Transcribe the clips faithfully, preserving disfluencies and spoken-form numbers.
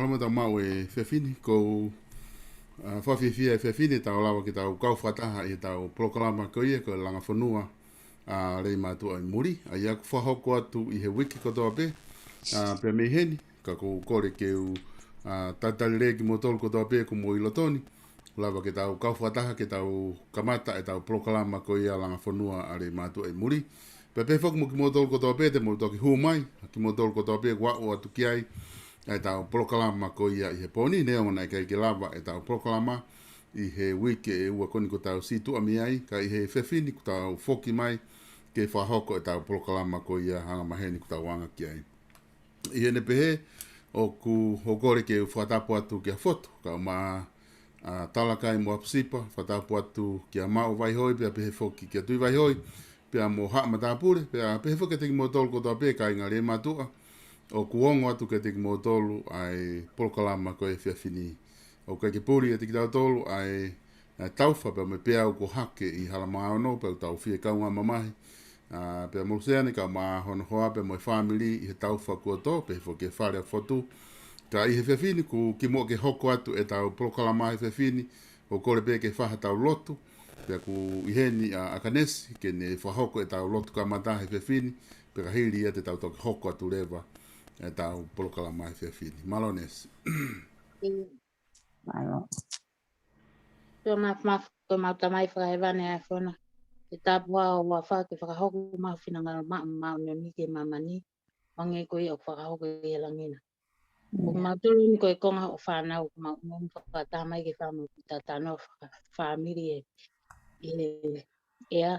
Tama tau mau e fefini, ko, uh, fakafiefia e fefini, tau lava ke tau kau fakataha ʻi he tau polokalama ko ia, ko e Langa Fonua ʻa Leimātuʻa ʻi Muli. ʻA ia ʻoku fakahoko atu ʻi he uike kotoa pē, uh, pea mei heni, ka ʻoku ou kole ke u, uh, talitali lelei kimoutolu kotoa pē ʻoku mou ʻi loto ni, lava ke tau kau fakataha ke tau kamata e tau polokalama ko ia Langa Fonua ʻa Leimātuʻa ʻi Muli. Pea pehē foki mo kimoutolu kotoa pē te mou toki hū mai, kimoutolu kotoa pē ʻoku aʻu atu ki ai, ʻa e tau polokalama ko ia ʻi he pō ni, neongo naʻe ʻikai ke lava e tau polokalama ʻi he uike ʻe ua ko eni kuo tau situʻa mei ai, ka ʻi he fefini kuo tau foki mai ke fakahoko e tau polokalama ko ia anga maheni kuo tau anga ki ai. ʻI heʻene pehē, ʻoku ou kole ke u fakatapu atu kia Fotu, kae ʻumaʻā ʻa Talakai mo ʻApisipa, fakatapu atu kia Maʻu Vaihoi, pea pehē foki kia Tui Vaihoi, pea mo Haʻa Matāpule, pea pehē foki kiate kimoutolu kotoa pē kāinga Leimātuʻa, ʻoku ongo atu kiate kimoutolu ʻa e polokalama ko e fefini. ʻOku ʻikai ke puli ʻiate kitautolu ʻa e, ʻa e taufa pea mo e peau kuo hake ʻi Halamaono, pea ʻoku tau fie kaungā mamahi, ʻa, pea mo Luseane kae ʻumaʻā hono hoa pea mo e fāmili ʻi he taufa kuo tō, pehē foki ki he fale ʻa Fotu. Ka ʻi he fefini, ʻoku kimuʻa ke hoko atu e tau polokalama he fefini, ʻoku ou kole pē ke fai ha tau lotu, pea ʻoku ʻi heni ʻa ʻAkanesi, ke ne fakahoko e tau lotu kamata he fefini, pea ka hili ia te tau toki hoko atu leva e tau polokalama he fefini. Mālō Nesi. Mālō. Tō maf maf ko mau Tamai fakahēvani ʻa e fono. Ke tāpuhā ho huafa ke fakahoko mau finangalo maʻa mau noni ke māmani. Hangē ko ia ʻoku fakahoko ʻi he langi na. Ko mautolu ni ko e konga ʻo e fānau, ʻoku mau ʻunu fakataha mai ke fai mau ki tatano faka-, fāmili ē. ʻI he ʻea,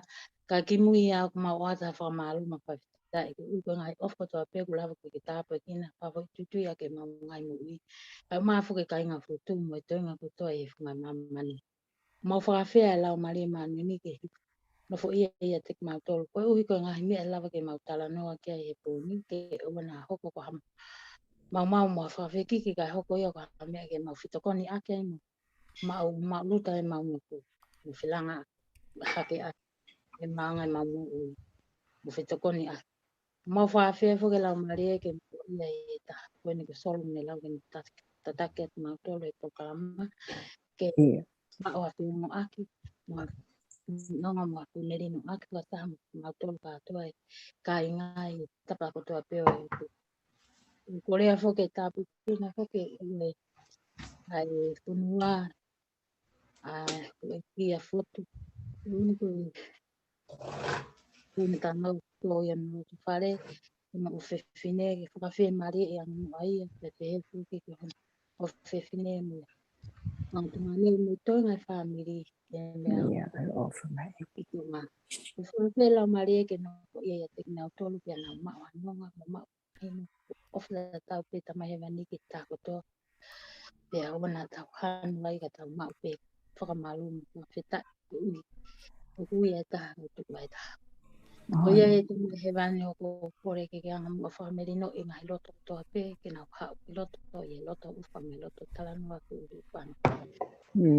ka kimui ia ʻoku mau ʻoatu ha fakamālō mo e fakafetaʻi koeʻuhi ko e ngaahi ʻofa kotoa pē kuo lava ke ke tāpuekina, pea foʻi tuitui ʻa ke mau ngaahi moʻui. Kae ʻumaʻā foki e kāinga Fotu mo e toenga kotoa ʻi he funga māmani. Mau fakafeʻao e Laumālie Māʻoniʻoni ke nofoʻia ʻiate kimautolu. Koeʻuhi ko e ngaahi meʻa ʻe lava ke mau talanoa ki ai he pō ni ke ʻoua naʻa hoko ko ha maumau mo ha fakafekiki kae hoko ia ko ha meʻa ke mau fetokoniʻaki ai mo mau, mau luta e mau moku. Mo felanga hake ʻaki e maʻanga e mau moʻui. Mo fetokoniʻaki. Mau fakafeʻao foki e Laumālie ke nofoʻia e taha. Ko eni ko Solomone lau ke ne tat-, tataki atu mautolu e polokalama. Ke maʻu ha feongoʻaki, mo ha nonga mo ha femelinoʻaki fakataha mo mautolu kātoa e kāinga ʻi he tapa kotoa pē ʻo e ʻOtua. ʻOku ou kole foki ke tāpuekina foki e, ʻa e fonua, ʻa, ko e kia Fotu. ʻOku ou kole ke ne tau tō ia ʻi hono loto fale, ʻi hono ʻofefine, ke fakafiemālieʻi ange muʻa ia, pea pehē foki ki hono ʻofefine mo e ngaahi tuongaʻane mo e toenga e fāmili, ʻi he meʻa. Ia, ʻofa mai. ʻOku ou kole ke Laumālie ke nofoʻia ʻiate kinautolu pea nau maʻu ha nonga, mo maʻu ʻa e ʻofa ʻa e ʻOtua pē Tamai Hēvani ki he taha kotoa. Pea ʻoua naʻa tau hanu ai ka tau maʻu pē fakamālō mo fakafetaʻi koeʻuhi ʻoku ʻi ai e taha, ʻoku tuku ai e taha. Ko ia ʻe Tamai Hēvani ʻoku ou kole ke ke anga muʻa ʻo fakamelinoʻi e ngaahi loto kotoa pē, ke nau haʻu ki loto ʻi he loto ʻofa mo e loto talanoa koeʻuhi ko eni.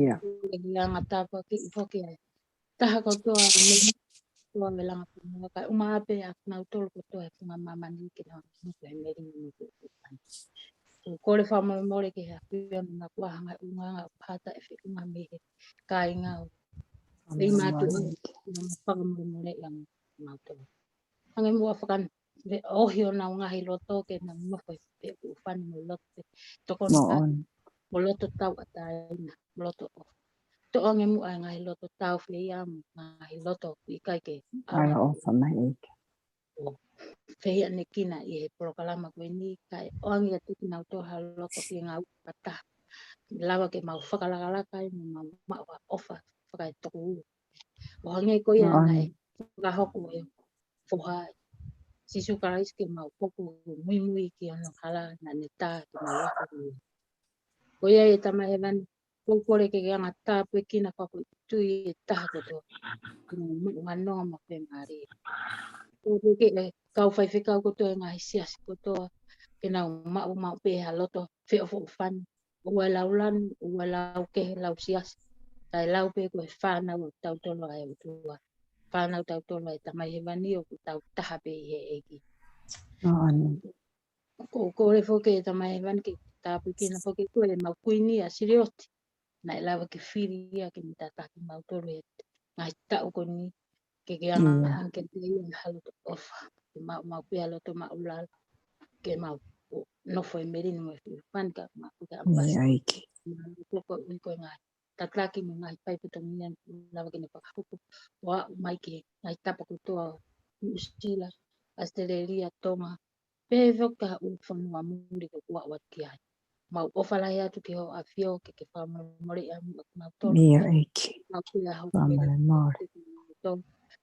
Ia. Ke ke anga tāpuakiʻi foki e taha kotoa mei he kotoa e Langa Fonua kae ʻumaʻā pē ʻa kinautolu kotoa he funga māmani ke nau nofo he melino mo e kuʻukuʻu. ʻOku ou kole fakamolemole ki he ʻAfiona naʻa ku ʻaonga ʻi he ʻulungaanga ʻo pata e feʻunga mei he kāinga ʻo Leimātuʻa, ʻoku ou fakamolemoleʻi ʻa mautolu. Hangē muʻa fakan-, le-, ʻohi honau ngaahi loto ke nau nofo he feʻunga fani mo e loto fetokoniʻaki, mo e loto tauʻatāina, mo e loto ʻofa. Toʻo ange muʻa e ngaahi loto tāufehiʻa mo e ngaahi loto ʻoku ʻikai ke ʻaloʻofa mai ʻEiki. ʻO fehiʻanekina ʻi he polokalama ko eni kae ʻoange atu kiate kinautolu ha loto fie ngāue fakataha. Lava ke mau fakalakalaka ai mo mau maʻu ha ʻofa fakaetoʻo ʻulu. ʻO hangē ko ia naʻe fakahoko ʻe he Foha ʻo Sīsū Kalaisi ke mau hoko ʻo muimui ki hono hala naʻa ne tā ke mau ako ki ai. Ko ia ʻe Tamai Hēvani, ʻoku ou kole ke ke anga tāpuekina fakafoʻituitui e taha kotoa. Ke nau maʻu ha nonga mo e fiemālie. ʻOku ou kole ke kau faifekau kotoa e ngaahi siasi kotoa. Ke nau maʻu maʻu pē ha loto feʻofoʻofani. ʻOua ʻe lau lanu, ʻoua ʻe lau kehe, lau siasi. Kae lau pē ko e fānau ʻa tautolu ʻa e ʻOtua. Fānau tautolu ʻa e Tamai Hēvani ʻoku tau taha pē ʻi he ʻEiki. ʻOku ou kole foki ʻe Tamai Hēvani ke tāpuekina foki ko e mau kuini ʻa Silioti. Naʻe lava ke fili ia ke ne tataki mautolu he ngaahi taʻu ko eni ke ke anga ke te ia ha loto ʻofa. Ke mau mau pea loto mau lala. Ke mau nofo e melino mo e fiu. Fani ka mau pea ʻampasi. Mau koko ui ko e ngaahi tataki mo e ngaahi faipetongia lava ke ne fakahuku. ʻO aʻu mai ke ngaahi tapa kotoa Nuʻusila, ʻAositelēlia, Tonga, pea foki ka ʻū fonua muli ko kuo ʻoatu ki ai. Mau ʻofa lahi atu ki hoʻo ʻAfio ke ke fakamolemole ʻa muʻa ki mautolu. Mau pea hau pea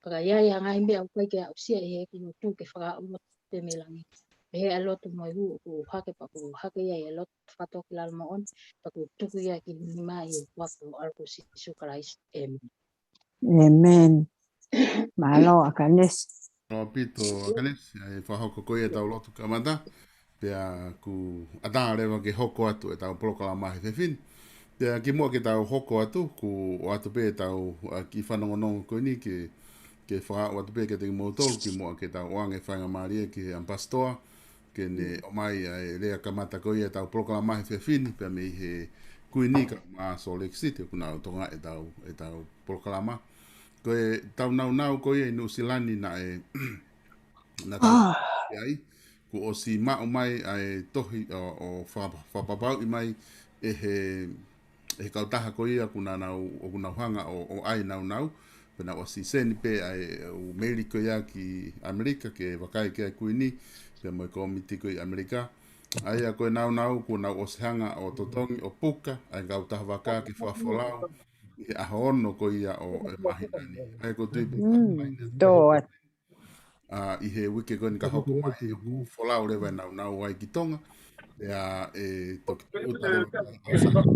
ka ʻi ai ha ngaahi meʻa ʻoku ʻikai ke aʻusia ʻe he ʻEiki, ʻoku ke fakaʻulo pe mei langi. Pea he ʻa lotu mo e hū ʻoku hake pea ʻoku hake ia ʻi he lotu fakatōkilalo moʻoni, pea ʻoku tuku ia ki he nima ʻi he huafa ʻo ʻAlo ko Sīsū Kalaisi. ʻĒmeni. ʻĒmeni. Mālō ʻAkanesi. Mālō ʻaupito ʻAkanesi, ʻa e fakahoko ko ia ʻetau lotu kamata, pea kuo ʻatā leva ke hoko atu ʻetau polokalama he efiafi ni. Pea kimuʻa ke tau hoko atu, kuo ʻoatu pē ʻetau, ʻa, kiʻi fanongonongo ko eni ke, ke fakaaʻu atu pē kiate kimoutolu, kimuʻa ke tau ʻoange faingamālie ki he ʻamipasitoa, ke ne ʻomai ʻa e lea kamata ko ia ʻetau polokalama he efiafi ni, pea mei he Kuini kae ʻumaʻā Salt Lake City, ʻoku nau tokangaʻi ʻetau, ʻetau polokalama. Ko ʻetau naunau ko ia ʻi Nuʻusila ni naʻe, naʻe tau ai, kuo ʻosi maʻu mai ʻa e tohi ʻo, ʻo fa-, fakapapauʻi mai ʻe he, ʻe he kautaha ko ia ʻoku nau, ʻoku nau hanga ʻo, ʻo ʻai naunau, pea nau ʻosi seni pē ʻa e ʻū meili ko ia ki ʻAmelika, ke vakai ki ai e Kuini, pea mo e kōmiti ko ia ʻAmelika. ʻA ia ko e naunau kuo nau ʻosi hanga ʻo totongi ʻo puka ʻa e kautaha vaka ke fakafolau ʻi he ʻaho ono ko ia ʻo e māhina ni. ʻA ia ko e tui pē ʻa, ʻi he uike ko eni ka hoko mai, ʻoku folau leva e naunau ai ki Tonga. Pea ʻe toki tuʻuta leva ʻa e ʻaho Sāpate.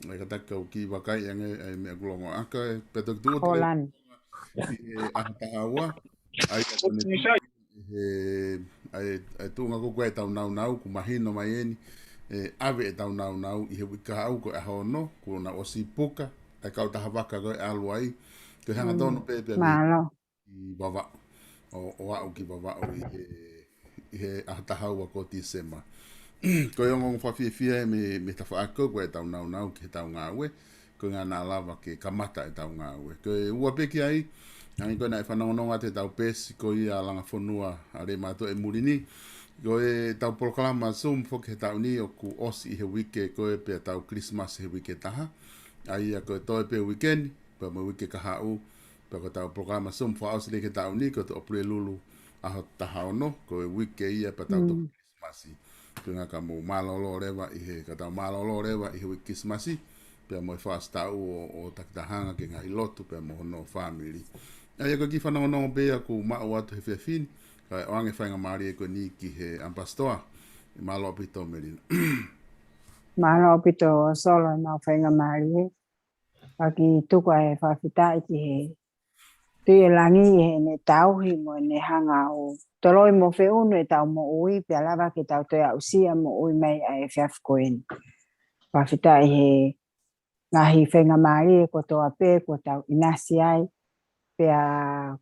ʻE kātaki au kiʻi vakai ange ʻa e meʻa kuo longo ʻaka, ʻe, pea toki tuʻuta leva ʻi he ʻaho taha ua. ʻA ia ko eni he, ʻa e, ʻa e tuʻunga ko ē ʻetau naunau, kuo mahino mai eni, ʻe, ʻave ʻetau naunau ʻi he uike kahaʻu ko e ʻaho ono, kuo nau ʻosi puka ʻa e kautaha vaka ko ē ʻalu ai, ko e hangatonu pē pea mei ʻi Vavaʻu, ʻo, ʻo aʻu ki Vavaʻu ʻi he, ʻi he ʻaho taha ua ko Tīsema. Ko e ongoongo fakafiefia ē mei, mei he tafaʻaki ko ē ʻetau naunau ki heʻetau ngāue, ko e ʻuhinga naʻa lava ke kamata ʻetau ngāue. Ko e ua pē ki ai, hangē ko ē naʻe fanongonongo atu ʻetau peesi ko ia Langa Fonua ʻa Leimātuʻa ʻi muli ni. Ko ʻetau polokalama Zoom foki he taʻu ni ʻoku ʻosi ʻi he uike ko ē pea tau Kilisimasi he uike taha. ʻA ia ko e toe pē uike ni, pea mo e uike kahaʻu, pea ko ʻetau polokalama Zoom fakaʻosi leva ki he taʻu ni, ko e ʻApirilulu ʻaho taha ono, ko e uike ia pea tau toki Kilisimasi. Ko e ʻuhinga ka mou mālōlō leva ʻi he, ka tau mālōlō leva ʻi he uike Kilisimasi, pea mo e fakaʻosi taʻu ʻo, ʻo takitaha hanga ki he ngaahi lotu, pea mo hono fāmili. ʻA ia ko e kiʻi fanongonongo pē ia kuo maʻu atu he efiafi ni, kae ʻoange faingamālie ko eni ki he ʻamipasitoa. Mālō ʻaupito Melina. Mālō ʻaupito Solo ʻemau faingamālie. Pea kiʻi tuku ʻa e fakafetaʻi ki he Tuʻi ʻo langi ʻi heʻene tauhi mo ʻene hanga ʻo toloi mo feʻunu ʻetau moʻui pea lava ke tau toe aʻusia moʻui mai ʻa e efiafi ko eni. Fakafetaʻi he ngaahi faingamālie kotoa pē kuo tau ʻinasi ai, pea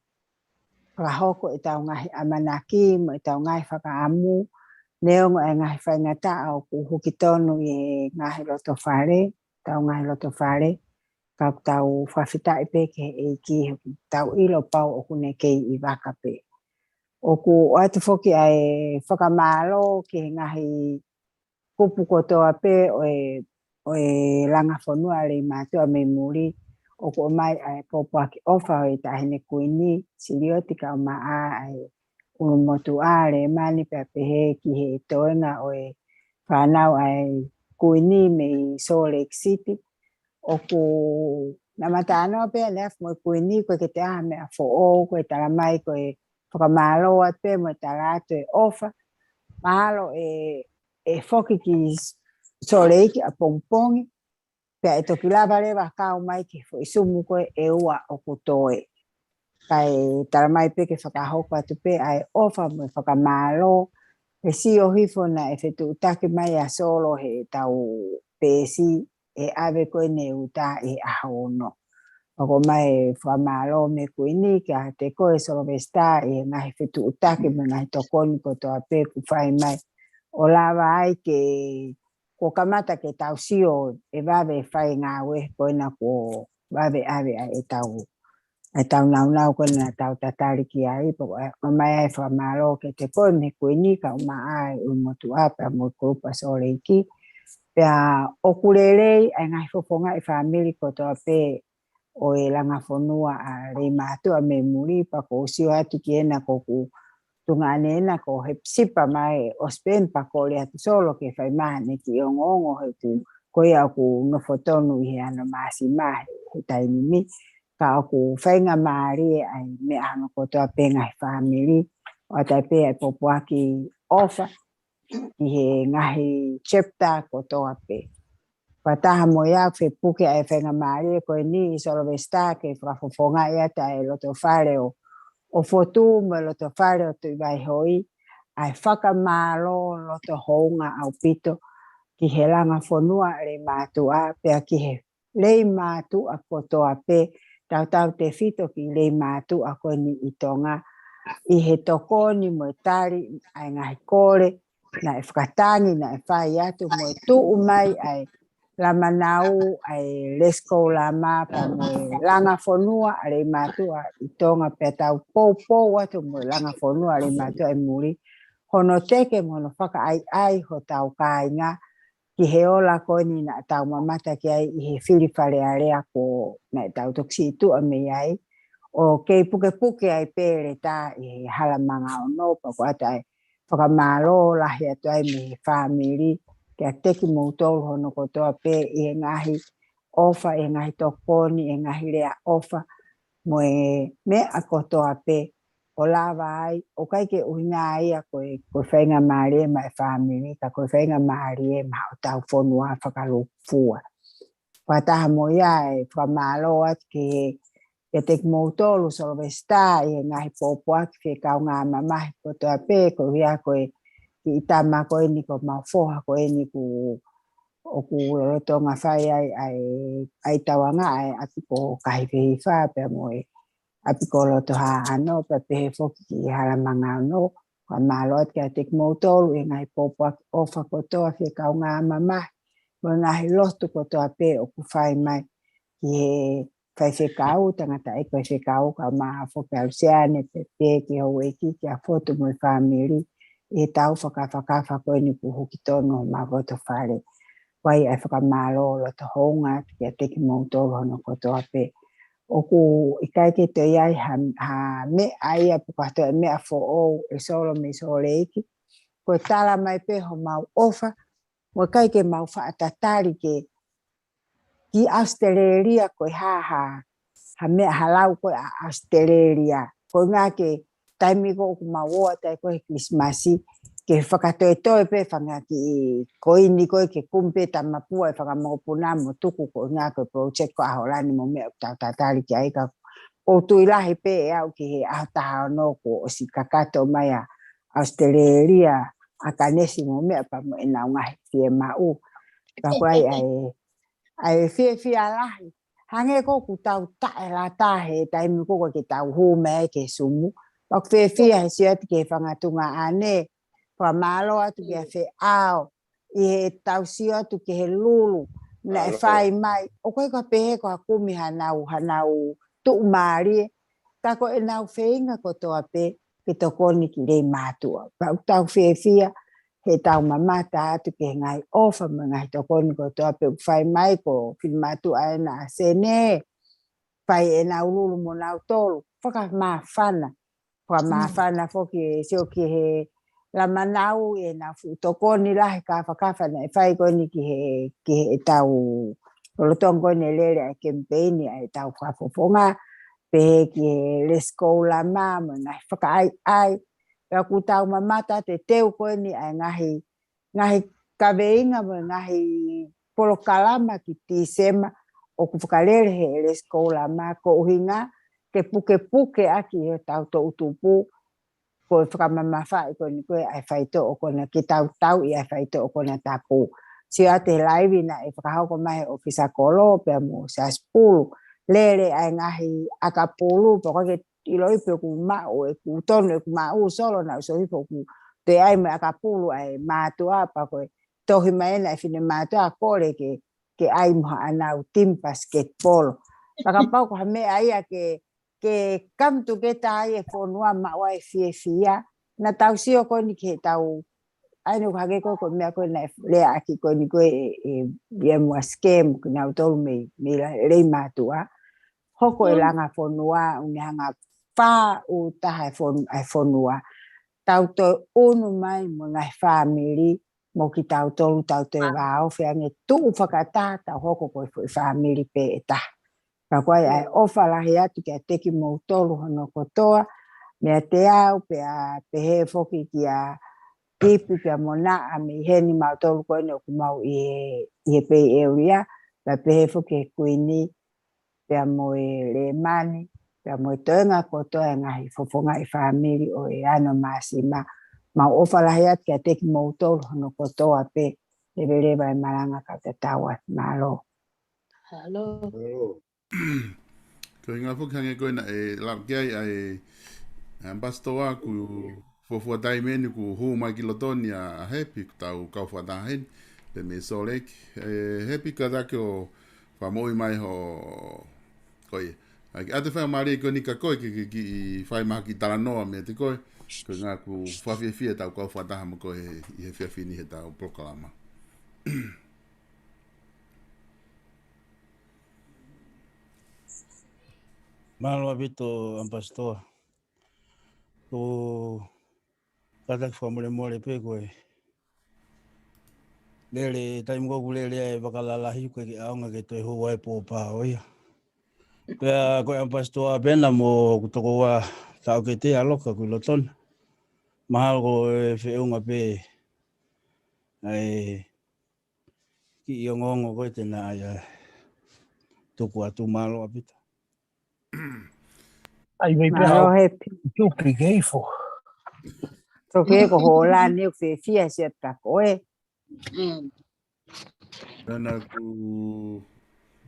fakahoko ʻetau ngaahi ʻamanaki mo ʻetau ngaahi fakaʻamu, neongo ʻa e ngaahi faingataʻa ʻoku hukitonu ʻi he ngaahi loto fale, ʻetau ngaahi loto fale, ka ʻoku tau fakafetaʻi pē ki he ʻEiki he ʻoku tau ʻilo pau ʻoku ne kei ʻi vaka pē. ʻOku ʻoatu foki ʻa e fakamālō ki he ngaahi kupu kotoa pē ʻo e, ʻo e Langa Fonua ʻa Leimātuʻa mei muli, ʻoku ʻomai ʻa e pōpoaki ʻofa ʻo e Taʻahine Kuini Silioti kae ʻumaʻā ʻa e ʻulumotuʻa Lēmani pea pehē ki he toenga ʻo e fānau ʻa e Kuini mei Salt Lake City. ʻOku naʻa ma talanoa pē ʻaneafi mo e Kuini, ʻoku ʻikai ke toe ʻi ai ha meʻa foʻou, ko e tala mai ko e fakamālō atu pē mo e tala atu e ʻofa. Mahalo ʻe, ʻe foki ki Salt Lake ʻapongipongi, pea ʻe toki lava leva kau mai ki he foʻi Zoom ko ē ʻe ua ʻoku toe. Kae tala mai pē ke fakahoko atu pē ʻa e ʻofa mo e fakamālō, he sio hifo naʻe fetuʻutaki mai ʻa Solo heʻetau peesi ʻe ʻave ko eni ʻi ʻuta ʻi he ʻaho ono. Pea ʻoku ʻomai e fakamālō mei he Kuini kiate koe Solovesitā ʻi he ngaahi fetuʻutaki mo e ngaahi tokoni kotoa pē kuo fai mai ʻo lava ai ke kuo kamata ke tau sio e vave e fai ngāue ko ena kuo vave ʻave ai e tau e tau naunau ko ena tau tatali ki ai, pea ʻoku ʻomai ai e fakamālō kiate koe mei he Kuini kae ʻumaʻā e ʻulumotuʻa pea mo e kulupu Sōleki. Pea ʻoku lelei ʻa e ngaahi fofonga e fāmili kotoa pē ʻo e langa fonua ʻa Leimātuʻa mei muli, pea ʻoku ou sio atu ki ena ko ʻeku tuongaʻane ena ko Hepisipa mai ʻo Sipeni, pea kole atu Solo ke fai mai haʻane kiʻi ongoongo he ʻoku, ko ia ʻoku nofo tonu ʻi he ano Māsima he, he taimi ni. Ka ʻoku faingamālie ʻa e meʻa hono kotoa pē ngaahi fāmili, ʻoatu ai pē ʻa e pōpoaki ʻofa ʻi he ngaahi chapter kotoa pē. Fakataha mo ia ʻoku fie puke ʻa e faingamālie ko eni ʻi Solovesitā ke fakafofongaʻi atu ʻa e loto fale ʻo, ʻo Fotu mo e loto fale ʻo Tuʻi Vaihoi, ʻa e fakamālō loto hounga ʻaupito ki he langa fonua Leimātuʻa, pea ki he Leimātuʻa kotoa pē, tautautefito ki Leimātuʻa ko eni ʻi Tonga, ʻi he tokoni mo e tali ʻa e ngaahi kole naʻe fakatangi, naʻe fai atu mo e tuʻu mai ʻa e Lama Nau, ʻa e Lesikou Lama, pea mo e langa fonua ʻa Leimātuʻa ʻi Tonga, pea tau poupou atu mo e langa fonua ʻa Leimātuʻa ʻi muli, hono teke mo hono fakaʻaiʻai hotau kāinga ki he ola ko eni naʻa tau mamata ki ai ʻi he fili Fale Alea ko ē naʻa tau toki siʻi tuʻa mei ai, ʻo kei pukepuke ai pē leta ʻi he Hala Manga Ono, pea ʻoku ʻoatu ai e fakamālō lahi atu ai mei he fāmili kiate kimoutolu hono kotoa pē ʻi he ngaahi ʻofa, ʻi he ngaahi tokoni, ʻi he ngaahi lea ʻofa mo e meʻa kotoa pē ʻo lava ai, ʻoku ʻikai ke ʻuhinga ia ko e, ko e faingamālie maʻa e fāmili, ka ko e faingamālie maʻa hotau fonua fakalūkufua. Fakataha mo ia e fakamālō atu ki he, kiate kimoutolu Solovesitā ʻi he ngaahi pōpoaki fie kaungā mamahi kotoa pē, ko ia ko e kiʻi tama ko eni ko homau foha ko eni ʻoku, ʻoku lolotonga fai ai ʻa e, ʻa e tauanga ʻa e ʻapi ko Kahifehifa pea mo e ʻapi ko Lotohaʻano, pea pehē foki ki Hala Manga Ono. Fakamālō atu kiate kimoutolu ʻi he ngaahi pōpoaki ʻofa kotoa fie kaungā mamahi mo e ngaahi lotu kotoa pē ʻoku fai mai ki he faifekau, tangataʻeiki faifekau, kae ʻumaʻā foki ʻa Luseane, pea pehē ki he houʻeiki, kia Fotu mo e fāmili, ʻi he tau fakafakafa ko eni kuo huki tonu homau loto fale. ʻOku ʻi ai e fakamālō loto hounga atu kiate kimoutolu hono kotoa pē. ʻOku ʻikai ke toe ʻi ai ha, ha meʻa ia pe ko ha toe meʻa foʻou ʻe Solo mei Sōleki. Ko e tala mai pē homau ʻofa, mo e ʻikai ke mau faʻa tatali ke ki ʻAositelēlia ko e hā ha, ha meʻa ha lau ko ē ʻa ʻAositelēlia. Ko e ʻuhinga ko e taimi ko ē ʻoku mau ō atu ai ko ē he Kilisimasi, ke fakatoetoe pē fanga kiʻi koini ko ē ke kumi pē tamapua e fanga mokopuna mo tuku ko e ʻuhinga ko e project ko ʻAholani mo e meʻa ʻoku tau tatali ki ai ka ʻoku ou tui lahi pē ʻe au ki he ʻaho taha ono kuo ʻosi kakato mai ʻa ʻAositelēlia, ʻAkanesi mo e meʻa pea mo ʻenau ngaahi fiemaʻu. Ka ko e ʻai ʻa e, ʻa e fiefia lahi. Hangē ko ē ʻoku tau taʻelata he taimi ko ē ʻoku ʻikai ke tau hū mai ai ki he Zoom. Pea ʻoku fiefia he sio atu ki he fanga tuongaʻane. Fakamālō atu kia Feʻao ʻi he tau sio atu ki he lulu naʻe fai mai. ʻOku ʻikai ko ha pehē ko ha kumi hanau, hanau tuʻumālie. Ka ko ʻenau feinga kotoa pē ke tokoni ki Leimātuʻa. Pea ʻoku tau fiefia he tau mamata atu ki he ngaahi ʻofa mo e ngaahi tokoni kotoa pē ʻoku fai mai, ko Filimātuʻa ena ʻa Sene, fai ʻenau lulu mo nautolu. Fakamāfana. Fakamāfana foki e sio ki he Lama Nau ʻi heʻenau fuʻu tokoni lahi kāfakafa naʻe fai ko eni ki he, ki he tau lolotonga ko eni e lele ʻa e kemipeini ʻa e tau fakafofonga, pehē ki he Lesikou Lama mo e ngaahi fakaʻaiʻai. Pea ʻoku tau mamata atu e teu ko eni ʻa e ngaahi, ngaahi kaveinga mo e ngaahi polokalama ki Tīsema ʻoku fakalele he Lesikou Lama ko e ʻuhinga ke pukepuke ʻaki ʻe hotau toʻutupu ko e fakamamafaʻi ko eni ko ē ʻa e faitoʻo ko ena ke tau tauʻi ʻa e faitoʻo konatapu. Sio atu he laivi naʻe fakahoko mai he ʻOfisa Kolo pea mo Siasi Pulu, lele ʻa e ngaahi ʻakapulu, pea ko e ke ʻiloʻi pē ʻoku maʻu, ʻoku tonu ʻeku maʻu Solo, naʻa ku sio hifo ʻoku toe ʻi ai mo e ʻakapulu ʻa e mātuʻa, pea ko e tohi mai ena ʻe he fine mātuʻa kole ke, ke ʻai mo haʻanau team basketball. Pea kapau ko ha meʻa ia ke, ke come together ai e fonua maʻu ai e fiefia. Naʻa tau sio ko eni ki heʻetau, ʻa eni ʻoku hangē ko e, ko e meʻa ko ē naʻe leaʻaki ko eni ko e, e, ia mo e scam, ko nautolu mei, mei la-, lelei mātuʻa. Hoko e langa fonua, ʻoku ne hanga fāʻūtaha e fon-, e fonua. Tau toe ʻunu mai mo e ngaahi fāmili, mo kitautolu, tau toe vāofi ange, tuʻu fakataha, tau hoko ko e foʻi fāmili pē ʻe taha. Ka ko ia ʻa e ʻofa lahi atu kiate kimoutolu hono kotoa, meiate au, pea pehē foki kia Ipi pea mo Naʻa mei heni, mautolu ko eni ʻoku mau ʻi he, ʻi he Bay Area, pea pehē foki ki he Kuini, pea mo e Lēmani, pea mo e toenga kotoa e ngaahi fofongaʻi fāmili ʻo e Ano Māsima. Mau ʻofa lahi atu kiate kimoutolu hono kotoa pē, leveleva e malanga, kau tatau atu. Mālō. Mālō. Ko e ʻuhinga foki hangē ko ena ʻe lau ki ai ʻa e, ʻa e ambassador, kuo fuofua taimi eni kuo hū mai ki loto ni ʻa, ʻa Happy, kuo tau kau fakataha heni, pea mei Salt Lake. ʻE, Happy, kātaki ʻo fakamoʻui mai ho, ko ia. ʻAi, ʻoatu e faingamālie ko eni kia koe ke, ke, ke fai mai ha kiʻi talanoa meiate koe. Ko e ʻuhinga ʻoku fakafiefia ʻetau kau fakataha mo koe ʻi he efiafi ni heʻetau polokalama. Mālō ʻaupito, Ambassador. ʻOku kātaki fakamolemole pē ko e lele, taimi ko ē ʻoku lele ai e vaka lalahi, ʻoku ʻikai ke ʻaonga ke toe hū ai e pōpā ʻo ia. Pea ko e Ambassador pē ena mo hoku tokoua Taʻokete ʻa Loka ʻoku ʻi loto na. Mahalo ko e feʻunga pē ʻa e kiʻi ongoongo ko ē te na ʻai ʻo tuku atu. Mālō ʻaupito. ʻAi, vai pē Mālō hao Happy. Tuki ke ifo. Toke ko hola ne fiefia siʻa pea ko ē. Mm. Ana ku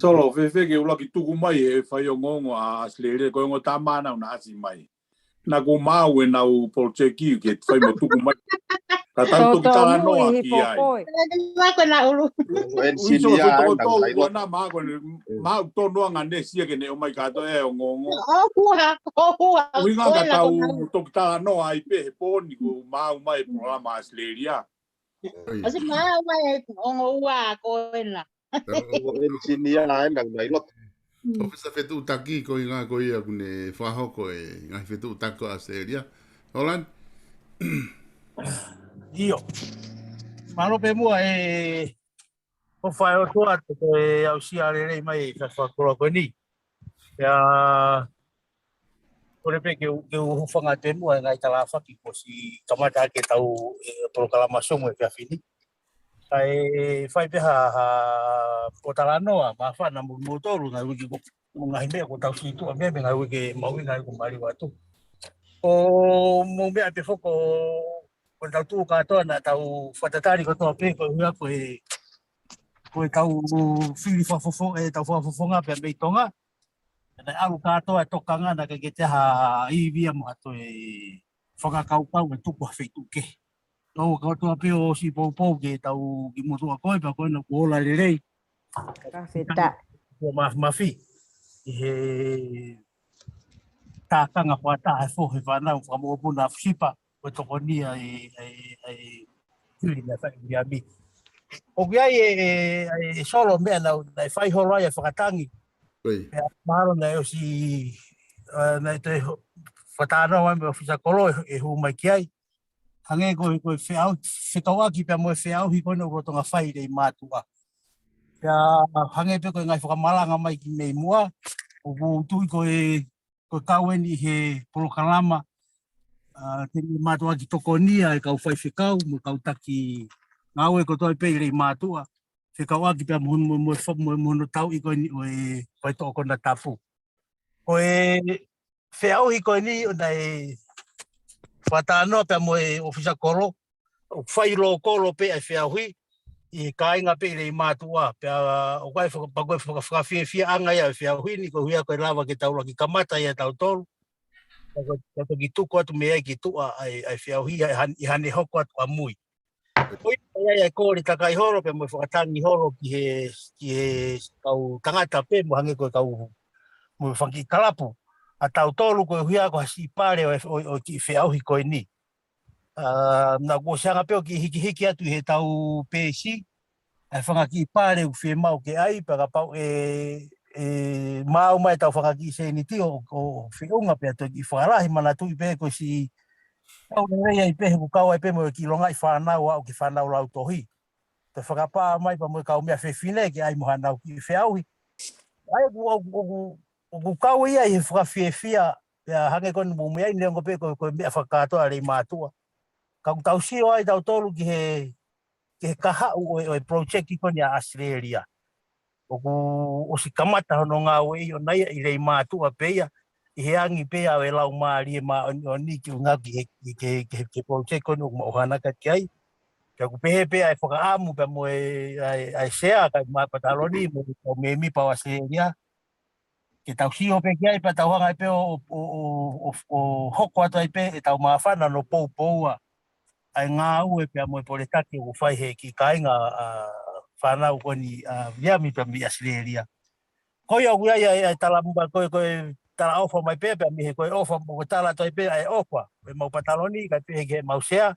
Solo, fēfē ke ʻuluaki tuku mai e fai ongoongo ʻa ʻAsileli, ko e ongo tama naʻa na ʻasi mai. Naʻa ku maʻu ʻenau poloteki ke fai mo tuku mai. Ka tau toki Tōtō talanoa muʻi ki hifo ai. Koe. Ko e ʻenisinia, ko e toko tau ua na ma ko ne, ma tonu anga ne sia ke ne ʻomai kātoa e ongoongo. ʻOhua, ʻohua. ʻUhinga ka tau toki talanoa ai pē he pō ni kuo maʻu mai e polokalama ʻAsileli. ʻOsi maʻu mai e ongo ua ko ena. Ko e ʻenisinia ena ʻoku nai loto. ʻOfisa fetuʻutaki, ko e ʻuhinga ko ia ʻoku ne fakahoko e ngaahi fetuʻutaki ko ʻAsileli. Holani? ʻIo. Mālō pē muʻa e ʻofa ʻa e ʻOtua ʻoku toe aʻusia lelei mai e fakakoloa ko eni. Pea kole pē ke u, ke u hūfanga atu muʻa he ngaahi talafaki kuo ʻosi kamata ʻaki ʻetau, e, polokalama Zoom he efiafi ni. Kae fai pē ha, ha pōtalanoa māfana mo kimoutolu ngaahi uike ko, mo e ngaahi meʻa kuo tau situʻa mei ai mei he ngaahi uike mahuʻinga kuo maliu atu. ʻOku mou meʻa pē foki ko ʻetau tuʻu kātoa naʻa tau fakatatali kotoa pē ko e ʻuhinga ko e, ko ʻetau fili fakafofo-, ʻetau fakafofonga pea mei Tonga. Naʻe ʻalu kātoa e tokanga naʻe ʻikai ke toe ha ivi ia mo ha toe fakakaukau e tuku ha feituʻu kehe. Tau kātoa pē ʻosi poupou ke tau kimuʻa ko ē pea ko ena kuo ola lelei. Fakafetaʻi. Kuo mafimafi ʻi he tākanga fakataha e fohe fānau fakamoʻopuna ʻa Fusipa, ko e tokonia e, e, e, fili naʻe fai ʻi Miami. ʻOku ʻi ai e, e, e Solo meʻa naʻa, naʻe fai holo ai e fakatangi. Pea mahalo naʻe ʻosi, e, naʻe toe ho-, fakatalanoa mai mo e ʻofisa kolo e, e hū mai ki ai. Hangē ko e, ko e feʻau-, fekauʻaki pea mo e feʻauhi ko ena ʻoku lolotonga fai lelei mātuʻa. Pea hangē pē ko e ngaahi fakamalanga mai ki mei muʻa, ʻoku ou tui ko e, ko e kau eni he polokalama, a, ke ne mātuʻaki tokonia e kau faifekau, mo e kau taki ngāue kotoa pē ʻi lelei mātuʻa. Fekauʻaki pea mo, mo, mo, mo, mo hono tauʻi ko eni ʻo e faitoʻo konatapu. Ko e feʻauhi ko eni ʻoku naʻe fakatalanoa pea mo e ʻofisa kolo, ʻoku fai lōkolo pē ʻa e feʻauhi, ʻi he kāinga pē ʻi Leimātuʻa, pea ʻoku ʻi ai faka-, pea ko e faka-, fakafiefiaʻanga ia ʻo e feʻauhi ni, koeʻuhi ko e lava ke tau laki kamata ia ʻe tautolu. Pea ko e, pea toki tuku atu mei ai ki tuʻa ʻa e, ʻa e feʻauhi ʻi ha-, ʻi haʻane hoko atu ʻamui. Ko ia ʻoku ʻi ai ʻa e kole takai holo pea mo e fakatangi holo ki he, ki he kau tangata pē mo hangē ko e kau mo e fanga kiʻi kalapu ʻa tautolu koeʻuhi ko ha siʻi pale ʻo e, ʻo, ʻo e kiʻi feʻauhi ko eni. ʻA, naʻa ku ʻosi hanga pē ʻo kiʻi hikihiki atu ʻi heʻetau peesi ʻa e fanga kiʻi pale ʻoku fiemaʻu ke ʻai, pea kapau ʻe, ʻe maʻu mai ʻetau fanga kiʻi sēniti ʻo, ʻo, ʻo feʻunga pea toe kiʻi fakalahi, manatuʻi pē ko e siʻi kau lelei ai pē, he ʻoku kau ai pē mo e kiʻi longaʻi fānau ʻo aʻu ki he fānau lautohi. Toe fakapā mai pea mo e kau meʻa fefine ke ʻai mo haʻanau kiʻi feʻauhi. ʻA ia ʻoku, ʻoku, ʻoku, ʻoku kau ia ʻi he fakafiefia, pea hangē ko eni mou meaʻi, neongo pē ko e, ko e meʻa fakakātoa ʻa Leimātuʻa. Ka ʻoku tau sio ai tautolu ki he, ki he kahaʻu ʻo e, ʻo e project ko eni ʻa ʻAositelēlia. ʻOku ʻosi kamata hono ngāueʻi ʻona ia ʻi Leimātuʻa pē ia, ʻi he angi pē ia ʻo e Laumālie Māʻoniʻoni ki ʻunga ki he, ki he, ki he, ki he project ko eni ʻoku mau ʻohana ki ai. Pea ʻoku pehē pē ʻa e fakaʻamu pea mo e, ʻa e, ʻa e sea, kae ʻumaʻā e pataloni mo e kau mēmipa ʻo ʻAositelēlia, ke tau sio pē ki ai pea tau hanga ai pē ʻo, ʻo, ʻo, ʻo, ʻo hoko atu ai pē ʻetau māfana ʻo poupoua ʻa e ngāue pea mo e poletaki ʻoku fai he kiʻi kāinga ʻa e fānau ko eni ʻa Viliami pea mei ʻAositelēlia. Ko ia ʻoku ʻi ai ʻa e, ʻa e tala muʻa ko e, ko e talaʻofa mai pē pea mei he ko e ʻofa, ko e tala atu ai pē ʻa e ʻofa ʻemau pataloni, kae pehē ki heʻemau sea,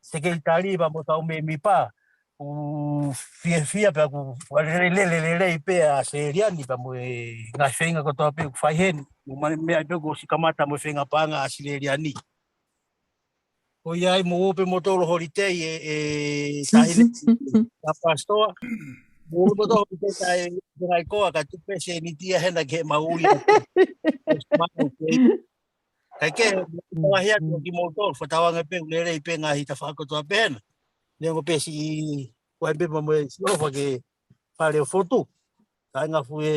sekelitali pea mo e kau mēmipa, ʻoku fiefia pea ʻoku fakalelelele lelei pē ʻa ʻAositelēlia ni pea mo e ngaahi feinga kotoa pē ʻoku fai heni. Mo mane meʻa pē ʻoku ʻosi kamata mo e feinga paʻanga ʻa ʻAositelēlia ni. Ko ia ai mou ō pē moutolu holiday ʻe, ʻe Taʻahine, ʻa Pasitoa. Mou ō pē moutolu holiday ʻi he ngaahi koa ka tuku pē sēniti ia hena ke mau ui. Kae kehe, ʻoku lahi atu kimoutolu, fakatauange pē ʻoku lelei pē ngaahi tafaʻaki kotoa pē hena. Neongo pē siʻi, ko e pē mo e siʻi ʻofa ki he fale ʻo Fotu. Kāinga fue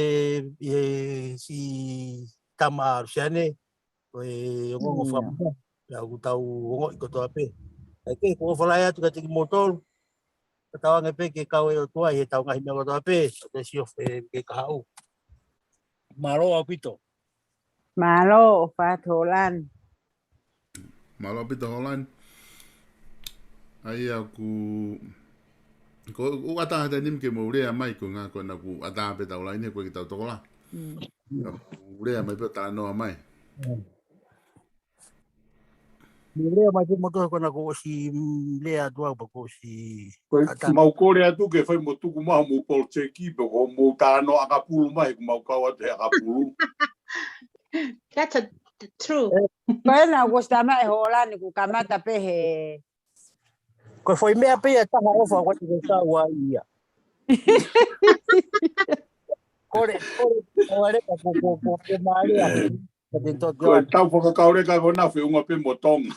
ʻi he siʻi tama ʻa Lusiane, ko e ongoongo fakamuka, pea ʻoku tau ongoʻi kotoa pē. Kae kehe, ʻoku ou ʻofa lahi atu kiate kimoutolu, fakatauange pē ke kau e ʻOtua ʻi heʻetau ngaahi meʻa kotoa pē, ʻo te sio fe ke kahaʻu. Mālō ʻaupito. Mālō ʻofa atu Holani. Mālō ʻaupito Holani. ʻA ia ʻoku, ko, ʻoku ʻatā ha taimi ke mou lea mai ko e ʻuhinga ko ena ʻoku ʻatā pē ʻetau laine ko e kiʻi tau tokolahi. Mm. Ka mou lea mai pē ʻo talanoa mai. Mm. Mou lea mai pē moutolu ko ena kuo ʻosi, mm, lea atu au pea kuo ʻosi Ko e ʻatā. Mau kole atu ke fai mo tuku mai homou poloteki pe ko hoʻomou talanoa ʻakapulu mai, he ʻoku mau kau atu he ʻakapulu. That's a, true. Ko ena kuo ʻosi tama e Holani kuo kamata pē he. Ko e foʻi meʻa pē ia ʻe taha ʻofa ʻoku ʻikai te u kau ai ia. Kole, kole, ʻo ʻaleka ko, ko, ko, ko Malia. Ka te toki Ko e atu. Tau fakakauleka ko ena feʻunga pē mo Tonga.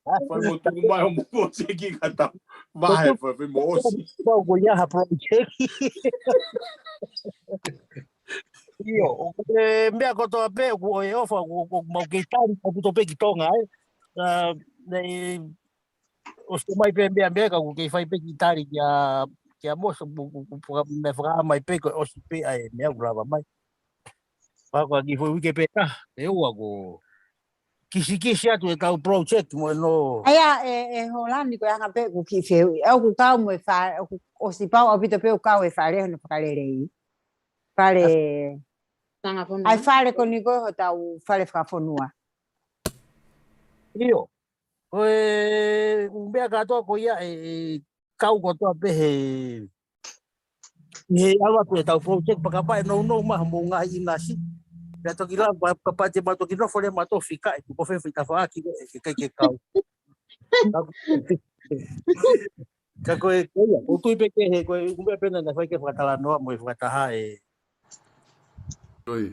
Fai mo tuku mai homou poloteki ka tau vahe, fai, fai mo ʻosi. Ko, ko ia ha poloteki. ʻIo, ʻoku, e, meʻa kotoa pē, ʻoku ʻi ai e ʻofa, ʻoku, ʻoku mau kei tali, ʻaupito pē ki Tonga, ē. ʻA, ne, ʻosi mai pē meʻa, meʻa ka ʻoku kei fai pē kiʻi tali kia, kia Mosa, ʻoku, ʻoku, ʻoku faka-, meʻa fakaʻā mai pē, ko e ʻosi pē ʻa e meʻa ʻoku lava mai. Pea ko e kiʻi foʻi uike pē taha, ʻe ua ko kisikisi atu ʻetau project mo ʻenau. ʻA ia, e, e Holani ko e anga pē ʻoku kiʻi fehuʻi. ʻOku kau mo e fa-, ʻoku ʻosi pau ʻaupito pē ʻoku kau e fale hono fakalelei. Fale. Fanga fonua. ʻAi fale ko eni ko e hotau fale fakafonua. ʻIo. Ko e ʻū meʻa kātoa ko ia ʻe, ʻe kau kotoa pē he, he ʻalu atu ʻetau project pea kapau ʻe nounou mai homou ngaahi ʻinasi. Pea toki lau, pea kapau te mau toki nofo leva mautolu ʻo fikaʻi, tuku pē foʻi tafaʻaki, ʻe, ke, ke, ke kau. Ka, ka ko e, ko ia, ʻoku ou tui pē ke he, ko e ʻū meʻa pē naʻa na fai ke fakatalanoa mo e fakataha ē. ʻOi.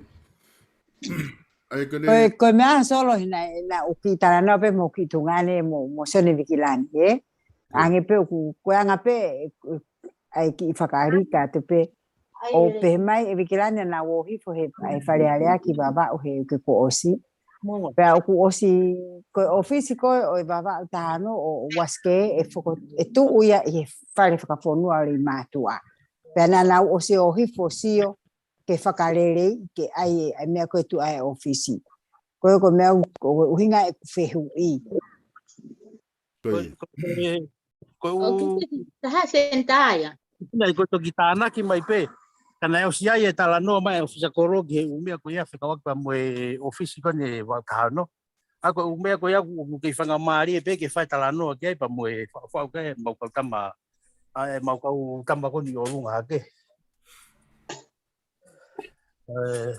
ʻAi, ko ʻene Ko e, ko e meʻa solo hina, ena ʻoku kiʻi talanoa pē mo kiʻi tuongaʻane mo, mo Sione Vikilani, ē? ʻIo. Ange pē ʻoku, ko e anga pē, ʻa e kiʻi fakalika atu pē. ʻO pehē mai ʻe Vikilani naʻa nau ō hifo he, ʻa e Fale Alea ki Vavaʻu he uike kuo ʻosi. Pea ʻoku ʻosi, ko e ʻōfisi ko ē ʻo e Vavaʻu Taha Ono ʻo Uasikē, ʻe foko-, ʻe tuʻu ia ʻi he fale fakafonua ʻo Leimātuʻa. Pea naʻa nau ʻosi ʻo hifo ʻo sio ke fakaleleiʻi ke ʻai e, ʻai meʻa ko ē tuʻu ai e ʻōfisi. Ko e, ko e meʻa ʻoku, ko e ʻuhinga ʻeku fehuʻi. Ko ia. Ko, ko, ko e ʻū ʻOku taha senitā ia. Naʻe ko e toki tānaki mai pē. Ka naʻe ʻosi ʻai e talanoa mai ʻa e ʻōfisa kolo ki he ʻū meʻa ko ia fekauʻaki pea mo e ʻōfisi ko eni ʻa e Vavaʻu Taha Ono. ʻA ko e ʻū meʻa ko ia ʻoku, ʻoku kei faingamālie pē ke fai talanoa ki ai pea mo e fa-, faʻu ki ai ʻemau kau tama, ʻa ʻemau kau tama ko eni ʻi ʻolunga hake. ʻE,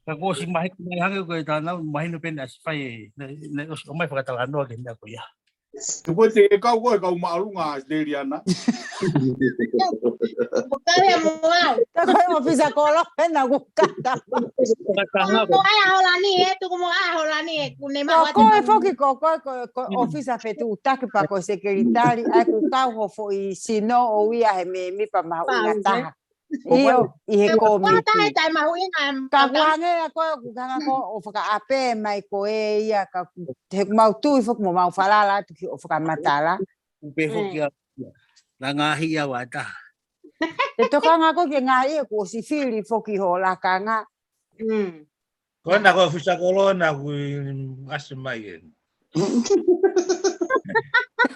ka kuo ʻosi mahino mai hangē ko e tānaki, mahino pē naʻe ʻosi fai, naʻe, naʻe ʻosi ʻomai fakatalanoa ki he meʻa ko ia. Tuku te e kau ko e kau māʻolunga ʻAositelēlia na. Mo kau he mo au. Tā ko e ʻōfisa kolo pē naʻa ku kata. Mo ai ʻa Holani ē, tuku mo ai ʻa Holani ē, ʻoku ne Ko maʻu atu. koe foki ko koe, ko, ko e ʻōfisa fetuʻutaki pea ko e sekelitali, ʻa ia ʻoku kau ho foʻi sino ʻo ia he mēmipa mahuʻinga Pau, taha. ʻIo, ʻi he Ko kōmiti. Pata e tai mahuʻinga Ka ka kuange a koe, ʻoku hanga ko ʻo fakaʻapē mai ko e ia, ka ku-, he ʻoku mau tui foki mo mau falala atu ki hoʻo fakamatala. Upe foki Mm. a, na ngaahi ia wata. Te tokanga ko ke ngaahi ia kuo ʻosi fili foki ho lakanga. Mm. Ko ena ko e ʻōfisa kolo naʻa ku ʻasi mai ē.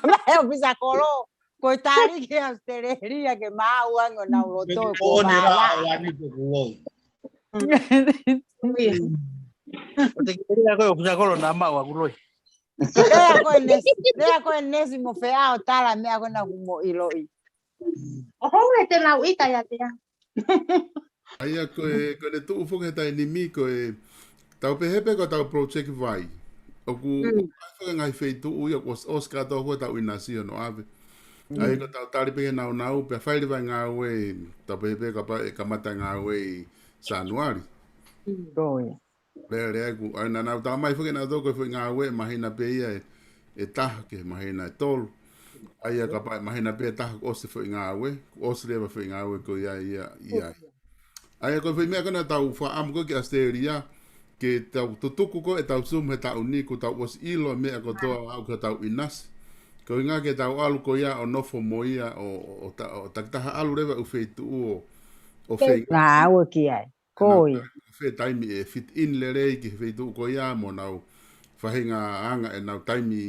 Mai ʻōfisa kolo, ko e tali ki ʻAositelēlia ke maʻu ange ʻo nau loto ko Ko ne la māla. o ani ko ku loi. Mm. ʻO te kiʻi lea ko e ʻōfisa kolo naʻa maʻu ʻaku loi. Lea ko e nesi, lea ko e nesi mo fea ʻo tala meʻa ko ena kuo mo ʻiloʻi. ʻO hou e te lau ʻita ia te a. ʻA ia ko e, ko ʻene tuʻu foki he taimi ni ko e, tau pehē pē ko ʻetau project vai. ʻOku, Mm. ʻoku ʻi ai foki e ngaahi feituʻu ia kuo ʻos-, ʻosi kātoa ko ʻetau ʻinasi ʻo ʻave. ʻA ia Mm. ko ʻetau tali pē ke nau nau, pea fai leva e ngāue, tau pehē pē kapau ʻe kamata e ngāue ʻi Sānuali. Mm. Ko ia. Lele ai ku, ʻa ia naʻa nau tā mai foki naʻa tau ko e foʻi ngāue māhina pē ia ʻe, ʻe taha ki he māhina ʻe tolu. ʻA ia kapau ʻe māhina pē ʻe taha kuo ʻosi foʻi ngāue, kuo ʻosi leva foʻi ngāue ko ia ia, ia. ʻA ia ko e foʻi meʻa ko ena tau fakaʻamu ko ē ki ʻAositelēlia, ke tau tutuku ko ē ʻetau Zoom he taʻu ni, kuo tau ʻosi ʻilo e meʻa kotoa ʻo aʻu ki heʻetau ʻinasi. Ko e ʻuhinga ke tau ʻalu ko ia ʻo nofo mo ia, ʻo, ʻo, ʻo ta-, ʻo takitaha ʻalu leva ʻū feituʻu ʻo, ʻo fei- Ngāue ki ai. Ko ia. Fe taimi ʻe fit in lelei ki he feituʻu ko ia mo nau faʻahinga anga ʻenau taimi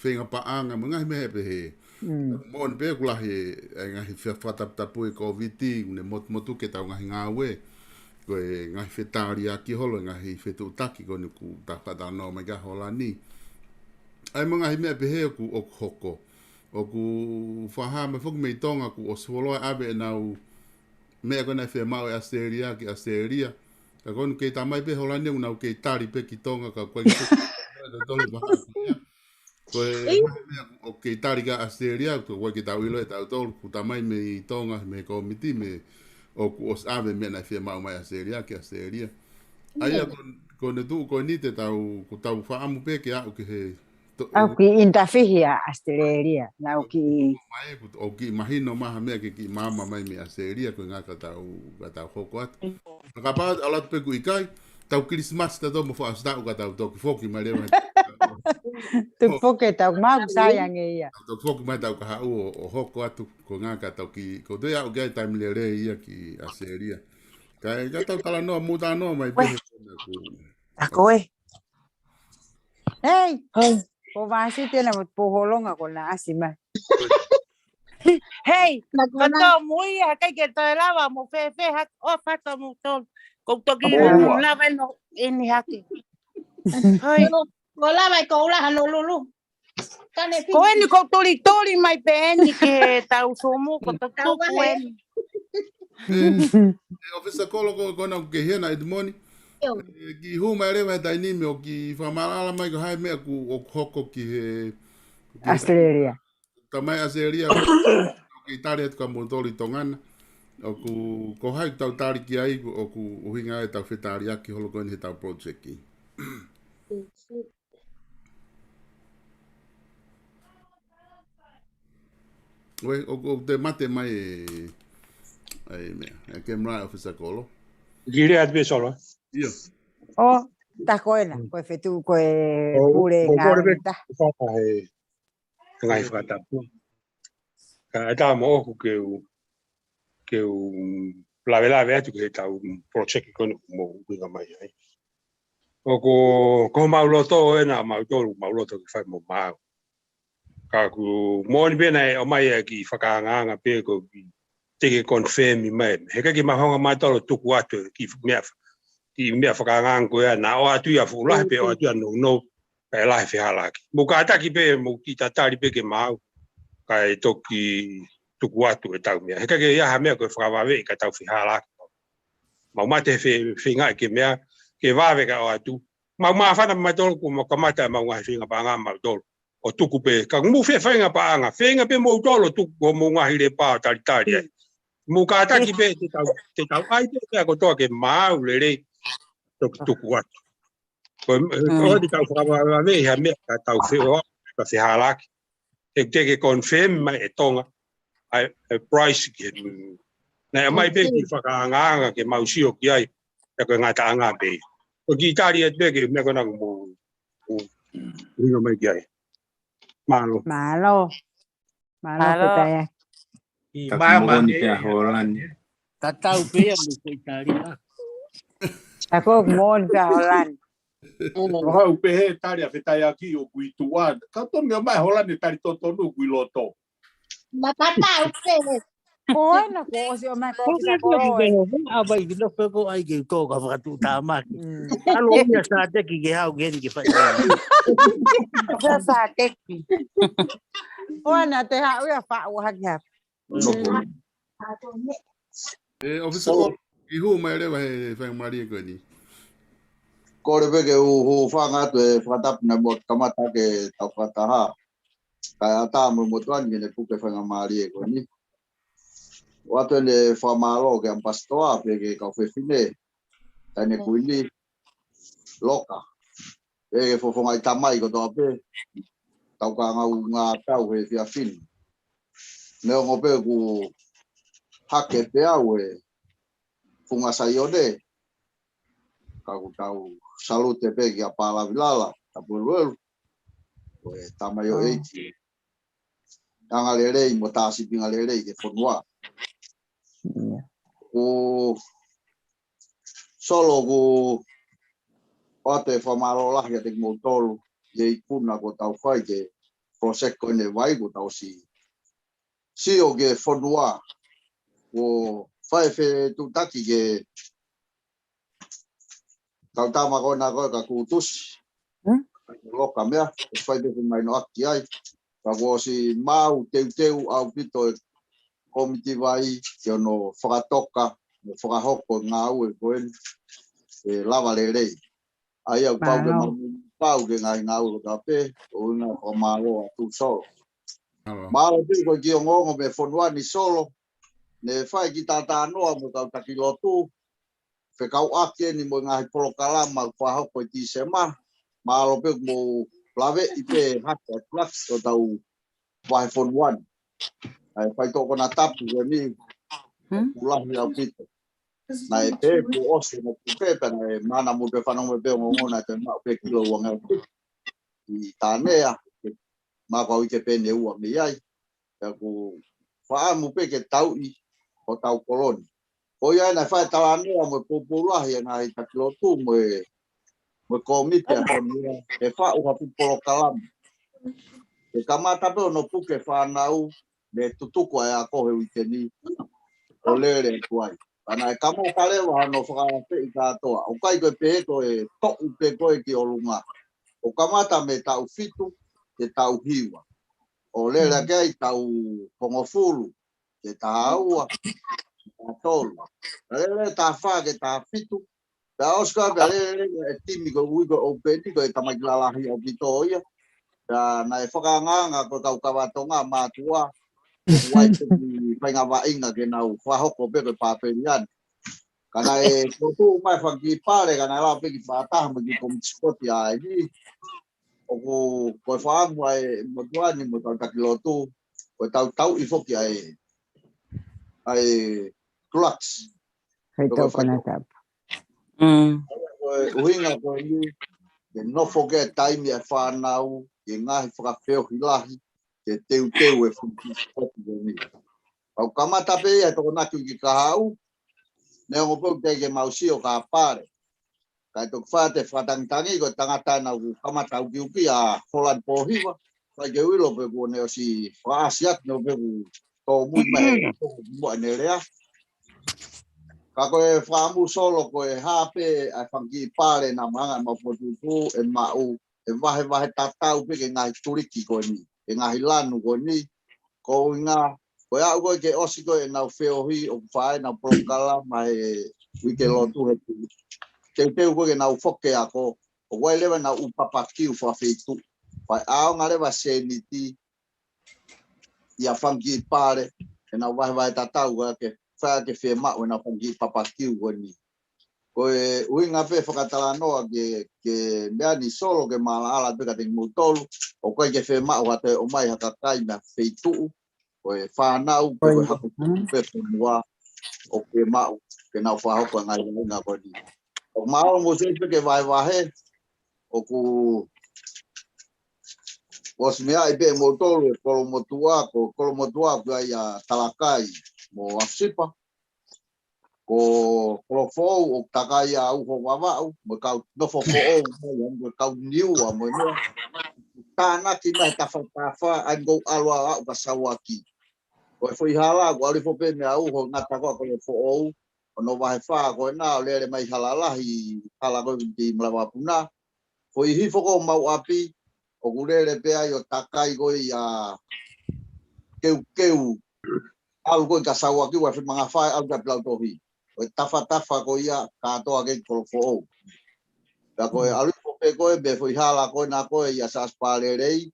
feinga paʻanga mo e ngaahi meʻa pehē. Mm. Moʻoni pē ʻoku lahi e, e ngaahi fea-, fakataputapu e Kōviti, ʻoku ne mot-, motuʻa ke tau ngaahi ngāue. Ko e ngaahi fetaliaki holo, e ngaahi fetuʻutaki ko eni ʻoku tau fakatalanoa mai ki ai Holani. ʻA ia mo e ngaahi meʻa pehē ʻoku, ʻoku hoko. ʻOku fakahā mai foki mei Tonga kuo ʻosi fuoloa ʻave ʻenau meʻa ko ena ʻe fiemaʻu ʻe ʻAositelēlia ki ʻAositelēlia. Ka ko eni kei tā mai pē Holani ʻoku nau kei tali pē ki Tonga ka ʻoku ʻikai ke totolo vaha ko ia. Ko e Ei. meʻa ʻoku kei tali ki ʻAositelēlia, ʻoku ʻikai ke tau ʻilo ʻe tautolu, kuo tā mai mei Tonga, mei he kōmiti, mei ʻoku ʻosi ʻave meʻa naʻe fiemaʻu mai ʻAositelēlia ki ʻAositelēlia. ʻA ia Ia. ko, ko ʻene tuʻu ko eni te tau, kuo tau fakaʻamu pē ke aʻu ki he to-, ʻAu kiʻi ʻinitafihi ʻa ʻAositelēlia, naʻa ku kiʻi mai, ʻoku, ʻoku kiʻi mahino mai ha meʻa ke kiʻi maama mai mei ʻAositelēlia, ko e ʻuhinga ka tau, ka tau hoko atu. Ka kapau ʻe ʻalu atu pē ʻoku ʻikai, tau Kilisimasi tautolu mo fakaʻosi taʻu ka tau toki foki mai leva. Tuku foki tau mau sai ange ia. Tau toki foki mai tau kahaʻu ʻo, ʻo hoko atu, ko e ʻuhinga ka tau kiʻi, ko e toe aʻu ki ai taimi lelei ia ki ʻAositelēlia. Ka, ka tau talanoa, mou talanoa mai pē Uē. he kona ku. A ko e. Hei! Hei. Ko Vāsiti ena mo Puholonga ko ena ʻasi mai. Hei! Na ko na. Kato mui, ʻikai ke toe lava mo fēfē hake, ʻo fato mo tolu. Ko toki Mo ua. lava no ini hake. Hoi. Ko lava i ko ula hano lulu. Kane Ko fini. eni ko tolitoli mai pē eni ke tau somu, ko to Tau tuku vahe. eni. E, e, ʻOfisa Kolo ko, ko ena ʻoku ke hena, Edmoni. Io. E, kiʻi hū mai leva he taimi ni ʻo kiʻi fakamaʻalaʻala mai ko hai meʻa ʻoku, ʻoku hoko ki he, ki he ʻAositelēlia. Tamai ʻAositelēlia, ʻoku kiʻi tali atu kia moutolu ʻi Tonga na. ʻOku, ko hai tau tali ki ai, ʻoku ʻuhinga ʻetau fetaliaki holo ko eni heʻetau project. Ue, ʻo, ʻo te mate mai e, ai meʻa, e camera ʻOfisa Kolo. Gile atu pē Solo. Io. ʻO, Tā ko ena, ko e fetu, ko e pule ngāue ʻe taha. Ko e faka he ngaahi fakatapu. Ka ʻe tā mo ʻoku ke u, ke u lavelave atu ki he tau project ko eni ʻoku mou ʻuhinga mai ai. ʻOku, ko homau loto ena, mau tolu, mau loto ke fai mo mau. Ka ʻoku moʻoni pē naʻe ʻomai ʻa e kiʻi fakaangaanga pē ko e kiʻi te ke confirm mai. He ʻikai ke mahonga mai tolo tuku atu e kiʻi meʻa, kiʻi meʻa fakaangaanga ko ia naʻe ʻoatu ia fuʻu lahi pē ʻoatu ia nounou. Kae lahi fehālaaki. Mou kātaki pē, mou kiʻi tatali pē ke mau. Kae toki tuku atu e tau meʻa. He ʻikai ke ʻi ai ha meʻa ko e fakavave ʻi ka tau fehālaaki. Mau mate he fe-, feinga ke meʻa, ke vave ka ʻoatu. Mau māfana mai tolo kuo mau kamata mau ngaahi feinga paʻanga mau tolo. ʻO tuku pē, ka mou feinga paʻanga, feinga pē mou tolo tuku ko mou ngaahi lepa ʻo talitali ai. Mou kātaki pē te tau, te tau ʻai pē pea kotoa ke mau lelei toki tuku atu. Ko e, ko e te tau fakavavave ha meʻa ka tau feʻoa, ka fehālaaki. He te ke confirm mai e Tonga, ʻa e, e price ki he, naʻe ʻomai pē kiʻi fakaangaanga ke mau sio ki ai, ʻa ko e ngataʻanga pē. Ko e kiʻi tali atu pē ke meʻa ko ena ʻoku mou, mou, ʻuhinga mai ki ai. Mālō. Mālō. Mālō. Mālō. Fetaia. Ka māmani moʻoni pē ʻa Holani. Tatau pē ia mo ko Italia. Ka ko moʻoni pē ʻa Holani. ʻO hau pē he tali ʻa Fetaiaki ʻoku ʻi tuʻa. Ka tonu ia mai Holani tali totonu ʻoku ʻi loto. Ma tatau pē. Ko ena ko ʻosi ʻomai ko ʻosi ka kolo e. ʻA vai ki loto ko ai ke tō ka fakatuʻutāmaki. Mm. Alo ia Sateki ke hau ke ni ke fai. Ko Sateki. Ko ena te haʻu ia faʻu hake hake. ʻE, ʻofisa, ʻi hū mai leva he faingamālie ko eni. Kole pē ke u hūfanga atu e fakatapu naʻe mou kamata ke tau fakataha. Kae ʻatā mo e motuʻa ni ke ne puke faingamālie ko eni. ʻOatu ʻene fakamālō ki he ʻamipasitoa pea ki he kau fefine. Taʻahine kuini. Loka. Pea ki he fofonga ʻi tamai kotoa pē. Tau ka ngau ngā tau he fiafini. Neongo pē ʻoku hake pē au e funga Saione. Ka ʻoku tau salute pē kia Palavilala, Tapueluelu. Ko e tamaioʻeiki. Anga lelei mo tā sipinga lelei ke fonua. ʻIo. ʻOku Solo ʻoku ʻoatu e fakamālō lahi ʻiate kimoutolu, ʻi he ikuna kuo tau fai ki he project ko eni vai kuo tau ʻosi sio ki he fonua, kuo fai fetuʻutaki ki he kau tama ko ena ko e ka kutusi. Hmm? Loka meʻa, ʻosi fai pē ke mahinoʻaki ai. Ka kuo ʻosi maʻu teuteu ʻaupito e kōmiti vai, ki hono fakatoka, mo fakahoko e ngāue ko eni, ʻe lava lelei. ʻA ia ʻoku pau ke Mālō. mau, pau ke ngaahi ngāue kotoa pē, ʻo ina fakamālō atu Solo. Mālō. Mālō pē ko e kiʻi ongoongo mei he fonua ni Solo, ne fai kiʻi talanoa mo e kau taki lotu, fekauʻaki eni mo e ngaahi polokalama ʻoku fakahoko ʻi Tīsema, mālō pē ʻoku mou laveʻi pē hake atu laki ʻo tau vahefonua ni. ʻA e faitoʻo konatapu ko eni, Hmm? ʻoku lahi ʻaupito. Naʻe pē kuo ʻosi mo kupe pē naʻe mana mo pē fanongo pē ongoongo naʻe te maʻu pē kilo uangeau ʻi Tānea, ma kau ʻi ke pē ne ua mei ai. Pea ʻoku faʻamu pē ke tauʻi hotau kolo ni. Ko ia naʻe fai talanoa mo e poupou lahi e ngaahi taki lotu mo e, mo e kōmiti ʻa e fonua, ʻe faʻu ha fuʻu polokalama. ʻE kamata pē hono puke fānau, ne tutuku ʻa e ako he uike ni, ʻo lele atu ai. Ka naʻe kamata leva hono fakaafeʻi kātoa. ʻOku ʻikai ko e pehē ko e toʻu pē ko e ki ʻolunga. ʻO kamata mei he taʻu fitu, ki he taʻu hiva. ʻO lele ake ai taʻu hongofulu, ki he taha ua, taha tolu. Lele taha fā, ki he taha fitu. Pea ʻosi ko ia pea lele e timi ko e ui ko e Open ko e tamaiki lalahi ʻaupito ia. Pea naʻe fakaangaanga ko e kau kava Tonga mātuʻa. Uai te ki faingavaʻinga ke nau fakahoko pē ko e Papelian. Ka naʻe kotu mai faki pale, ka naʻe lau pē ki fakataha mo e kiʻi kōmiti sipoti ʻa eni. ʻOku ko e faʻamu ʻa e motuʻa ni mo e kau taki lotu, ko e tau tauʻi foki ʻa e, ʻa e tulaki. Faitoʻo konatapu. Mm. ʻUhinga ko eni, ke nofo ke taimi ʻa e fānau, ke ngaahi fakafeohi lahi, ke teuteu e fungisi kopi ko eni. Kau kamata pē ia e Tokonaki ki kahaʻu, neongo pē ʻoku teʻeki ke mau sio ka pale. Kae toki fai atu e fakatangitangi ko e tangata naʻa ku kamata ukiuki ʻa Holani Pōhiva, fai ke u ʻilo pe kuo ne ʻosi fakaʻasi atu, neongo pē ʻoku tōmui mai, tōmui mai ʻene lea. Ka ko e fakaʻamu Solo ko e hā pē ʻa e fanga kiʻi pale naʻa mahanga ʻemau fokotuʻutuʻu ʻe maʻu, ʻe vahevahe tatau pē ki he ngaahi tuliki ko eni, ki he ngaahi lanu ko eni, ko e ʻuhinga, ko e aʻu ko ē ke ʻosi ko ē ʻenau feohi ʻoku fai ʻenau polokalama he uike lotu he teuteu ko ē ke nau foki ako, ʻoku ʻi ai leva ʻenau ʻū papakiu fakafeituʻu. Pea ʻaonga leva sēniti ʻi he fanga kiʻi pale, ʻenau vahevahe tatau ka ke fai ke fiemaʻu ʻenau fanga kiʻi papakiu ko eni. Ko e ʻuhinga pē fakatalanoa ke, ke meʻa ni Solo ke maʻalaʻala pē kiate kimoutolu, ʻoku ʻikai ke fiemaʻu ha toe ʻomai ha kakai mei ha feituʻu, ko e fānau, pe ko e hako pē fonua, ʻoku fiemaʻu, ke nau fakahoko e ngaahi ʻuhinga ko eni. ʻOku mālō mo se pē ke vahevahe, ʻoku ʻosi meaʻi pē moutolu e Kolomotuʻa, ko Kolomotuʻa ʻoku ʻi ai ʻa Talakai mo ʻAfisipa. Ko Kolofoʻou ʻoku takai ʻa Uho Vavaʻu, mo e kau nofo foʻou, mo e kau Niua, mo e meʻa. Tānaki mai tafatafa, ʻa ia ʻoku ou ʻalu ʻa au ka Sauaki. Ko e foʻi hala, ʻoku ʻalu hifo pē meia Uho ngata ko ē ʻa Kolofoʻou, ʻo hono vahe fā ko ena, ʻo lele mai hala lahi, hala ko ē ki Malavapuna. Foʻi hifo ko ē ʻo mau ʻapi, ʻoku lele pē ai ʻo takai ko ē ʻa Keukeu, ʻalu ko ē ka Sauaki, ʻo afe manga fai, ʻalu ka Pilautohi. Ko e tafatafa ko ia, kātoa ki Kolofoʻou. Ka ko e ʻalu hifo pē ko ē, mei he foʻi hala ko ena ko ē ʻia Sasipalelei,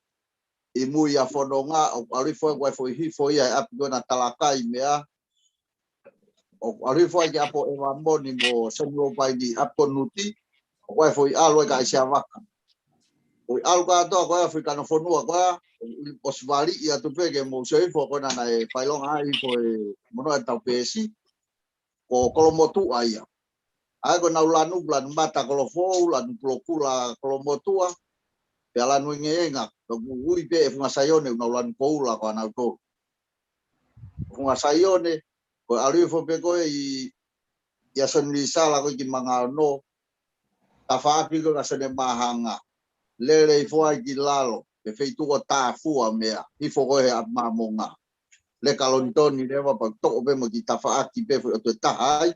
ʻi mui ʻa Fononga, ʻoku ʻalu hifo ko e foʻi hifo ia ʻa e ʻapi ko ena Talakai meia, ʻoku ʻalu hifo ai ki ʻapi ʻo ʻEvamoni mo Samuel Paini ʻapi ko Nuti, ʻoku ʻi ai foʻi ʻalu ai ka ʻAisiavaka. Foʻi ʻalu kātoa ko ē ʻa e foʻi kano fonua ko ē, ʻosi valiʻi atu pē ke mou sio hifo ko ena naʻe fakaʻilonga ai hifo e mono ʻetau peesi, ko Kolomotuʻa ia. ʻA ia ko ʻenau lanu, lanu mata Kolofoʻou, lanu kulokula Kolomotuʻa, pea lanu engeenga, ka ʻoku ui pē ʻe Funga Saione, ʻenau lanu koula ko ʻenau tolu. Funga Saione, ko e ʻalu hifo pē ko ē ʻi, ʻia Soni Lisala ko ē ki Mangaono, tafaʻaki ko ē ka Sone Mahanga, lele hifo ai ki lalo, he feituʻu ko Tāfua meia, hifo ko ē he ʻapi Māmonga. Leka Lonitoni leva pea toʻo pē mo e kiʻi tafaʻaki pē foʻi ʻotu ʻe taha ai,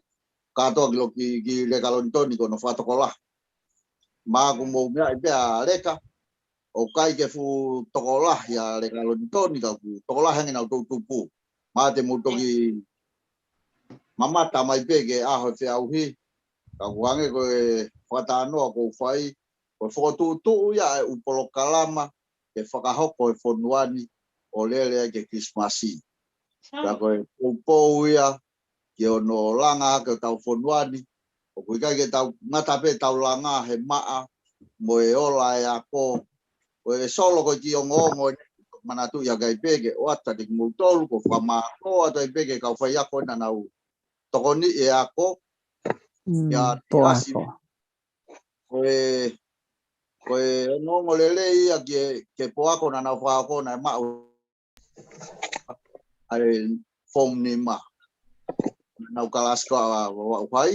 kātoa ki lo ki, ki Leka Lonitoni ko hono fakatokolahi. Mou meaʻi pē ʻa Leka, ʻoku ʻikai ke fuʻu tokolahi ʻa Leka Lonitoni ka ʻoku tokolahi ange ʻenau toutupu. Mou te mou toki mamata mai pē ki he ʻaho ʻe feʻauhi, ka ʻoku hangē ko e fakatalanoa ʻoku ou fai, ko e fokotuʻutuʻu ia ʻa e ʻū polokalama ke fakahoko he fonua ni ʻo lele ai ki he Kilisimasi. Ka ko e poupou ia ki hono langa hake hotau fonua ni, ʻoku ʻikai ke tau ngata pē tau langa he maʻa, mo e ola e ako, ko e Solo ko e kiʻi ongoongo eni, manatuʻi hake ai pē ke ʻoatu kiate kimoutolu, ko e fakamālō atu ai pē ki he kau faiako naʻa nau tokoni he ako, ʻia Tiasi. Ko e, ko e ongoongo lelei ia ki he, ki he poako naʻa nau fakahoko naʻe maʻu ʻa e form nima. Naʻa nau kalasi ko ē ʻa Vavaʻu Hai,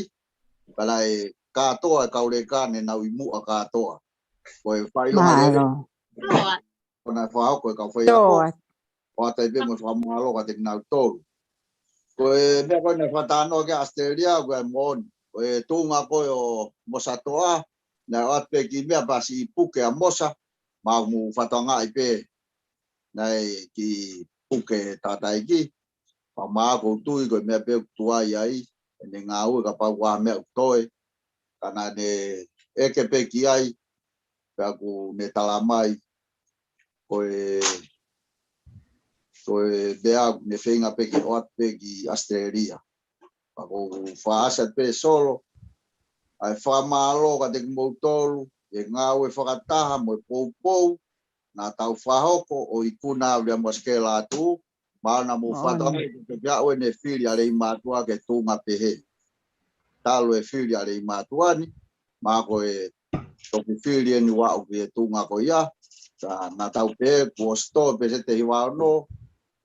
pea naʻe kātoa e kau Leka ne nau ʻi muʻa kātoa. Ko e fakaʻilonga lelei ko ena fakahoko e kau faiako. ʻOatu ai pē mo e fakamālō kiate kinautolu. Ko e meʻa ko ē naʻe fakatalanoa ki ai ʻAositelēlia, ko e moʻoni. Ko e tuʻunga ko ē ʻo Mosa Toa, naʻe ʻoatu pē kiʻi meʻa pea siʻi puke ʻa Mosa, mou fakatokangaʻi pē naʻe kiʻi puke tataiki, pea mou tui ko e meʻa pē ʻoku tuai ai ʻene ngāue kapau ko ha meʻa ʻoku toe, ka naʻa ne ʻeke pē ki ai, pea kuo ne tala mai, ko e, ko e meʻa ʻoku ne feinga pē ke ʻoatu pē ki ʻAositelēlia. Pea ʻoku ou fakaʻasi atu pē Solo, ʻa e fakamālō kiate kimoutolu, he ngāue fakataha mo e poupou, naʻa tau fakahoko ʻo ikuna ʻa Viliami Uasikela Atu, mou fakatokangaʻi ko e toki aʻu eni e fili ʻa Leimātuʻa ki he tuʻunga pehē. Talu e fili ʻa Leimātuʻa ni, ma ko e toki fili eni ʻo aʻu ki he tuʻunga ko ia. Ka naʻa tau pehē kuo ʻosi tō e peseti ʻe hiva ono,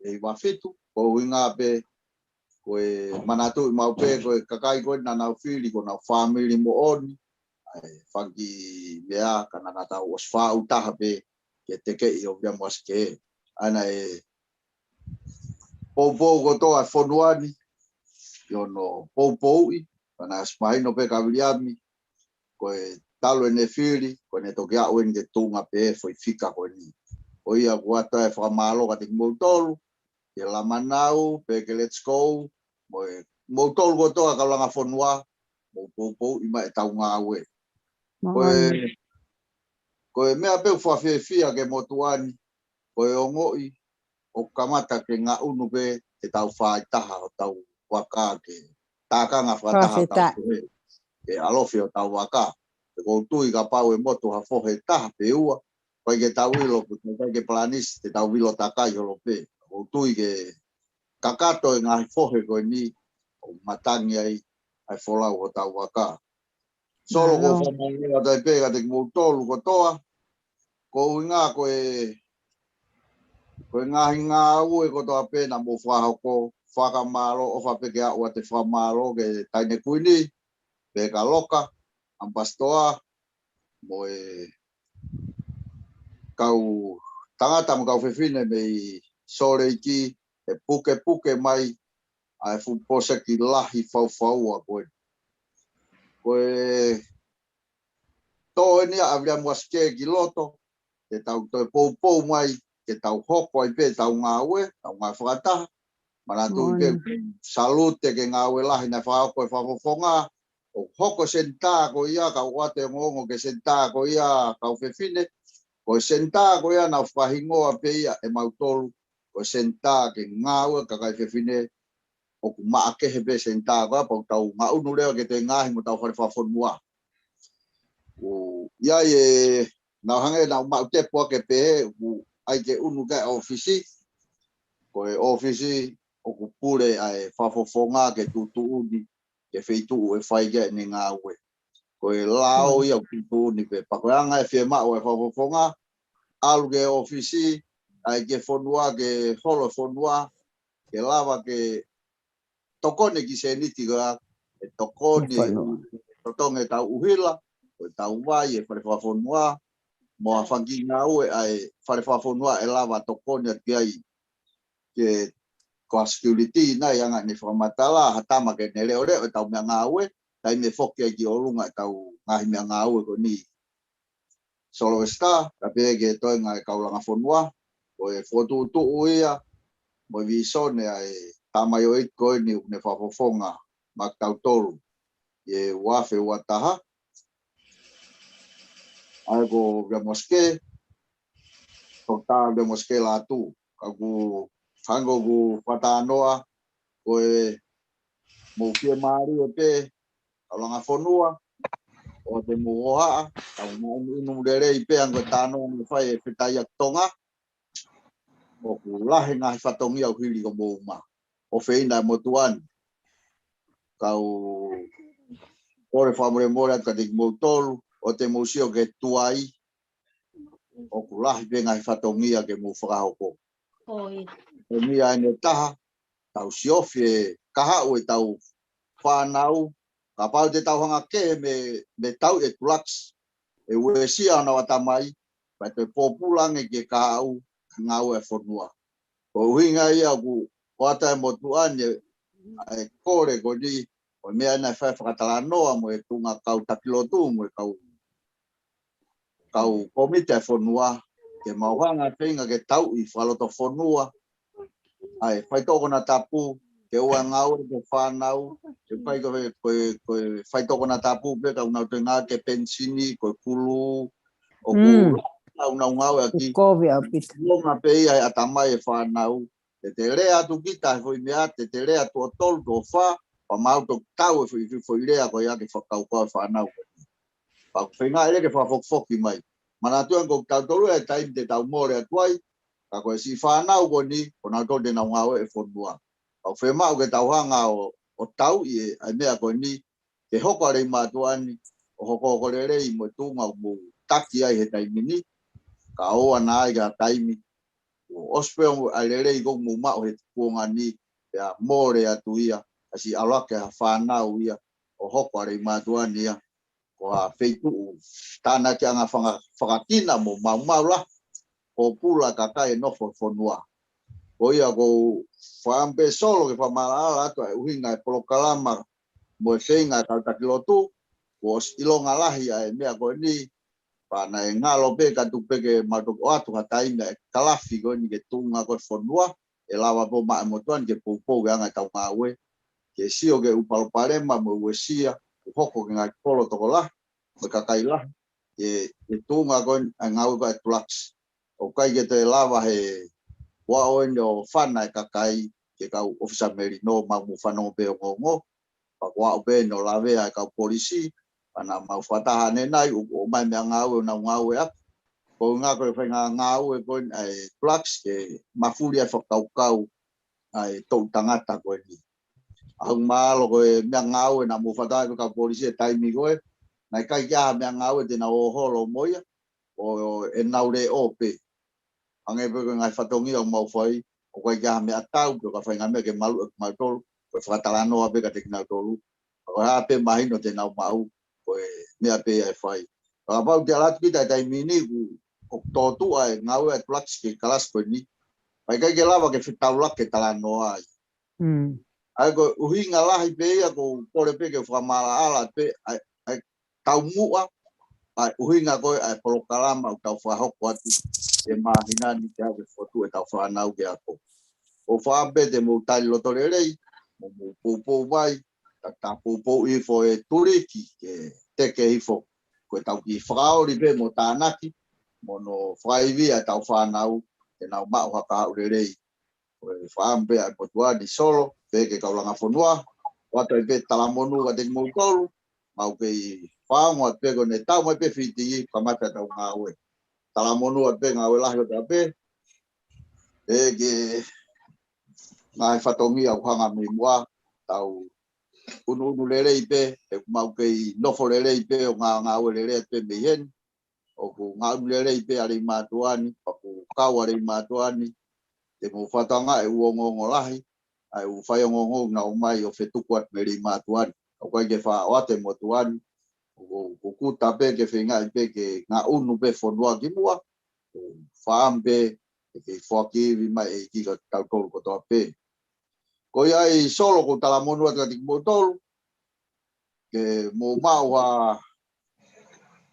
ʻe hiva fitu, ko e ʻuhinga pē ko e manatuʻi maʻu pē ko e kakai ko ē naʻa nau fili ko honau fāmili moʻoni, ʻa e fanga kiʻi meʻa ka naʻa tau ʻosi faʻu taha pē ke tekeʻi ʻo Viliami Uasikē. ʻA ia naʻe poupou kotoa e fonua ni, ʻi hono poupouʻi, ka naʻe ʻosi mahino pē kia Viliami, ko e talu ʻene fili, ko ʻene toki aʻu eni ki he tuʻunga pē foʻi fika ko eni. Ko ia ʻoku ʻoatu e fakamālō kiate kimoutolu, ki he Lamanau, pea ki he Let's Go, mo e, moutolu kotoa kau langa fonua, mou poupouʻi mai ʻetau ngāue. Ko e, ko e meʻa pē ʻoku fakafiefia ki he motuʻa ni, ko e ongoʻi ʻoku kamata ke ngaʻunu pē ke tau fāitaha hotau vaka ke tākanga fakataha hotau Fakafetaʻi. Pehē, ke ʻalofi hotau vaka. He ʻoku ou tui kapau ʻe motu ha fohe ʻe taha pe ua, ʻikai ke tau ʻilo, ʻoku ʻikai ke palanisi, te tau vilo takai holo pē. ʻOku ou tui ke kakato e ngaahi fohe ko eni, ʻo matangi ai ʻa e folau hotau vaka. Solo, ko e Mālō. Fakamālō atu ai pē kiate kimoutolu kotoa, ko e ʻuhinga ko e, ko e ngaahi ngāue kotoa pē naʻa mou fakahoko, fakamālō, ʻofa pē ke aʻu atu e fakamālō ki he Taʻahine Kuini, pea kia Loka, ʻAmipasitoa, mo e kau tangata mo e kau fefine mei Sōleki, ʻe pukepuke mai ʻa e fuʻu pōseki lahi faufaua ko ē. Ko e tō eni ʻa Viliami Uasikē ki loto, ke tau toe poupou mai, ke tau hoko ai pē ʻetau ngāue, ʻetau ngāue fakataha. Manatuʻi pē, Moʻoni. Salute ki he ngāue lahi naʻe fakahoko ʻe he fakafofonga, ʻo hoko e senitā ko ia, kau ʻoatu e ongoongo ki he senitā ko ia, kau fefine, ko e senitā ko ia naʻa ku fakahingoa pē ia ʻe mautolu, ko e senitā ki he ngāue ʻa e kakai fefine, ʻoku maʻa kehe pē e senitā ko ia, pea ʻoku tau ngaʻunu leva ki he toe ngaahi mo ʻetau fale fakafonua. ʻOku ʻi ai e, naʻa ku hangē naʻa ku maʻu tepu ake pehē, ʻoku ʻai ke ʻunu ki ai e ʻōfisi, ko e ʻōfisi ʻoku pule ʻa e fakafofonga ke tuʻutuʻuni ki he feituʻu ʻe fai ki ai ʻene ngāue. Ko e lao ia ʻoku tuʻutuʻuni pē. Pea ko e anga e fiemaʻu ʻa e fakafofonga, ʻalu ki he ʻōfisi, ʻai ki he fonua, ke holo e fonua, ke lava ke tokoni ki he sēniti ko ia, ʻe tokoni e, ʻe totongi ʻetau ʻuhila, ko ʻetau vai, e fale fakafonua, mo ha fanga kiʻi ngāue ʻa e fale fakafonua ʻe lava tokoni atu ki ai, ke ko ha security, naʻe ʻi ai ʻene fakamatala, ha tama ke ne leʻoleʻo ʻetau meʻangāue, taimi ʻe foki ai ki ʻolunga ʻetau ngaahi meʻangāue ko eni. Solowesitā, ka pehē ki he toenga e kau langa fonua, ko e fokotuʻutuʻu ia, mo e vīsone ʻa e tamaioʻeiki ko eni ʻoku ne fakafofonga maʻa kitautolu ʻi he ua afe ua taha. ʻA ia ko Viliami Uasikē, Toketā Viliami Uasikē Lātū. Ka ʻoku hangē ko ʻeku fakatalanoa, ko e mou fiemālie pē, kau langa fonua, ʻoua te mou hohaʻa, tau maʻunuʻunu lelei pē, hangē ko e talanoa naʻe fai ʻe Fetaiaki Tonga, ʻoku lahi e ngaahi fatongia ʻoku hili ko homou uma. ʻOfeina e motuʻa ni. Kau kole fakamolemole atu kiate kimoutolu, ʻoua te mou sio ki he tuai, ʻoku lahi pē ngaahi fatongia ke mou fakahoko. ʻOi. Fatongia ʻe taha, tau siofi e kahaʻu ʻetau fānau, kapau te tau hanga kehe mei, mei he tauʻi e tulakisi, ʻe uesia honau ʻatamai, pea toe pōpula ange ki he kahaʻu, ngāue e fonua. Ko e ʻuhinga ia ʻoku ʻoatu e motuʻa ni ʻa e kole ko eni, ko e meʻa naʻe fai e fakatalanoa mo e tuʻunga kau taki lotu, mo e kau, kau kōmiti e fonua, ke mau hanga feinga ke tauʻi fakalotofonua ʻa e faitoʻo konatapu, ke ʻoua ngāue ki he fānau, ke fai ko e, ko e, ko e faitoʻo konatapu pē, ka ʻoku nau toe ngāue ki he penisini, ko e kulu, ʻoku nau, nau ngāueʻaki. Kovi ʻaupito. Longa pē ia he ʻatamai e fānau, te te lea atu kita he foʻi meʻa, te te lea tuʻo tolu, tuʻo fā, pea mau toki tau e foʻi, foʻi lea ko ia ke fakakaukau e fānau. Pea ʻoku feinga ʻe lele ke fakafokifoki mai. Manatuʻi ange ko kitautolu e taimi te tau mole atu ai, ka ko e siʻi fānau ko eni, ko nautolu te nau ngāue e fonua. Pea ʻoku fiemaʻu ke tau hanga ʻo, ʻo tauʻi e, ʻa e meʻa ko eni, ke hoko ʻa e lelei mātuʻa ni, ʻo hokohoko lelei mo e tuʻunga ʻoku mou taki ai he taimi ni, ka ʻoua naʻa ʻi ai ha taimi ʻoku ʻosi pē ʻa e lelei ʻoku mou maʻu he kuonga ni, pea mole atu ia, ʻa siʻi ʻalu hake ha fānau ia, ʻo hoko ʻa Leimātuʻa ni ia ko ha feituʻu tānakiʻanga faka-, fakakina mo maumau lahi, pōpula kakai e nofo fonua. Ko ia ʻoku ou fakaʻamu pē Solo ke fakamaʻalaʻala atu ʻa e ʻuhinga e polokalama mo e feinga e kau taki lotu, kuo ʻosi ʻilonga lahi ʻa e meʻa ko eni, pea naʻe ngalo pē ka tuku pē ke mau toki ʻoatu ha taimi ʻa e kalafi ko eni ki he tuʻunga ko e fonua, ʻe lava pē ʻo maʻu ʻe he motuʻa ni ke poupou ki he anga ʻetau ngāue, ke sio ki he ʻū palopalema mo e uesia ʻoku hoko ki he ngaahi kolo tokolahi mo e kakai lahi, ki he, ki he tuʻunga ko eni ʻa e ngāue ko ē ʻa e tulakisi. ʻOku ʻikai ke toe lava he ʻoku ʻalu eni ʻo fana e kakai ki he kau ʻōfisa melino, mau mou fanongo pē ongoongo, pea kuo aʻu pē eni ʻo lavea e kau polisi, pea naʻa mau fakataha ʻanenai, ʻo, ʻomai meʻangāue ʻo nau ngāue atu. Ko e ʻuhinga ko e faʻahinga ngāue ko eni ʻa e tulakisi ke mafuli ai e fakakaukau ʻa e toʻu tangata ko eni. ʻOku mahalo ko e meʻangāue naʻa mou fakataha ai mo e kau polisi he taimi ko ē, naʻe ʻikai ke ʻi ai ha meʻangāue te nau ō holo mo ia, ʻo, ʻo ʻenau leʻo pē. Hangē pē ko e ngaahi fatongia ʻoku mau fai, ʻoku ʻikai ke ʻi ai ha meʻatau, pe ko ha faʻahinga meʻa ke maluʻi ʻe kimautolu, ko e fakatalanoa pē kiate kinautolu. Ka ko e hā pē mahino te nau maʻu, ko e meʻa pē ia ʻe fai. Ka kapau te ala atu kita he taimi ni ʻoku, ʻoku tōtuʻa e ngāue ʻa e tulakisi ki he kalasi ko eni, pea ʻikai ke lava ke fetaulaki e talanoa ai. Mm. ʻA ia ko e ʻuhinga lahi pē ia ʻoku ou kole pē ke fakamaʻalaʻala pē, ʻa e, ʻa e taumuʻa, ʻa e ʻuhinga ko ē ʻa e polokalama ʻoku tau fakahoko atu he māhina ni ke ʻave fotu ʻetau fānau ki he ako. ʻOku ou fakaʻamu pē te mou tali loto lelei, mo mou poupou mai, ta, ta poupou hifo e tuliki ke teke hifo. Ko ʻetau kiʻi fakaoli pē mo tānaki, mo hono fakaivia ʻetau fānau, ke nau maʻu ha kahaʻu lelei. Ko e fakaʻamu pē ʻa e motuʻa ni Solo, pea ki he kau langa fonua, ʻoatu ai pē talamonū kiate kimoutolu, mau kei fakaongo atu pē ko ʻene tau mai pē Fiti, kamata ʻetau ngāue. Talamonū atu pē ngāue lahi ʻoku tau pē, pea ki he ngaahi fatongia ʻoku hanga mei muʻa, tau ʻunuʻunu lelei pē, he ʻoku mau kei nofo lelei pē, ʻo ngā-, ngāue lelei atu pē mei heni, ʻoku ngaʻunu lelei pē ʻa Leimātuʻa ni, pea ʻoku kau ʻa Leimātuʻa ni, te mou fakatokangaʻi e ʻū ongoongo lahi, ʻa e ʻū faiongoongo naʻa nau ʻomai ʻo fetuku atu mei Leimātuʻa ni. ʻOku ʻikai ke faʻa ʻoatu ʻe he motuʻa ni, ʻoku, ʻoku kuta pē ke feingaʻi pē ke ngaʻunu pē fonua ki muʻa, ʻoku ou fakaʻamu pē ke kei foaki ivi mai ʻe he ʻEiki kiate kitautolu kotoa pē. Ko ia ai Solo ʻoku ou talamonū atu kiate kimoutolu, ke mou maʻu ha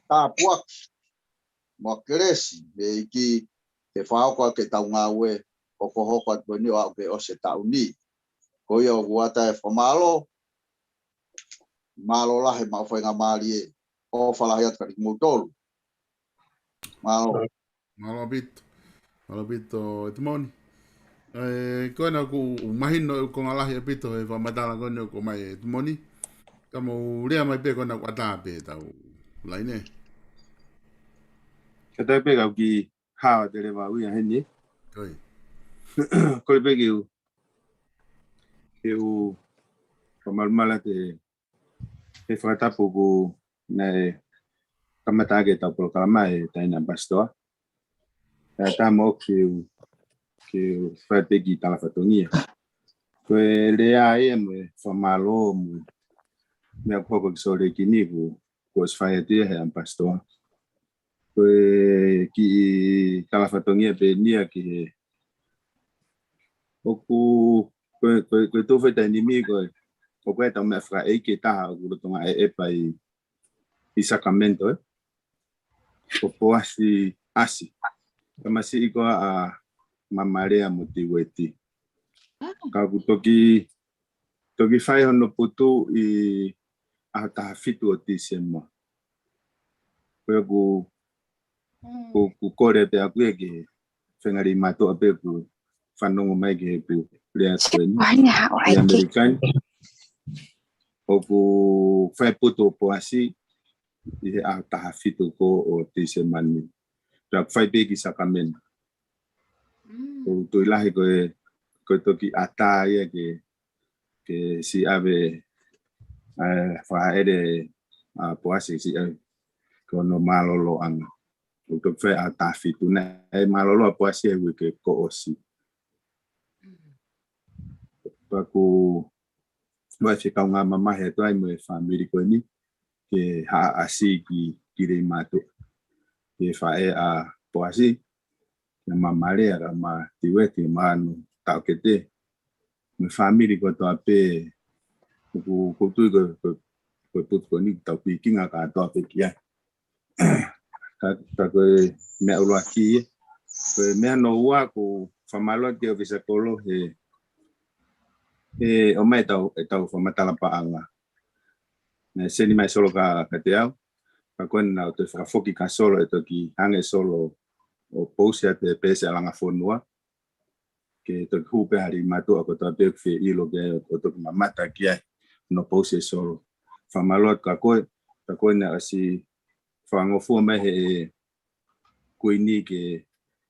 tāpuaki mo e kelesi mei he ʻEiki ke fakahoko ʻaki ʻetau ngāue hokohoko atu ko eni ʻo aʻu ki he ʻosi e taʻu ni. Ko ia ʻoku ou ʻoatu e fakamālō, mālō lahi e maʻu faingamālie, ʻofa lahi atu kiate kimoutolu. Mālō. Mālō ʻaupito. Mālō ʻaupito, ʻEtimoni. ʻE, ko ena ʻoku mahino e konga lahi ʻaupito he fakamatala ko ena ʻoku ʻomai ʻe ʻEtimoni. Ka mou lea mai pē ko ena ʻoku ʻatā pē ʻetau laine. Ka tai pē kau kiʻi hao te leva ui a heni. Koi. Kole pē ke u, ke u fakamalumalu atu he fakatapu ʻoku ne kamata ʻaki ʻetau polokalama ʻe Taina Pasitoa. Ka ʻatā mo ke u, ke u fai pē kiʻi tala fatongia. Ko e lea ia mo e fakamālō mo e meʻa ʻoku hoko ki Sōleki ni ʻoku, kuo ʻosi fai atu ia he ʻAmipasitoa. Ko e kiʻi tala fatongia pē eni ia ki he ʻoku, ko e, ko e, ko e tuʻu fai taimi ni ko e, ʻoku ʻi ai ʻetau meʻa fakaʻeiki ʻe taha ʻoku lolotonga ʻeʻepa ʻi, ʻi Sacramento, ē? Ko Poasi ʻAsi. Tamasiʻi ko ē ʻa Mama Lea mo Tiueti. Ka ʻoku toki, toki fai hono putu ʻi he ʻaho taha fitu ʻo Tīsema. Ko ia ʻoku, ʻoku, ʻoku kole pē ʻaku ia ke fengali mātuʻa pē ʻoku fanongo mai ki heʻeku lea ko eni. ʻI ʻAmelika ni. ʻOku fai putu ʻo Poasi ʻi he ʻaho taha fitu ko ē ʻo Tīsema ni. Pea ʻoku fai pē ki Sacramento. ʻOku ou tui lahi ko e, ko e toki ʻatā ia ke, ke siʻi ʻave, ē, fakaʻele ʻa Poasi siʻi ai ko hono mālōlōʻanga. ʻOku toki fai ʻa tafitu naʻe mālōlō ʻa Poasi he uike kuo ʻosi. Pea ʻoku ʻi ai e fekaungāmamahi atu ai mo e fāmili ko eni ke haʻa ʻasi ki, ki Leimātuʻa. Ki he faʻē ʻa Poasi, kia Māmā Lea, kia Mātiu ē, kia Manu Taʻokete. Mo e fāmili kotoa pē, ʻoku, ʻoku ou tui ko, ko, ko e putu ko eni tau pikinga kātoa pē ki ai. Ka, ka ko e meʻa ʻuluaki ē. Ko e meʻa hono ua ʻoku ou fakamālō atu ki he ʻōfisa kolo he, he ʻomai ʻetau, ʻetau fakamatala paʻanga. Naʻe send mai Solo kia, kiate au. Ka ko ena naʻa ku toe fakafoki kia Solo ʻe toki hanga ʻe Solo ʻo post atu he peesi ʻa Langa Fonua. Ke toki hū pē ʻa Leimātuʻa kotoa pē ʻoku fie ʻilo ke ʻo toki mamata ki ai, hono post ʻe Solo. Fakamālō atu kia koe, ka ko ena ʻosi fakangofua mai he Kuini ke,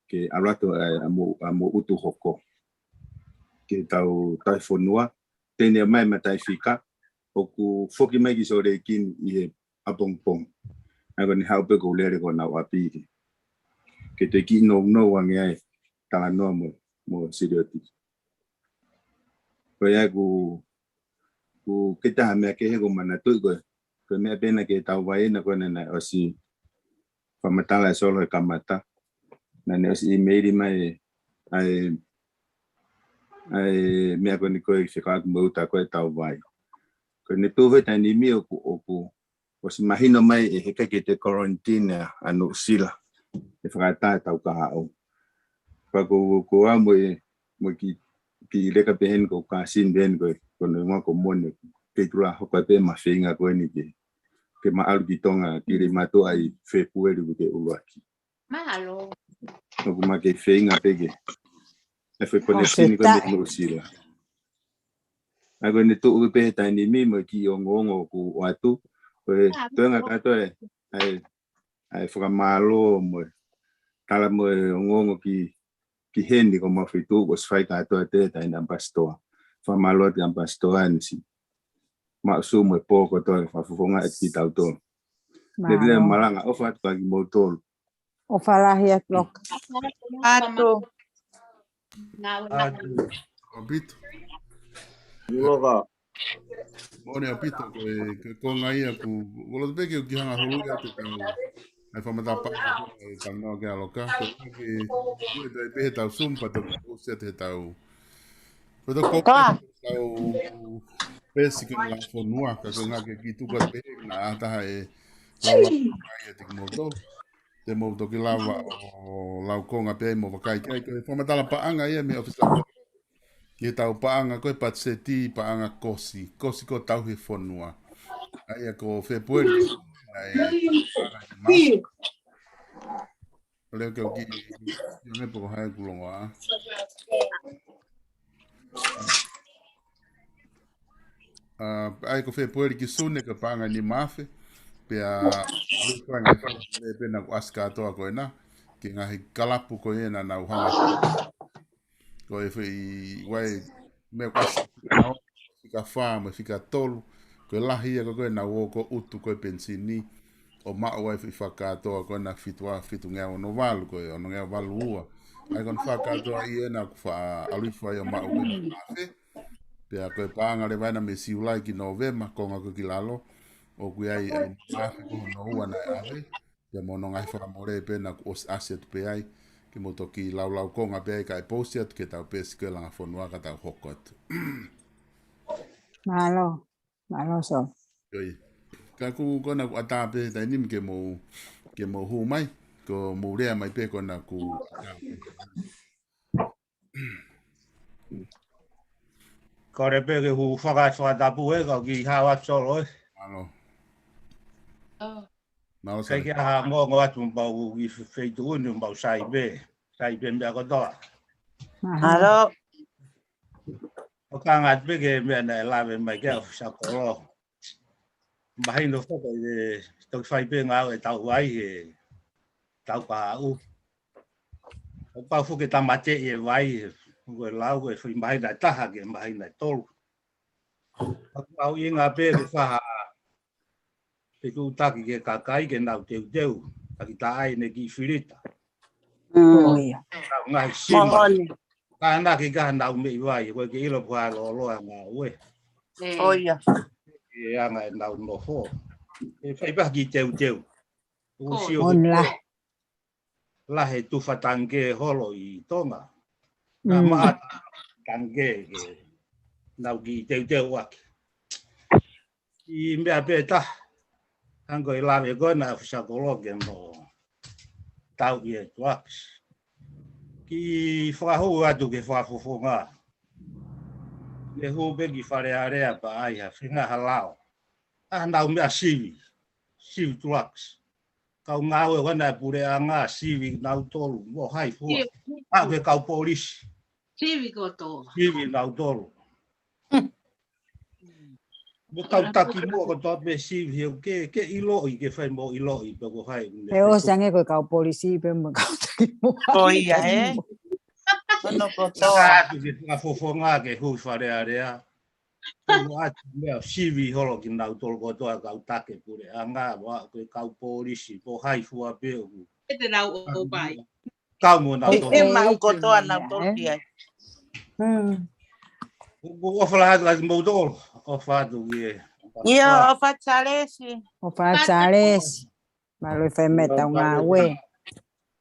ke ʻalu atu ʻa, ʻa mo, ʻa mo utu hoko. Ke tau tauhi fonua, teʻeki ʻomai mataʻifika, ʻoku foki mai ki Sōleki ni ʻi he ʻapongipongi. ʻA ia ko eni haʻu pē ʻoku ou lele ki honau ʻapi ke, ke toe kiʻi nounou ange ai talanoa mo, mo Silioti. Ko ia ʻoku, ʻoku ʻikai ha meʻa kehe ʻoku ou manatuʻi ko e, ko e meʻa pē ena ki he Tauvai ena ko ena naʻe ʻosi fakamatala ʻe Solo he kamata. Naʻa ne ʻosi ʻīmeili mai ʻa e, ʻa e meʻa ko eni ko e fekauʻaki mo e uta ko e Tauvai. Ko ʻene tuʻu he taimi ni ʻoku, ʻoku ʻosi mahino mai ʻe heʻikai ke toe quarantine ʻa, ʻa Nuʻusila. ʻE fakaʻatā ʻetau kahaʻu. Pea ko, ko au mo e, mo e kiʻi, kiʻi leka pē heni ko Kasini pē heni ko, ko hono hingoa ko Mone. Kei tula hoko pē ʻema feinga ko eni ke, ke ma ʻalu ki Tonga ki Leimātuʻa ʻi Fēpueli uike ʻuluaki. Mahalo. ʻOku ma kei feinga pē ke, ʻe fai connection ko eni mo Nuʻusila. ʻA ia ko ʻene tuʻu pē he taimi ni mo e kiʻi ongoongo ʻoku ʻoatu. Ko e toenga kātoa ē, ʻa e, ʻa e fakamālō mo e tala mo e ongoongo ki, ki heni ko Mafitu ʻoku ʻosi fai kātoa ʻa e taimi ʻambasitoa. Fakamālō atu ʻambasitoa ʻene siʻi maʻu sū mo e pō kotoa ke fakafofongaʻi kitautolu. Mālō. Lelei malanga, ʻofa atu kia kimoutolu. ʻOfa lahi atu Loka. Atu. ʻAupito. Loka. Moʻoni ʻaupito ko e, ko e konga ia ʻoku, ʻoku ou loto pē ke u kiʻi hanga hulu atu ki he, ʻa e fakamatala paʻanga ʻa e talanoa kia Loka. Ko e ke, ke tai pē he tau Zoom pea toki post atu he tau. Ko e tau post atu he tau peesi ko ena Langa Fonua, ka ko e ngaahi kiʻi tuku atu pē naʻa taha ʻe lau lau mai ʻiate kimoutolu. Te mou toki lava ʻo lau konga pē mo vakai ki ai, ko e fakamatala paʻanga ia mei he ʻōfisa kolo ki he tau paʻanga ko e patiseti paʻanga kosi, kosi ko e tauhi fonua. ʻA ia ko Fēpueli, ʻa e, ʻa e Māsi. Leo ke u kiʻi, kiʻi meʻa pe ko hai ʻoku longoaʻa. ʻA, ʻa ia ko Fēpueli ki Sune ko e paʻanga ʻe nima afe. Pea, ʻa e paʻanga ʻe nima afe pē naʻa ku ʻasi kātoa ko ena. Ki he ngaahi kalapu ko ena naʻa nau hanga. Ko e foʻi, ʻa e, meʻa ko e ʻasi, fika fā mo e fika tolu. Ko e lahi ia ko ē naʻa nau ō ʻo utu ko e penisini. ʻO maʻu ai e foʻi fakakātoa ko ena fitu ʻa fitungeau ono valu ko e onongeau valu ua. ʻA ia ko ena fakakātoa ia naʻa ku faʻa ʻalu hifo ai ʻo maʻu ʻe nima afe. Pea ko e paʻanga leva ena mei Siulai ki Nōvema, konga ko ē ki lalo, ʻoku ʻi ai e nima afe ko hono ua naʻe ʻave, pea mo hono ngaahi fakamole pē naʻa ku ʻosi ʻasi atu pē ai, ke mou toki lau lau konga pē ai kae post atu ki he tau peesi ko e Langa Fonua ka tau hoko atu. Mālō, mālō Solo. ʻIo. Ka ʻoku, ko ena ʻoku ʻatā pē he taimi ni ke mou, ke mou hū mai, ko mou lea mai pē ko ena ʻoku ʻatā pē. Kole pē ke u hūfanga he fakatapu ē, kau kiʻi hao atu Solo ē. Mālō. Mālō Solo. Kae ke ʻai ha ongoongo atu mo au ki he feituʻu ni mo au sai pē. Sai pē meʻa kotoa. Mālō. ʻOku ou hanga atu pē ki he meʻa naʻe lave mai ki ai ʻa e ʻōfisa kolo. Mahino foki ʻe toki fai pē ngāue ʻa e Tauvai he tau kahaʻu. ʻOku pau foki ke tāmateʻi e vai, ko e lau ko e foʻi māhina ʻe taha ki he māhina ʻe tolu. ʻOku ou ʻuhinga pē ke fai ha, Te u taki ki he kakai ke nau teuteu, taki taʻai ne kiʻi filita. Mm. ʻIo. Nau ngaahi sima. Moʻoni. Ka na ke ka nau meʻi vai, ko e ke ʻilo pua loloa ngāue. ʻIo. ʻE anga ʻenau nofo. ʻE fai pē ha kiʻi teuteu. ʻOku sio ke lahi e tufa tangikē holo ʻi Tonga. Ka maʻa tangikē ke nau kiʻi teuteu ʻaki. ʻI meʻa pē taha, hangē ko e lave ko ena ʻa e ʻofisa kolo ke mo tau ʻi e drugs. Kiʻi fakahū atu ke fakafofonga. Ne hū pē ki Fale Alea pea ʻai ha fenga ha lao. ʻA nau meʻa sivi, sivi drugs. Kau ngāue ʻa e puleʻanga sivi nautolu, mo hai fua. ʻA ke kau polisi. Sivi kotoa. Sivi nautolu. Mo kau taki mo kotoa pē sivi he ke, ke ʻiloʻi, ke fai mo ʻiloʻi, pe ko hai. He ʻosi ange ko e kau polisi pē mo kau taki mo. Ko ia, ē? Ono kotoa. Ka atu ke fakafofonga ke hū Fale Alea. Ko atu meʻa sivi holo kinautolu kotoa kau taki puleʻanga, ʻa ko e kau polisi, ko hai fua pē ʻoku. ʻE te nau ʻo pai. Kau mo nautolu. ʻE mau kotoa nautolu ki ai. ʻOku ʻofa lahi atu kimoutolu, ʻofa atu ki he. ʻIo, ʻofa atu Salesi. ʻOfa atu Salesi. Mālō e fai mai ʻetau ngāue.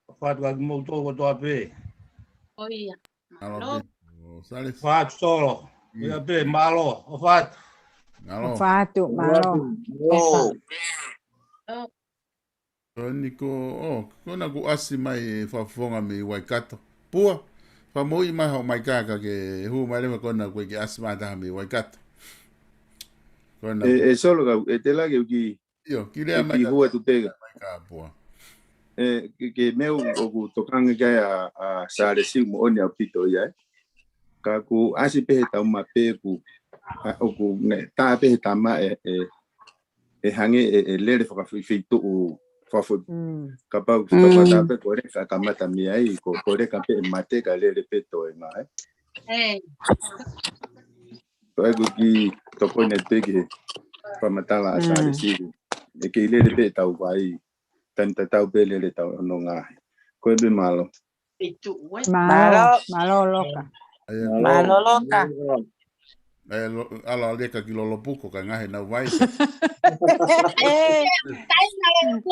ʻOfa atu kimoutolu kotoa pē. ʻIo. Mālō. ʻOfa atu Solo. ʻIo pē, mālō. ʻOfa atu. ʻOfa atu, mālō. Ko eni ko, ʻo, ko ena kuo ʻasi mai e fakafofonga mei Waikato. Pua, fakamoʻui mai hoʻo maika ka ke hū mai leva ko ena kuo ke ʻasi mai taha mei Waikato. Ko ena ʻE, ʻe Solo kau, ʻe tela ke uki ʻIo, ki lea mai ka hua tu pega. Mai ka pua. ʻE, ke, ke meʻa ʻoku tokanga ki ai ʻa, ʻa Salesi moʻoni ʻaupito ia, ē. Ka kuo ʻasi pē he tau mape ʻoku, ʻa, ʻoku ne, tā pē he tama ʻe, ʻe, ʻe hangē ʻe, ʻe lele fakafeituʻu fafo. Kapau ki tau tā pē ko e fakakamata mei ai, ko, ko e ka pē ʻe mate ka lele pē toenga, ē. Ko e ku ki tokoni pē ki he fakamatala ʻa Salesi. ʻE kei lele pē tau vai. Tani tatau pē lele tau nonga. Ko e pē mālō. Mālō, mālō Loka. Mālō Loka. ʻE, lo, ala leka ki Lolopuko, ka ngahe nau vai.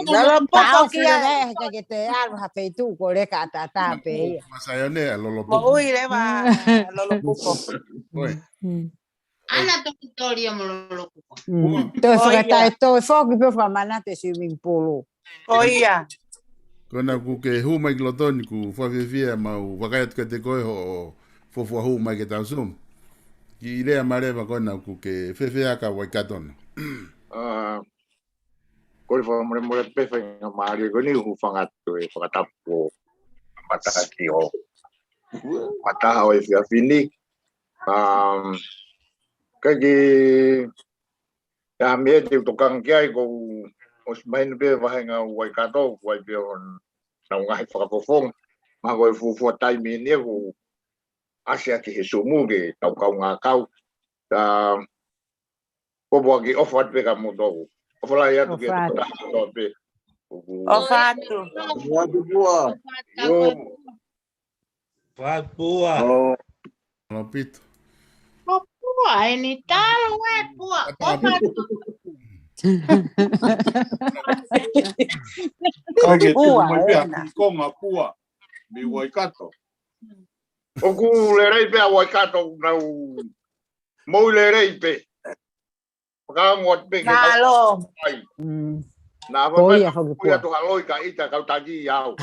Lolopuko kia. Ka ke te alu ha feituʻu ko leka ʻatā pē ia. Masaione, Lolopuko. Moʻui leva, Lolopuko. ʻAna toki toli ʻa mo Lolopuko. Toe fakatae, toe foki pē fakamanatu e swimming pool. Ko ia. Ko ena kuo ke hū mai ki loto ni kuo fakafiefia mau vakai atu kiate koe hoʻo fuofua hū mai ke tau Zoom. Kiʻi lea mai leva ko ena kuo ke fēfē ʻa Waikato na. Ko e fakamolemole pē faingamālie ko eni hūfanga atu e fakatapu ko mataki ʻo mataha ʻo e fiafini. Ka ke ʻa mea te u tokanga ki ai ko ʻosi mahino pē vahenga Waikato, ko ai pē ʻo nau ngaahi fakafofonga. Ma ko e fuofua taimi eni ʻoku ʻasi ʻaki he Zoom ke tau kaungā kau. Ka ko pua ki ʻofa atu pē ka mo tau. ʻOfa lahi atu ki he tokanga kotoa pē. ʻOfa atu. ʻOfa atu pua. ʻOfa atu pua. Mālō Pita. Ko pua, eni talo e pua. ʻOfa atu. Ko pua, ena. Konga pua. Mei Waikato. ʻOku lelei pē ʻa Waikato nau moʻui lelei pē. Pakaongo atu pē ke tau ai. Nā ko ia foki pua. Atu haloi ka ʻita kau taki au.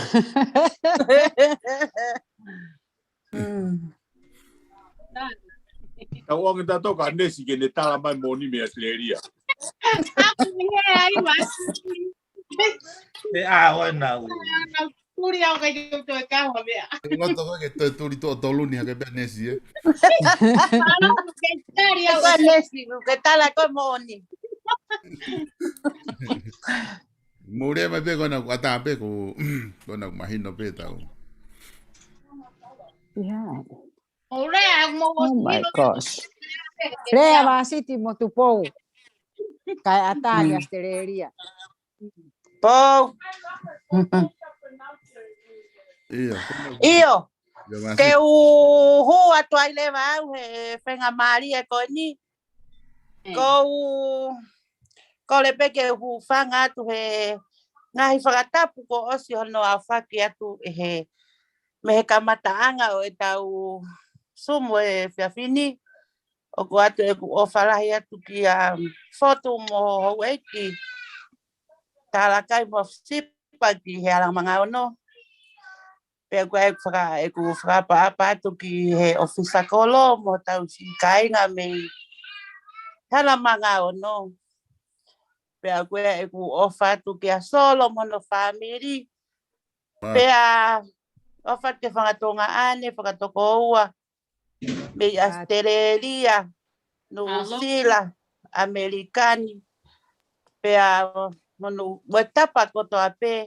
Tau onge tato ka nesi ke ne tala mai moni mei Australia. Te a ʻo e nau. Tuli au kai ke toe kaho mea. Loto ko ke toe tuli toʻo tolu ni hake pea nesi, ē. Ke tali au kai nesi, ke tala ko moni. Mou lea mai pē ko ena kuo ʻatā pē ko, ko ena kuo mahino pē tau. Mou lea, mou. Oh my gosh. Lea Vasiti mo Tupou. Kae ʻatā ʻi ʻAositelēlia. Pou. ʻIo. ʻIo. Ke u hū atu ai leva au he fenga mālie ko eni. Ko u kole pē ke u hūfanga atu he ngaahi fakatapu kuo ʻosi hono aofaki atu ʻe he mei he kamataʻanga ʻo ʻetau Zoom he efiafi ni. ʻOku ʻoatu ʻeku ʻofa lahi atu kia Fotu mo Houʻeiki Talakai mo Sipa ki he Alamanga Ono. Pea ko e faka, ʻeku fakaʻapaʻapa atu ki he ʻofisa kolo mo hotau siʻi kāinga mei Alamanga Ono. Pea ko e ʻeku ʻofa atu kia Solo mo hono fāmili. Pea ʻofa atu ki he fanga tuongaʻane, fakatokoua mei ʻAositelēlia, Nuʻusila, ʻAmelika ni, pea mo Nuʻu, mo e tapa kotoa pē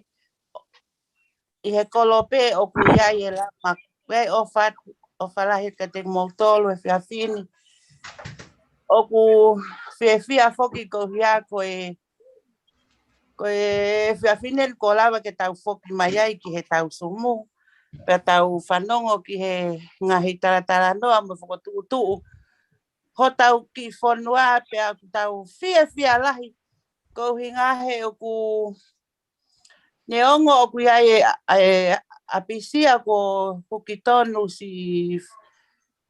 ʻi he kolo pē ʻoku ʻi ai e lama. Pea ʻofa atu, ʻofa lahi kiate kimoutolu he efiafi ni. ʻOku fiefia foki ko ia ko e, ko e efiafi ni kuo lava ke tau foki mai ai ki heʻetau Zoom. Pea tau fanongo ki he ngaahi talatalanoa mo e fokotuʻutuʻu hotau kiʻi fonua, pea ʻoku tau fiefia lahi. Ko e ʻuhinga he ʻoku neongo ʻoku ʻi ai e, e ʻapisia kuo huki tonu siʻi,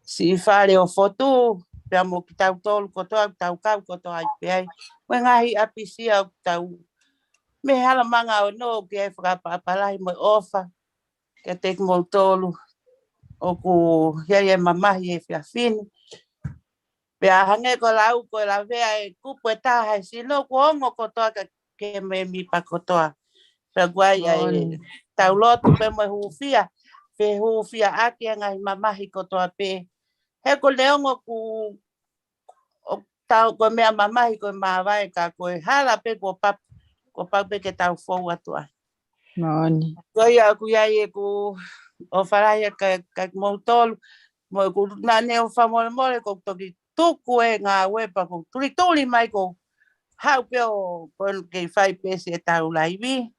siʻi fale ʻo Fotu, pea mo kitautolu kotoa, tau kau kotoa ai pē ai. Mo e ngaahi ʻapisia ʻoku tau mei Alamanga Ono, ʻoku ʻi ai e fakaʻapaʻapa lahi mo e ʻofa kiate kimoutolu ʻoku ʻi ai e mamahi he efiafi ni. Pea hangē ko e lau, ko e lavea e kupu ʻe taha he sino, kuo ongo kotoa ka ke mēmipa kotoa. Pea ʻoku ʻi ai ʻetau lotu pē mo e hūfia, fehūfiaʻaki e ngaahi mamahi kotoa pē. He ko e neongo ʻoku, ʻoku tau ko e meʻa mamahi ko e māvae ka ko e hala pē kuo pau, kuo pau pē ke tau fou atu ai. Ko ia ʻoku ʻi ai ʻeku ʻofa lahi atu kia, kia kimoutolu, mo ʻeku naʻa ne ʻofa molemole ʻoku toki tuku e ngāue pea ʻoku tulituli mai ʻoku haʻu pē ʻo ko eni kei fai pē siʻetau laivi.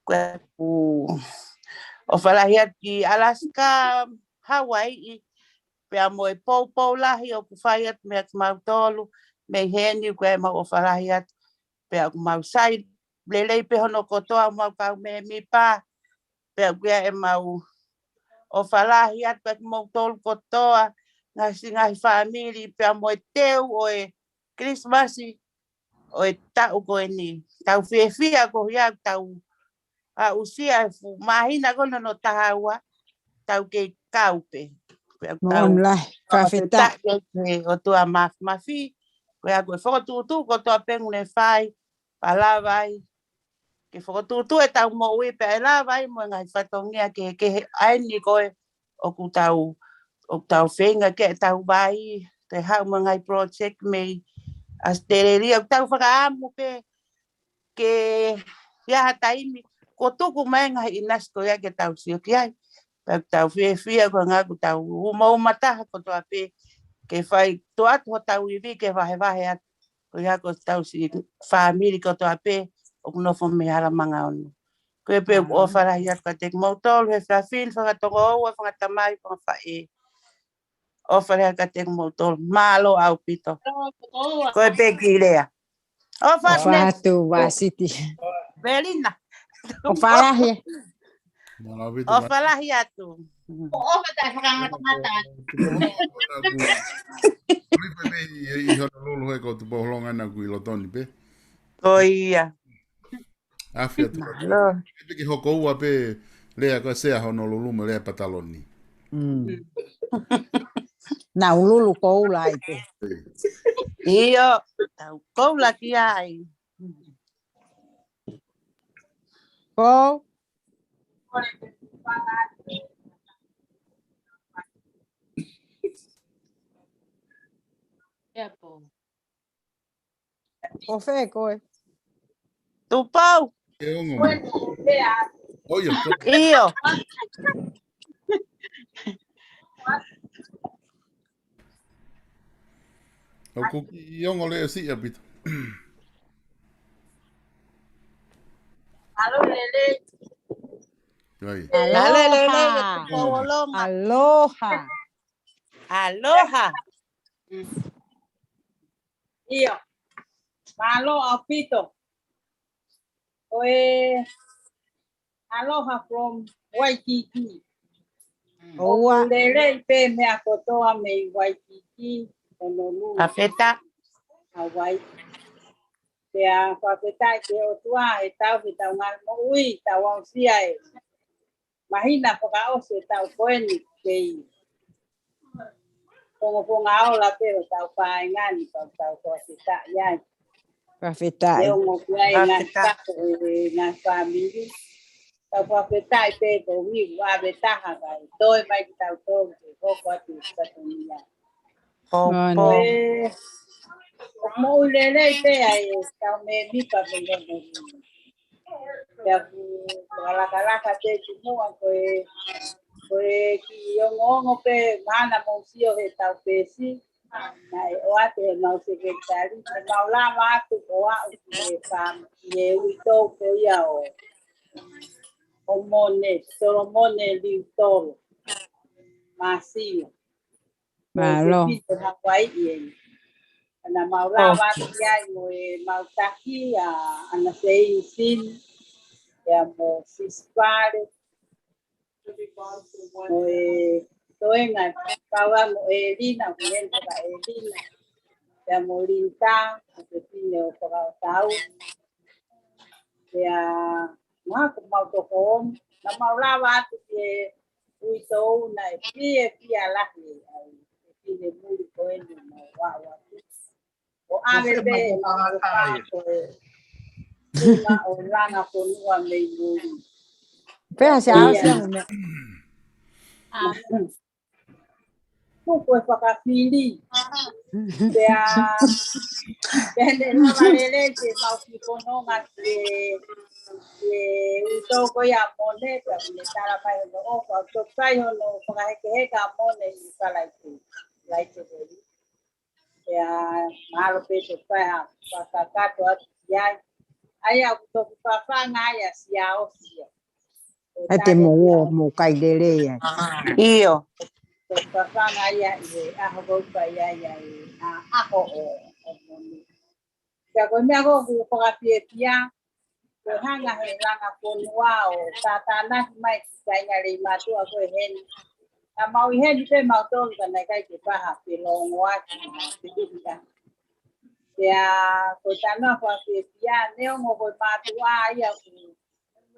Ko ʻeku ʻofa lahi atu ki Alaska, Hawaiʻi, pea mo e poupou lahi ʻoku fai atu meia kimautolu mei heni, ko e mau ʻofa lahi atu. Pea ʻoku mau sai lelei pē hono kotoa ʻemau kau mēmipa. Pea ʻoku ʻi ai ʻemau ʻofa lahi atu kia kimoutolu kotoa, ngaahi siʻi ngaahi fāmili, pea mo e teu ʻo e Kilisimasi ʻo e taʻu ko eni. Tau fiefia ko ia ʻoku tau aʻusia e fuʻu māhina ko eni hono taha ua, tau kei kau pē. Pea ʻoku tau fakafetaʻi ki he ʻOtua Māfimafi, ko ia ko e fokotuʻutuʻu kotoa pē ʻoku ne fai, pea lava ai ke fokotuʻutuʻu ʻetau moʻui pea ʻe lava ai mo e ngaahi fatongia kehekehe ʻa eni ko ē ʻoku tau, ʻoku tau feinga ke tau vai, ke haʻu mo e ngaahi project mei ʻAositelēlia, ʻoku tau fakaʻamu pē ke ʻi ai ha taimi kuo tuku mai e ngaahi ʻinasi ko ia ke tau sio ki ai. Pea ʻoku tau fiefia ko e ʻuhinga ʻoku tau umauma taha kotoa pē ke fai, tuku atu hotau ivi ke vahevahe atu. Ko ia ko ʻetau siʻi fāmili kotoa pē ʻoku nofo mei Alamanga Ono. Ko ia pē ʻoku ʻofa lahi atu kiate kimoutolu he efiafi ni, fanga tokoua, fanga tamai, fanga faʻē. ʻOfa lahi atu kiate kimoutolu. Mālō ʻaupito. Ko ia pē ki Lea. ʻOfa atu Vāsiti. Velina. ʻOfa lahi. ʻOfa lahi atu. ʻOfa atu e fakangatangatanga. Uli pē mei ʻi Honolulu he ko Tupou Holonga naʻa ku ʻi loto ni pē. Ko ia. Afi atu. Mālō. Pē ke hoko ua pē Lea ko e sea Honolulu mo Lea Pataloni. Naʻa ku lulu koula ai pē. ʻIo, tau koula ki ai. Ko ʻo fē koe? Tupou. E ongo mai. ʻIo, ko. ʻIo. ʻOku kiʻi ongo Lea siʻi ʻaupito. Mālō lelei. Kai. Mālō lelei. Aloha. Aloha. Aloha. ʻIo. Mālō ʻaupito. Ko e aloha from Waikiki. ʻOua. Lelei pē meʻa kotoa mei Waikiki, Honolulu, Fakafetaʻi. Hawaii. Pea fakafetaʻi ki he ʻOtua he tau he tau ngaahi moʻui, tau aʻusia e mahina fakaʻosi e tau ko eni kei pongoponga ola pē ʻo tau fāinga ni pau tau fakafetaʻi ai. Fakafetaʻi. Neongo pē ʻa e ngaahi tako e ngaahi fāmili. Tau fakafetaʻi pē ko miku ʻave taha kai. Toe mai ki tau tō ke hoko atu i Sakonia. Hopo. E, moʻui lelei pē ai e tau mēmipa pē lono. Pea ku fakalakalaka pē ki muʻa ko e, ko e kiʻi ongoongo pē mana mo sio he tau pesi. Naʻe ʻoatu he mau sekelitali, he mau lava atu ko aʻu ki he fam-, ki he uitou ko ia ʻo, ʻo Mone, Solomone Liutolo, Māsila. Mālō. Ko e pito Hawaii eni. Ana mau lava atu ki ai mo e mau taki a ana Seisin, ia mo Sisipale, mo e toenga, kau ai mo Elina, mo Elina, ia mo Linta, mo e pine ʻo Fakaʻotau. Ia, ma ko mau toko, na mau lava atu ki he uitou naʻe fiefia lahi ai, e pine muli ko eni mau aʻu atu. ʻO ʻave pē, mau ko e, ʻo langa fonua mei muli. Pea se au se au me. Tuku e fakafili. Pea, pea ne lava lelei ke mau ki kononga ke, ke uitou ko ia Mone, pea ne tala mai hono ʻofa, ʻo tokai hono fakahekeheka Mone i Falaite. Falaite ko ia. Pea, mahalo pē tokai ha, fakakakato atu ki ai. ʻAi au toki fafanga ai a sia o sia. ʻAi te mo uo mo kai lelei ai. ʻIo. Ko fafanga ia i he ʻaho ko pa ia ia i a ʻaho ʻo ʻo Mone. Pea ko e meʻa ko ku fakafiefia, ko e hanga he langa fonua ʻo tātānaki mai ki Kainga Leimātuʻa ko e heni. A mau i heni pē mau tolu ka naʻe ʻikai ke paha pe longo ake, pe uhi ake. Pea ko e tanoa fakafiefia, neongo ko e mātuʻa ia ku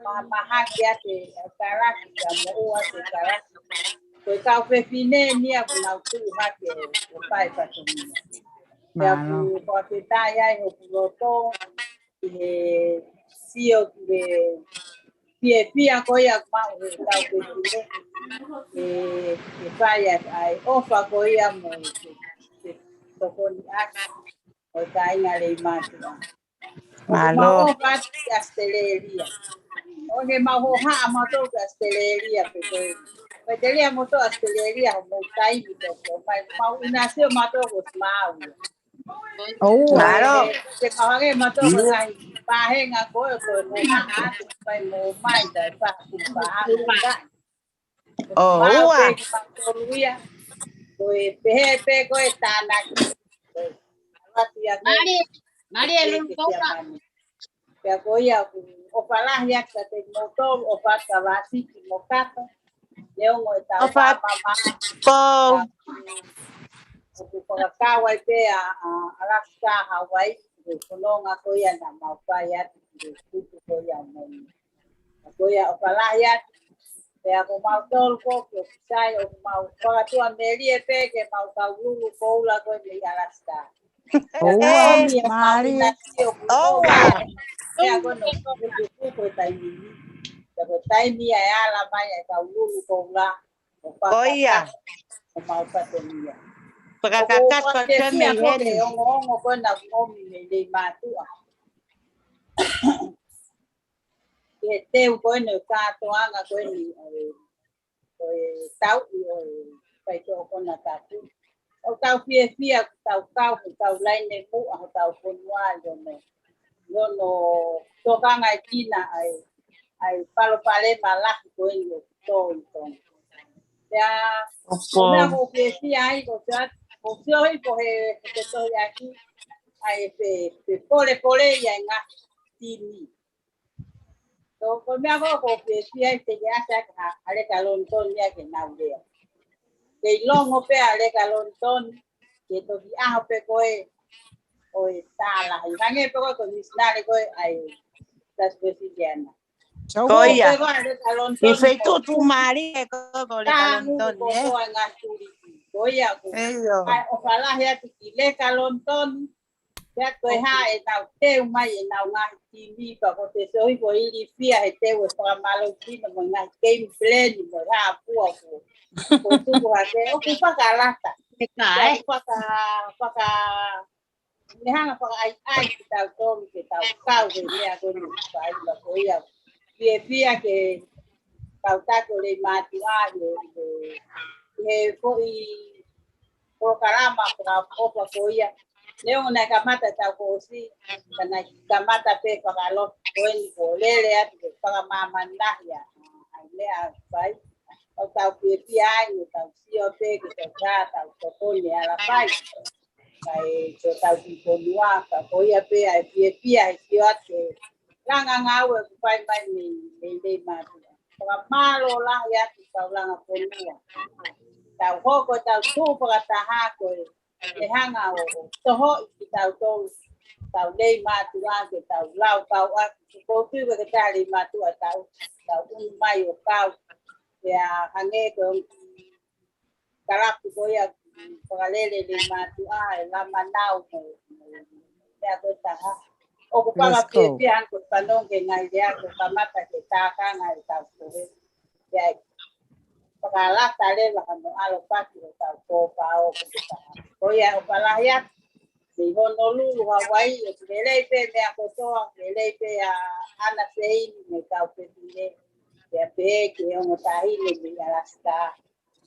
ma, mahaki ake e kalasi, ka moʻua ake e kalasi. Ko e kau fefine ni ia ku nau tuʻu hake ʻo fai fatongia. Pea ku fakafetaʻi ai hoku loto, ki he sio ki he fiefia ko ia ku maʻu he kau fefine. E, e fai ai ʻofa ko ia mo e, e, e tokoni ake. ʻO e Kainga Leimātuʻa. Mālō. Mau ʻofa atu ki Australia. ʻO ne mau hohaʻa mautolu ki Australia, pe ko e. Mai telia moutolu Australia, ho mau taimi toko. Mai mau ʻinasio mautolu ko mau. ʻOua. Mālō. Ke mau hake mautolu ko ngai. Pahenga ko e ko e mo haʻa atu, mai mo mai, tai paha ku paha. ʻOua. Ko e pehē pē ko e tānaki. Mali, mali e lulu koula. Pea ko ia ku ʻofa lahi atu kiate kimoutolu, ʻofa atu kia Vasiti mo Kato. Neongo e tau ʻofa atu mama. Ko. ʻOku fakakau ai pē ʻa, ʻa Alaska, Hawaii, ko e fononga ko ia naʻa mau fai atu ki he kupu ko ia mo. Ko ia ʻofa lahi atu. Pea ko mautolu ko, ko sai ʻo mau fakatuʻamelie pē ke mau kau lulu koula ko e mei Alaska. ʻOua, mali. ʻOua. Pea ko no kupu ko e taimi ni. Pea ko e taimi ia e ala mai e kau lulu koula. Ko ia. Ko mau fatongia. Fakakakato ko e temi heni. Ongo ongo ko na ngomi mei Leimātuʻa. Ke teu ko eni ʻo e kātoanga ko eni ʻo e, ʻo e tauʻi ʻo e faitoʻo konatapu. ʻO tau fiefia, tau kau, tau laine muʻa, ʻo tau fonua lono. Lono tokanga e kina ai, ʻa e palopalema lahi ko eni ʻoku tō ʻi Tonga. Pea ko e meʻa ʻoku ou fiefia ai, ko e ʻoku ou sio hifo he, he tohi ʻaki ʻa e pe, pe polepole ia e ngaahi timi. So, ko e meʻa ko ē ʻoku ou fiefia ai, te ke ʻasi ʻaki ha, ha leka Lonitoni ia ke nau lea. Kei longo pē ʻa e leka Lonitoni, ke toki ʻaho pē ko ē ʻo e tālahi. Hangē pē ko e ko e misinale ko ē ʻa e Siasi Uēsiliana. Ko ia. Ko e ko e leka Lonitoni. Ko e feituʻu tuʻumālie ko e ko e leka Lonitoni, ē? Ko ia ko e. ʻIo. ʻA e ʻofa lahi atu ki he leka Lonitoni. Pea ko e hā ʻenau teu mai ʻenau ngaahi timi pea ko e te sio hifo ilifia he teu e fakamālohisino mo e ngaahi game plan mo e hā pua ko. Ko e tuku hake, ʻoku fakalata. Pea ʻoku faka, faka, ne hanga fakaʻaiʻai kitautolu ke tau kau he meʻa ko eni ʻoku fai pea ko ia. Fiefia ke kau taki ʻo Leimātuʻa he, he, he foʻi polokalama fakaʻofoʻofa ko ia. Neongo naʻe kamata tau ko ʻosi, ka naʻe kamata pē fakalotu ko eni ko e lele atu ke fakamāmani lahi ʻa e meʻa ʻoku fai. ʻOku tau fiefia ai, ʻoku tau sio pē ke tau tā, tau tokoni ala fai. Kae ko tau kiʻi fonua, ka ko ia pē ʻa e fiefia he sio atu ke langa ngāue ʻoku fai mai mei, mei Leimātuʻa. Fakamālō lahi atu kau langa fonua. Tau hoko, tau tuʻu fakataha ko e, ʻe hanga ʻo, ʻo tohoʻi kitautolu, tau Leimātuʻa ke tau lau kau atu. Ko e tui ko e ke tā Leimātuʻa tau, tau unu mai ʻo kau. Pea hangē ko e kalapu ko ia fakalele Leimātuʻa, ʻe Lamanau mo, mo, mo e meʻa ko e taha. ʻOku fakafiefia ange ko e fanongo ki he ngaahi lea ko e kamata ke tākanga e tau kohe. Pea ʻe fakalata leva hano ʻalofaki ʻo tau kōpao ko e taha. Ko ia ʻofa lahi atu, mei Honolulu, Hawaii, ʻoku lelei pē meʻa kotoa, lelei pē ʻa ʻAna Seini mo e kau pepine, pea pehē ki he ongo taʻahine mei Alaska.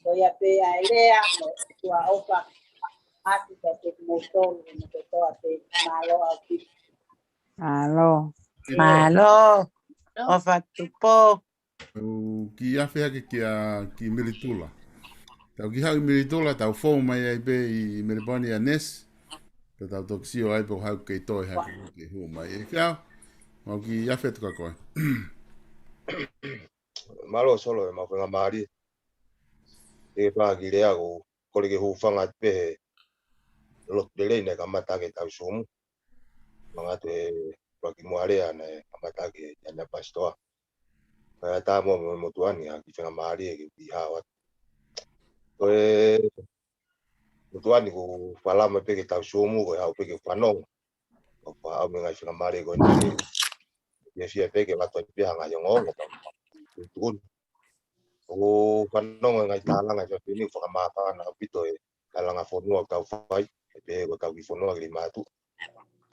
Ko ia pē ʻa e lea, mo ʻoku ʻofa atu kiate kimoutolu, mo kotoa pē, mālō ʻaupito. Mālō. Mālō. ʻOfa Tupou. ʻOku kiʻi afe hake kia, ki Melitula. Tau kiʻi haʻu ʻi Melitula, tau fou mai ai pē ʻi Meleponi ʻa Nesi. Pea tau toki sio ai pe ʻoku haʻu kei toe hake ke hū mai. ʻE Fiao, mau kiʻi afe atu kia koe. Mālō Solo, ʻe mau faingamālie. ʻE pā ki lea ko, kole ke hūfanga atu pē he lotu lelei naʻe kamata ʻaki e tau Sumu. Manga atu he ʻuluaki Moʻalea naʻe kamata ʻaki ʻe Tania Pasitoa. Kae ʻatā mo, mo, motuʻa ni ha kiʻi faingamālie ke u kiʻi hao atu. Ko e motuʻa ni ko e falama pē ke tau Sumu ko e haʻu pē ke fanongo. Ko e faʻa ʻau mei he ngaahi faingamālie ko eni ke fiefia pē ke lata pē ha ngaahi ongoongo. Tuʻutuʻuni. ʻOku fanongo e ngaahi tālanga ʻi he fefine fakamāfana ʻaupito e langa fonua ʻoku tau fai, ʻe pehē ko e tau kiʻi fonua ki Leimātuʻa.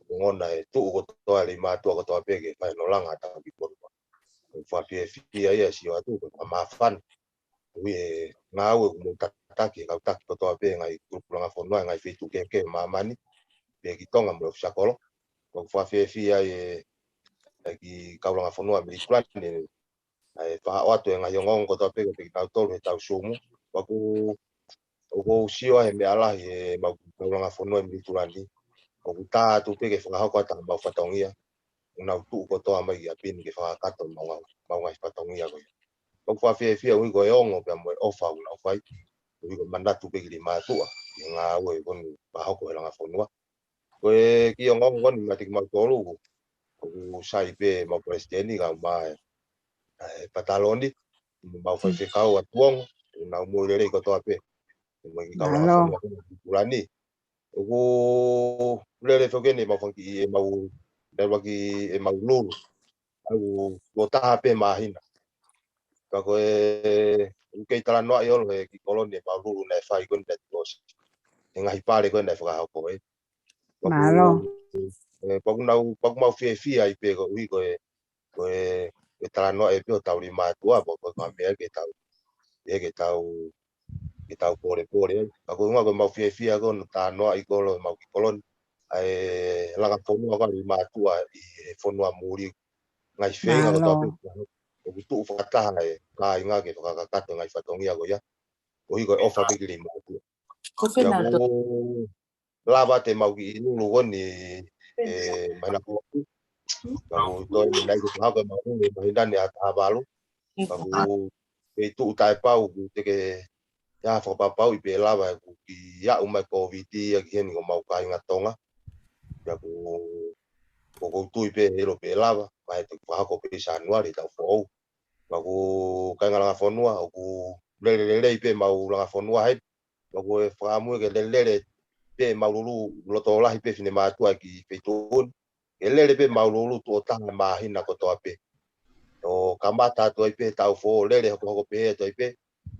ʻOku ngona e tuʻu kotoa Leimātuʻa kotoa pē ke fai hono langa tau kiʻi fonua. ʻOku fakafiefia ia sio atu, ko e fakamāfana. ʻOku ʻi he ngāue ʻoku mou tataki, kau taki kotoa pē ngaahi kulupu langa fonua, ngaahi feituʻu kehekehe ʻo māmani, pē ki Tonga mo e ʻofisakolo. ʻOku fakafiefia e, e kiʻi kau langa fonua Melitula ni, ʻa e faʻa ʻoatu e ngaahi ongoongo kotoa pē kiate kinautolu he tau Sumu. ʻOku, ʻoku ou sio he meʻa lahi he mau kau langa fonua ʻi Melitula ni. ʻOku tā atu pē ke fakahoko atu ʻemau fatongia. ʻOku nau tuʻu kotoa mai ki ʻapi ni ke fakakakato ʻemau ngaahi, mau ngaahi fatongia ko ia. ʻOku fakafiefia ʻuhi ko e ongo pea mo e ʻofa ʻoku nau fai. ʻUhi ko e manatu pē ki Leimātuʻa. ʻI he ngāue ko eni ʻoku fakahoko he langa fonua. Ko e kiʻi ongoongo ko eni meiate kimautolu, ʻoku sai pē ʻemau palesiteni kae ʻumaʻā e, e pataloni, ʻemau faifekau ʻa Tuongo, ʻoku nau moʻui lelei kotoa pē. Mo e kiʻi kau langa fonua ko eni Melitula ni. ʻOku lele foki eni ʻemau fanga kiʻi, ʻemau, ʻemau kiʻi, ʻemau lulu. ʻOku taha pē māhina. Ka ko e, ʻoku kei talanoaʻi holo he kiʻi kolo ni ʻemau lulu naʻe fai ko eni naʻe tuʻu ʻosi. He ngaahi pale ko eni naʻe fakahoko ē. Mālō. ʻE, pea ʻoku nau, pea ʻoku mau fiefia ai pē koeʻuhi ko e, ko e, ko e talanoaʻi pē ʻo tau Leimātuʻa, pea ko e ngaahi meʻa ke tau, ʻe ke tau, ke tau polepole ai. Ka ko e ʻuhinga ko ʻemau fiefia ko hono talanoaʻi ko ē ʻemau kiʻi kolo ni. ʻA e langa fonua ko ē Leimātuʻa ʻi he fonua muli. Ngaahi feinga kotoa pē. ʻoku tuʻu fakataha e kāinga ke fakakakato e ngaahi fatongia ko ia. Koeʻuhi ko e ʻofa pē ki Leimātuʻa. Ko fē naʻa tau lava te mau kiʻi lulu ko eni, ē, māhina ko ē. Ka ʻoku toe ʻi ai ke fakahoko e mau lulu māhina ni ʻa Tāvalu. Ka ʻoku kei tuʻu taʻepau, ʻoku teʻeki ke ʻi ai ha fakapapauʻi pe ʻe lava ʻeku kiʻi aʻu mai Kōviti ia ki heni ko homau kāinga Tonga. Pea ʻoku, ʻoku ou tui pē ʻe ʻilo pe ʻe lava, kae toki fakahoko pē ʻi Sānuali taʻu foʻou. Pea ʻoku kāinga Langafonua, ʻoku lele lelei pē mau Langafonua heni. Pea ʻoku ou fakaʻamu ke lele pē mau lulu loto lahi pē finemātuʻa ki he feituʻu ni. Ke lele pē mau lulu tuʻo taha māhina kotoa pē. ʻO kamata atu ai pē taʻu foʻou, lele hokohoko pē atu ai pē.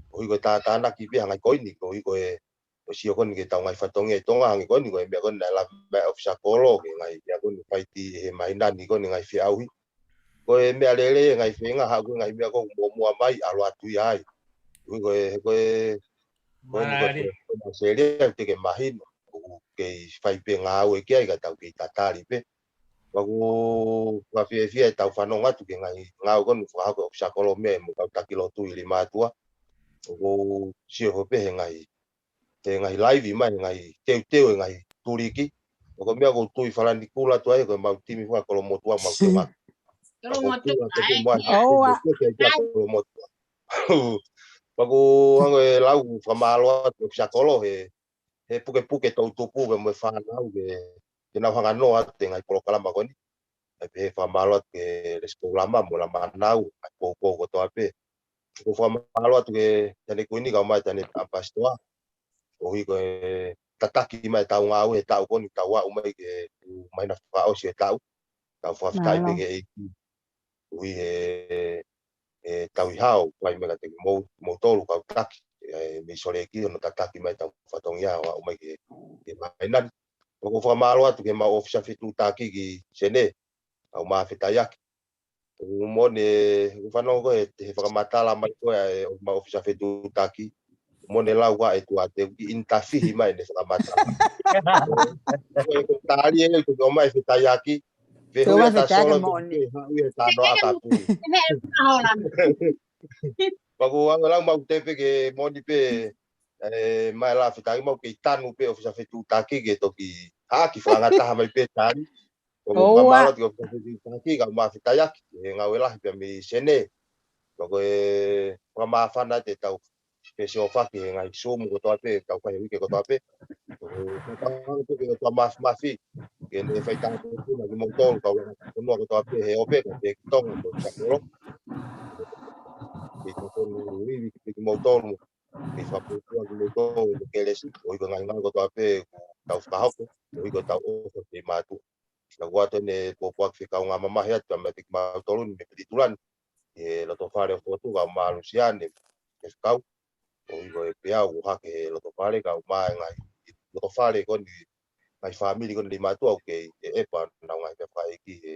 Koeʻuhi ko e tātānaki pē ʻa e ngaahi koini, koeʻuhi ko e, ʻoku sio ko eni ki heʻetau ngaahi fatongia ʻi Tonga, hangē ko eni ko e meʻa ko eni naʻe lave mai ʻa e ʻōfisa kolo, ki he ngaahi meʻa ko eni fight ʻi he māhina ni ko eni ngaahi feʻauhi. Ko e meʻa lelei e ngaahi feinga, haʻu ko e ngaahi meʻa ko ē ʻoku muʻomuʻa mai, ʻalu atu ia ai. Koeʻuhi ko e, ko e, ko eni ko e, ko e Australia, ʻoku teʻeki ke mahino, ʻoku kei fai pē ngāue ki ai ka tau kei tatali pē. Pea ʻoku fakafiefia ʻetau fanongo atu ki he ngaahi ngāue ko eni fakahoko ʻe he ʻōfisa kolo mo e kau taki lotu ʻi Leimātuʻa. ʻOku ou sio pē he ngaahi, he ngaahi laivi mai, he ngaahi teuteu, he ngaahi tuliki. Pea ko e meʻa ʻoku ou tui falanikula atu ai, ko e mau timi fua Kolomotuʻa mau teu ngā. Kolomotuʻa, ʻoku ou tui atu ai, pē mo e ʻoua. Teuteu ki ai pē ʻa Kolomotuʻa. Pea ʻoku ou hanga ʻo lau fakamālō atu ki he ʻōfisa kolo he, he pukepuke toʻutupu pea mo e fānau ke, ke nau hanga ʻo noa atu he ngaahi polokalama ko eni. ʻE pehē fakamālō atu ki he Lesikou Lama mo Lama Nau, ʻa e poupou kotoa pē. ʻOku ou fakamālō atu ki he Tane Kuini kae ʻumaʻā e Tane ʻApasitoa. Koeʻuhi ko e tataki mai ʻetau ngāue he taʻu ko eni, tau aʻu mai ki he māhina fakaʻosi e taʻu. Tau fakafetaʻi pē ki he ʻEiki. Koeʻuhi he, he tauhi hao, fai mai kiate kimou-, kimoutolu kau taki, ē, mei Sōleki, hono tataki mai ʻetau fatongia ʻo aʻu mai ki he, ki he māhina ni. Pea ʻoku ou fakamālō atu ki he mau ʻōfisa fetuʻutaki ki Senē, ʻoku mau fakafetaʻi ʻaki. ʻOku moʻoni, ʻoku fanongo ko ē he, he fakamatala mai ko ē ʻa e mau ʻōfisa fetuʻutaki. Moʻoni lau ʻa e tuate, ʻoku ʻi ʻinitafihi mai ʻene fakamatala. Ko e, ko e tali ʻe, ko e ʻomai e fetaiaki. Pea ko e ʻomai e fetaiaki solo moʻoni. Ke haʻu ia ʻo tānoʻa kapui. Pea ʻoku ou lau mau tepe ke moʻoni pē, ē, mai la fetaiaki mau kei tanu pē ʻōfisa fetuʻutaki ke toki haʻaki fakangataha mai pē tali. ʻOku ou fakamālō atu ki he ʻōfisa fetuʻutaki, kae ʻumaʻā e fetaiaki, he ngāue lahi pea mei Senē. Pea ko e fakamāfana atu ʻetau pē siʻi ʻofa ki he ngaahi Zoom kotoa pē, kau fai he uike kotoa pē. ʻOku ou fakamālō atu ki he ʻOtua Māfimafi, ke ne fai tāpuekina kimoutolu, kau Langafonua kotoa pē, he ope, ka pē ki Tonga, ko e ʻōfisa kolo. Ke tokoni ivi ki kimoutolu, ke fakapupuʻa kimoutolu, mo kelesi, koeʻuhi ko e ngaahi ngāue kotoa pē, ʻoku tau fakahoko, koeʻuhi ko ʻetau ʻofa ki Leimātuʻa. Ka ʻoku ʻoatu ʻene pōpoaki fekau ngā mamahi atu, ʻa mei kimautolu ni mei Pilitilani, he loto fale ʻo Fotu, kae ʻumaʻā Lusiane, ke fekau, koeʻuhi ko e peau ʻoku hake he loto fale, kae ʻumaʻā e ngaahi loto fale ko eni, ngaahi fāmili ko eni Leimātuʻa, ʻoku kei ʻeʻepa honau ngaahi meʻa fakaʻeiki he,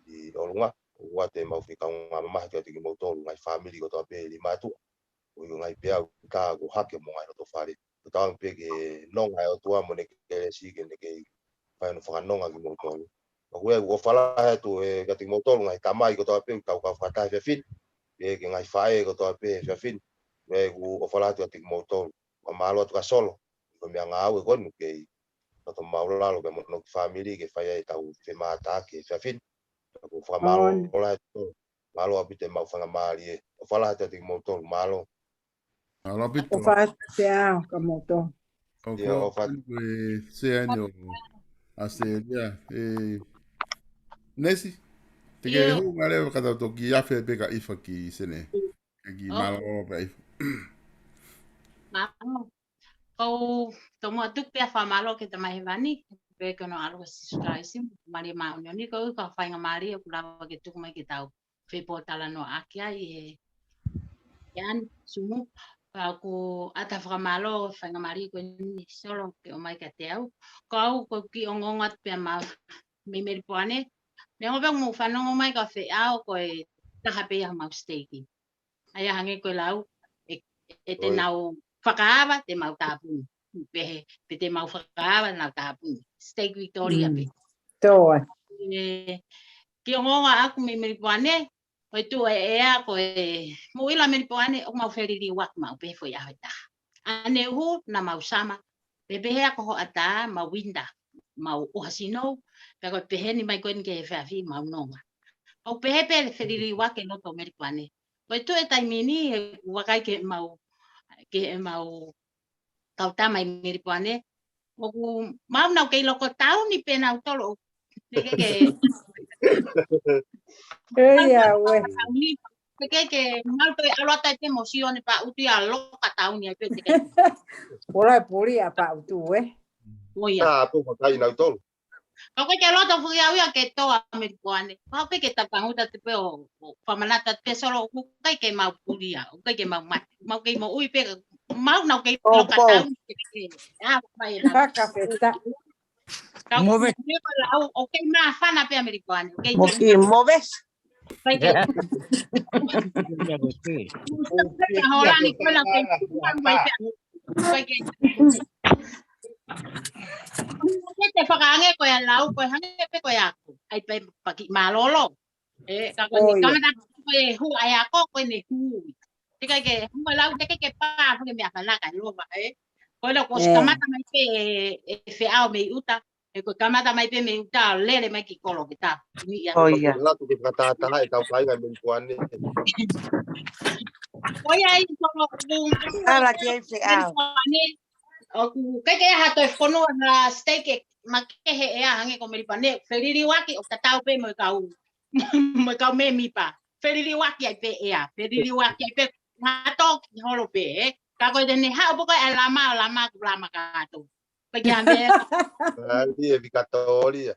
ʻi ʻolunga, ʻoku ʻoatu ʻemau fekau ngā mamahi atu kiate kimoutolu, ngaahi fāmili kotoa pē Leimātuʻa. Koeʻuhi ko e ngaahi peau tā ʻoku hake mo e ngaahi loto fale. Ko e tauange pē ke nonga e ʻOtua mo ʻene kelesi ke ne kei fai hono fakanonga kimoutolu. Pea ʻoku ou ʻofa lahi atu ē kiate kimoutolu, ngaahi tamai kotoa pē, ʻoku tau kau fakataha he efiafi ni. Pea ki he ngaahi faʻē kotoa pē he efiafi ni. Pea ʻoku ou ʻofa lahi atu kiate kimoutolu. Fakamālō atu kia Solo. Ko e meʻangāue ko eni kei loto maulalo pea mo hono kiʻi fāmili ke fai ai ʻetau femātaaki he efiafi ni. ʻOku ou fakamālō lahi atu. Mālō ʻaupito e maʻu faingamālie. ʻOfa lahi atu kiate kimoutolu, mālō. Mālō ʻaupito. ʻOfa atu kia moutolu. ʻOku ʻofa atu ki he sea ni ʻo ʻAositelēlia. ʻE, Nesi, te ke hū ngale ka tau toki afe pē ka ʻIfa ki Senē. Ke ki mālō pē ʻIfa. Mālō. ʻOku ou tomuʻa tuku pē ʻa e fakamālō ki he Tamai Hēvani, pea ki hono ʻAlo ko Sīsū Kalaisi, Laumālie Māʻoniʻoni, koeʻuhi ko e faingamālie ʻoku lava ke tuku mai ke tau fepōtalanoaʻaki ai he, he ʻaho ni, Sumu. Pea ʻoku ʻoatu e fakamālō, faingamālie ko eni Solo ke ʻomai kiate au. Ko au ʻoku ou kiʻi ongoongo atu pē maʻa, mei Melipoane. Neongo pē ʻoku mou fanongo mai ka feʻao ko e taha pē ia homau siteiki. ʻA ia hangē ko e lau, ʻe, ʻe te nau fakaava, te mau tāpuni. Pehē, pe te mau fakaava, nau tāpuni. Siteiki Victoria pē. Toe. ʻE, kiʻi ongoongo ʻaʻaku mei Melipoane, ko Ko e tuʻu e ʻea ko e moʻui ʻa Melipoane ʻoku mau feliliuaki maʻu pē he foʻi ʻaho ʻe taha. ʻAnehu naʻa mau sama, pehē pē ʻa e ko hoʻatā, mau winter, mau ʻoha sinou, pea ko e pehē ni mai ko eni ki he efiafi mau nonga. ʻOku pehē pē feliliuaki e loto ʻo Melipoane. Ko e tuʻu e taimi ni he ʻoku vakai ki heʻemau, ki heʻemau kau tama ʻi Melipoane. ʻOku mau nau kei loko tauni pē nautolu ʻo ke ke ke. ʻIo, ʻio, ue. Tauni, ke ke ke mau toe ʻalu atu ai pē mo Sione Paʻutu ia loka tauni ai pē te ke. Ola e puli ʻa Paʻutu, ē? ʻIo. Ka ʻoku vakai nautolu. Ka ʻoku ʻikai ke loto foki au ia ke tō ʻa Melipoane. Ka ʻoku ʻikai ke tau tangutu atu pē ʻo, ʻo fakamanatu atu pē Solo ʻoku ʻikai ke mau puli ia, ʻoku ʻikai ke mau mate. Mau kei moʻui pē, mau nau kei loka tauni ke ke. ʻA, mai e nau. Ka ka feta. Ka ʻoku ʻikai ke lau, ʻoku kei māfana pē ʻa Melipoane, ʻoku kei. Mo ki mo ves. ʻIkai ke. ʻIkai ke. Ka Holani ko ena kei tuku mai pē. ʻIkai ke. ʻIkai ke te fakaange ko e lau, ko e hangē pē ko e ako. ʻAi pē paki mālōlō. ʻE, ka ko eni kamata ko e hū ʻa e ako, ko eni hū. Te ʻikai ke, mo lau te ʻikai ke pā, ko e meʻa fana ka lova, ē. Ko ena kuo ʻosi kamata mai pē e, e feʻao mei ʻuta. ʻE ko e kamata mai pē mei ʻuta, lele mai ki kolo ke tā. Ni ia. ʻIo. Latu ke fakatahataha e tau kāinga Melipoane. ʻIo, ʻi Solo, ʻoku ala ki ai feʻao. ʻOku ʻikai ke ʻi ai ha toe fonua ha state ʻe makehe ʻea hangē ko Melipoane. Feliliuaki ʻoku tatau pē mo e kau, mo e kau mēmipa. Feliliuaki ai pē ʻea. Feliliuaki ai pē, hato ki holo pē, ē. Ka ko e te ne haʻu pē ko e lama, lama, ʻoku lama kātoa. Ko e kia mea. Ai, e Vikatoria.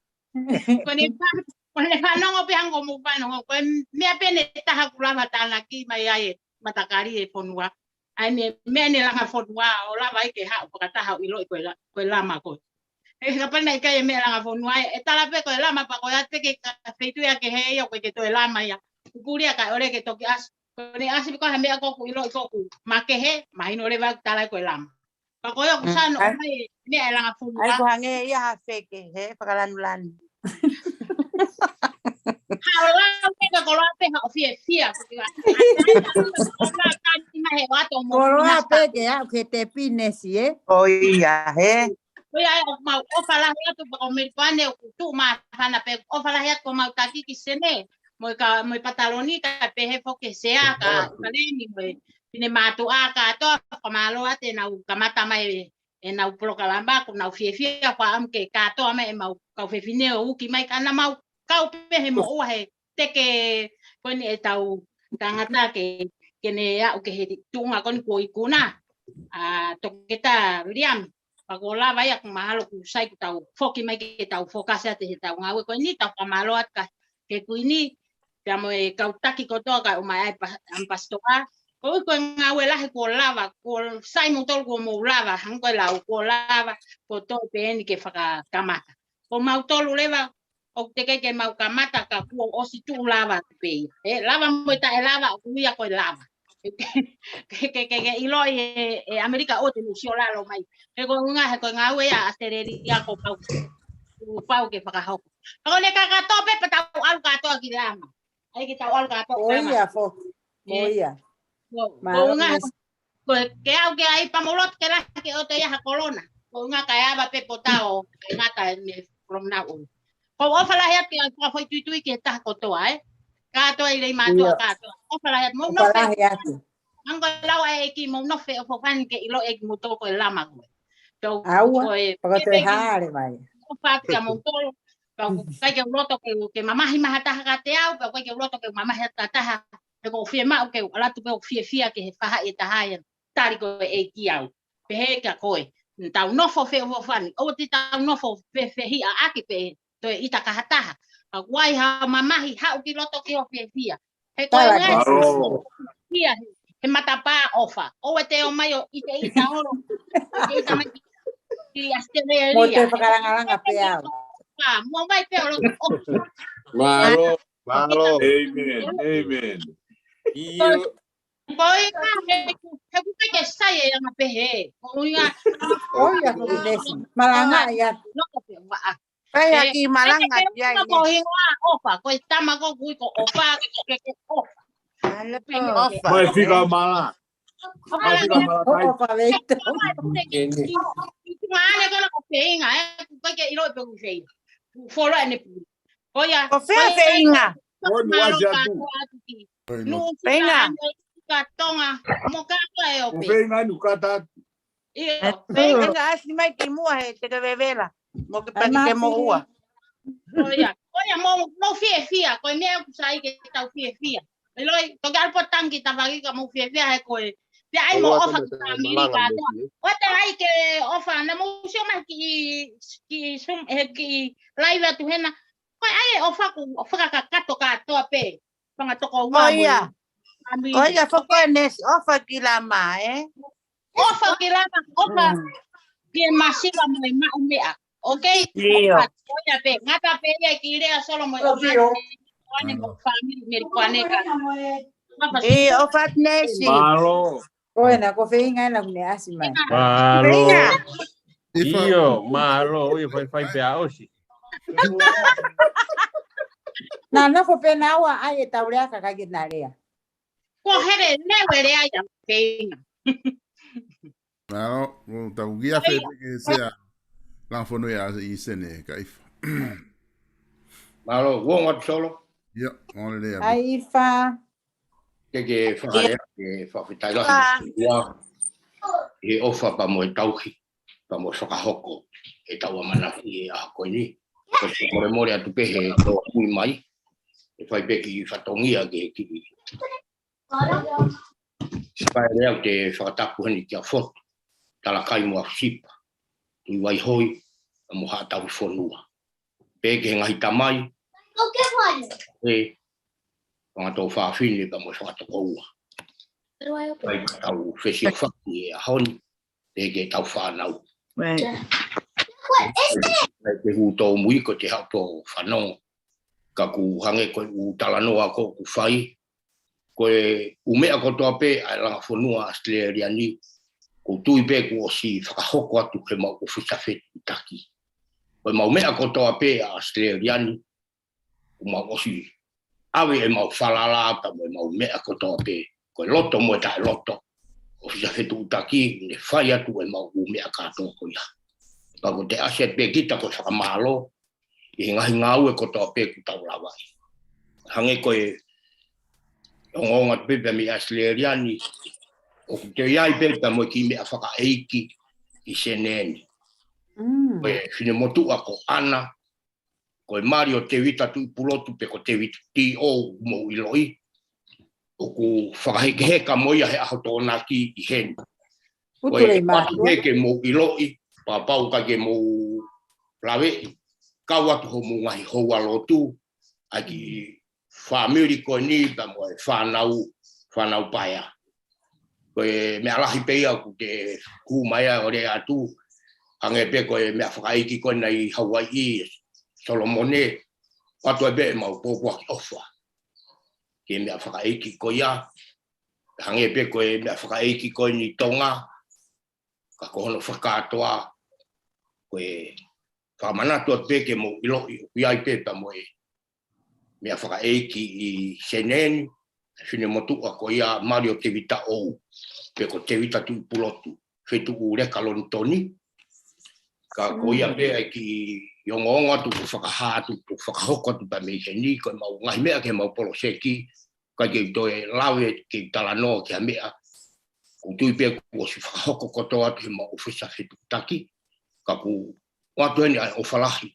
Ko eni fa-, ko eni fanongo pē hangē ko mou fanongo. Ko e meʻa pē eni ʻe taha ʻoku lava tānaki mai ai e matakali e fonua. ʻAi ne, meʻa ne langa fonua, ʻo lava ai ke haʻu fakataha ʻo ʻiloʻi ko e la-, ko e lama ko ē. He kapau naʻe ʻikai e meʻa langa fonua, ʻe, ʻe tala pē ko e lama pea ko e ʻatu pē ki he feituʻu ia kehe ia, ʻoku ʻikai ke toe lama ia. Kukulia ka ʻole ke toki ʻasi. Ko eni ʻasi pē ko ha meʻa ko ē ʻoku ʻiloʻi ko ē ʻoku makehe, mahino leva ʻoku tala ai ko e lama. Pea ko ia ʻoku sano, ʻai, ʻomai e meʻa e langa fonua. ʻAi ko hangē ia ha feke, he fakalanulanu. Haʻo lau pē ka koloa pē haʻo fiefia. Koloa pē ke aʻu ki he tepinesi, ē? ʻIo, he. Ko ia ʻoku mau ʻofa lahi atu pea ko Melipoane ʻoku tuʻu māfana pē ʻofa lahi atu ko mau taki ki Sene. Mo e ka, mo e pataloni ka pehē foki he sea ka ʻukaleni mo e fine mātuʻa kātoa, fakamālō atu ʻenau kamata mai ʻenau polokalama, ʻoku nau fiefia, ʻoku ʻamu ke kātoa mai ʻemau kau fefine ʻo uki mai, ka naʻa mau kau pē he moʻua he teke ko eni ʻetau tangata ke, ke ne aʻu ki he tuʻunga ko eni kuo ikuna, ʻa Toketā Viliami. Pea kuo lava ia ʻoku mahalo ʻoku sai ʻoku tau foki mai ke tau fokasi atu he tau ngāue ko eni, tau fakamālō atu ki he Kuini, pea mo e kau taki kotoa ka ʻomai ai pa-, ʻa e pasitoa. Ko e ʻuhi ko e ngāue lahi kuo lava, kuo sai moutolu kuo mou lava, hangē ko e lau kuo lava, kuo toe pē eni ke fakakamata. Ko mautolu leva, ʻoku teʻeki ke mau kamata ka kuo ʻosi tuʻu lava atu pē ia. ʻE, lava mo e taʻe lava, ʻoku ui ia ko e lava. Ke, ke, ke, ke ʻiloʻi ʻe, ʻe ʻAmelika ʻoku te nuʻu sio lalo mai. He ko e ʻuhinga, he ko e ngāue ia ʻAositelēlia ko pau. Kuo pau ke fakahoko. Ka ko ʻene kakato pē pea tau ʻalu kātoa ki lama. ʻAi ke tau ʻalu kātoa ki lama. ʻIo, foki. ʻIo. Ko, ko e ʻuhinga, ko e ke aʻu ki ai pea mou loto ke lahi ke ʻoua toe ʻi ai ha kolona. Ko e ʻuhinga kae ava pē pō tau, kae ngata mei he kolona ʻo. Ko e ʻofa lahi atu ki he fakafoʻituitui ki he taha kotoa, ē. Kātoa ʻi Leimātuʻa kātoa. ʻOfa lahi atu, mou nofo. Hangē ko e lau ʻa e ʻEiki, mou nofo ʻofa fani ke ʻiloʻi ʻe kimoutolu ko e lama ko ē. Tau ko e pea ko e toe hale mai. ʻOfa atu kia moutolu. Pea ʻoku ʻikai ke u loto ke, ke mamahi mai ha taha kiate au, pea ʻoku ʻikai ke u loto ke mamahi ha taha. He ʻoku ou fiemaʻu ke u ʻalu atu pē ʻo fiefia ki he faʻahi ʻe taha ia. Tali ko e ʻEiki au. Pehē kia koe. Tau nofo feʻofoʻofani. ʻOua te tau nofo fefehiʻaʻaki pē toe ʻita ki ha taha. Ka ʻoku ʻi ai ha mamahi haʻu ki loto ki hoʻo fiefia. He ko e ngaahi fiefia he, he matapā ʻofa. ʻOua te ō mai ʻo ʻiteʻita holo. ʻIteʻita mai ki, ki ʻAositelēlia. Mo te fakalangalanga pē au. Ā, mo mai pē ʻo loto ʻofa. Mālō. Mālō. ʻĒmeni. ʻĒmeni. ʻIo. Ko ia, he, he ʻoku ʻikai ke sai e anga pehē. Ko ia. Ko ia, ko ia. Malanga ia. Loko pē ua. Pea ia ki malanga ki ai. Ko hingoa ʻOfa, ko e tama ko ē ʻoku ui ko ʻOfa, ke ke ʻofa. ʻOfa. Mai fika mala. Mai fika mala kai. ʻOfa veito. Ane ko la ko feinga, ē, ko ke ilo pe ko feinga. Folo ane pu. Ko ia. Ko fea feinga. Ko nu asi atu. Nu feinga. Ka Tonga, mo ka ko e ʻope. Ko feinga nu kata atu. ʻIo, feinga. Feinga asi mai ki muʻa he te ke vevela. Mo ke pani ke mo ua. Ko ia, ko ia mo, mo fiefia, ko e meʻa ʻoku sai ke tau fiefia. ʻIloi, toki ʻalu pō tangi tavaki ka mo fiefia he ko e. Pea ai mo ʻofa ki family kātoa. ʻOua te ai ke ʻofa, na mo sio mai ki, ki Zoom, he ki live atu hena. Ko e ai ʻofa ku, ʻofa ka kakato kātoa pē. Fanga toko ua mo ia. Ko ia foki ko e nesi, ʻofa ki lama, ē? ʻOfa ki lama, ʻofa ki he masiva mo e maʻu meʻa. Okay? ʻIo. Ko ia pē, ngata pē ia ki Lea Solo mo e ʻofa. Kuane mo family, meri kuane ka. ʻIo, ʻofa nesi. Mālō. Ko ena, ko feinga ena kune asi mai. Mālō. Feinga. ʻIo, mālō, ʻio, fai, fai pea ʻosi. Na, na ko pē na ua ai e tau lea ka kai ke na lea. Ko hele, lewe lea ia feinga. Mālō, ko tau kia fe ke sea. Langa fonu ia i sene, ka ifa. Mālō, uonga atu Solo. ʻIo, ole lea. Ai ifa. Ke ke fakalea, ke fakafetai lahi. Ua, he ʻofa pea mo e tauhi, pea mo e fakahoko, e tau ʻamanaki e ʻaho ko eni. Ko e molemole atu pē he tō kui mai, e fai pē ki fatongia ke ki. Sipa e lea te fakatapu heni kia Fotu, Talakai mo Afisipa, Tuʻi Vaihoi, pea mo Haʻa Tauhi Fonua. Pea ki he ngaahi tamai, e, fanga tō fāfine pea mo e fanga toko ua. Pea ka tau fesiofaki e ʻaho ni, pea ki he tau fānau. Pea ke hū tō mui ko te haʻu tō fanongo. Ka ʻoku hangē ko e ʻū talanoa ko ʻoku fai, ko e ʻū meʻa kotoa pē ʻa e langa fonua ʻAositelēlia ni, ʻoku ou tui pē kuo ʻosi fakahoko atu he mau ʻofisa fetuʻutaki. Ko e mau meʻa kotoa pē ʻa ʻAositelēlia ni, ʻoku mau ʻosi ʻave e mau falala pea mo e mau meʻa kotoa pē, ko e loto mo e taʻeloto. ʻOfisa fetuʻutaki, ne fai atu e mau ʻū meʻa kātoa ko ia. Ka ko te ʻasi pē kita ko e fakamālō, ʻi he ngaahi ngāue kotoa pē ʻoku tau lavaʻi. Hangē ko e ongoongo atu pē pea mei ʻAositelēlia ni, ʻoku te ʻi ai pē pea mo e kiʻi meʻa fakaʻeiki ʻi Senē ni. Mm. Ko e finemotuʻa ko ʻAna, ko e mali ʻo Tēvita Tuʻipulotu pe ko Tēvita T O ʻoku mou ʻiloʻi. ʻOku fakahekeheka mo ia he ʻaho Tokonaki ʻi heni. Ko e ʻoatu pē ke mou ʻiloʻi, pea kapau ʻikai ke mou laveʻi, kau atu hoʻomou ngaahi houa lotu, ʻa e kiʻi fāmili ko eni pea mo e fānau, fānau paea. Ko e meʻa lahi pē ia ʻoku te hū mai ai ʻo lea atu, hangē pē ko e meʻa fakaʻeiki ko ena ʻi Hauaiʻi, Solomone, ʻoatu ai pē ʻemau pōpoaki ʻofa ki he meʻa fakaʻeiki ko ia, hangē pē ko e meʻa fakaʻeiki ko eni ʻi Tonga, ka ko hono fakakātoa, ko e fakamanatu atu pē ke mou ʻiloʻi, ʻoku ʻi ai pē pea mo e meʻa fakaʻeiki ʻi Senē ni, finemotuʻa ko ia mali ʻo Tēvita O, pe ko Tēvita Tuʻipulotu, feituʻu Leka Lonitoni. Ka ko ia pē ʻa e kiʻi ongoongo atu, ʻoku fakahā atu, ʻoku fakahoko atu pea mei heni, ko e mau ngaahi meʻa ki he mau poloseki, ʻikai ke toe lave ke talanoa ki ha meʻa, ʻoku ou tui pē kuo ʻosi fakahoko kotoa atu he mau ʻofisa fetuʻutaki, ka ʻoku ʻoatu heni ʻa e ʻofa lahi,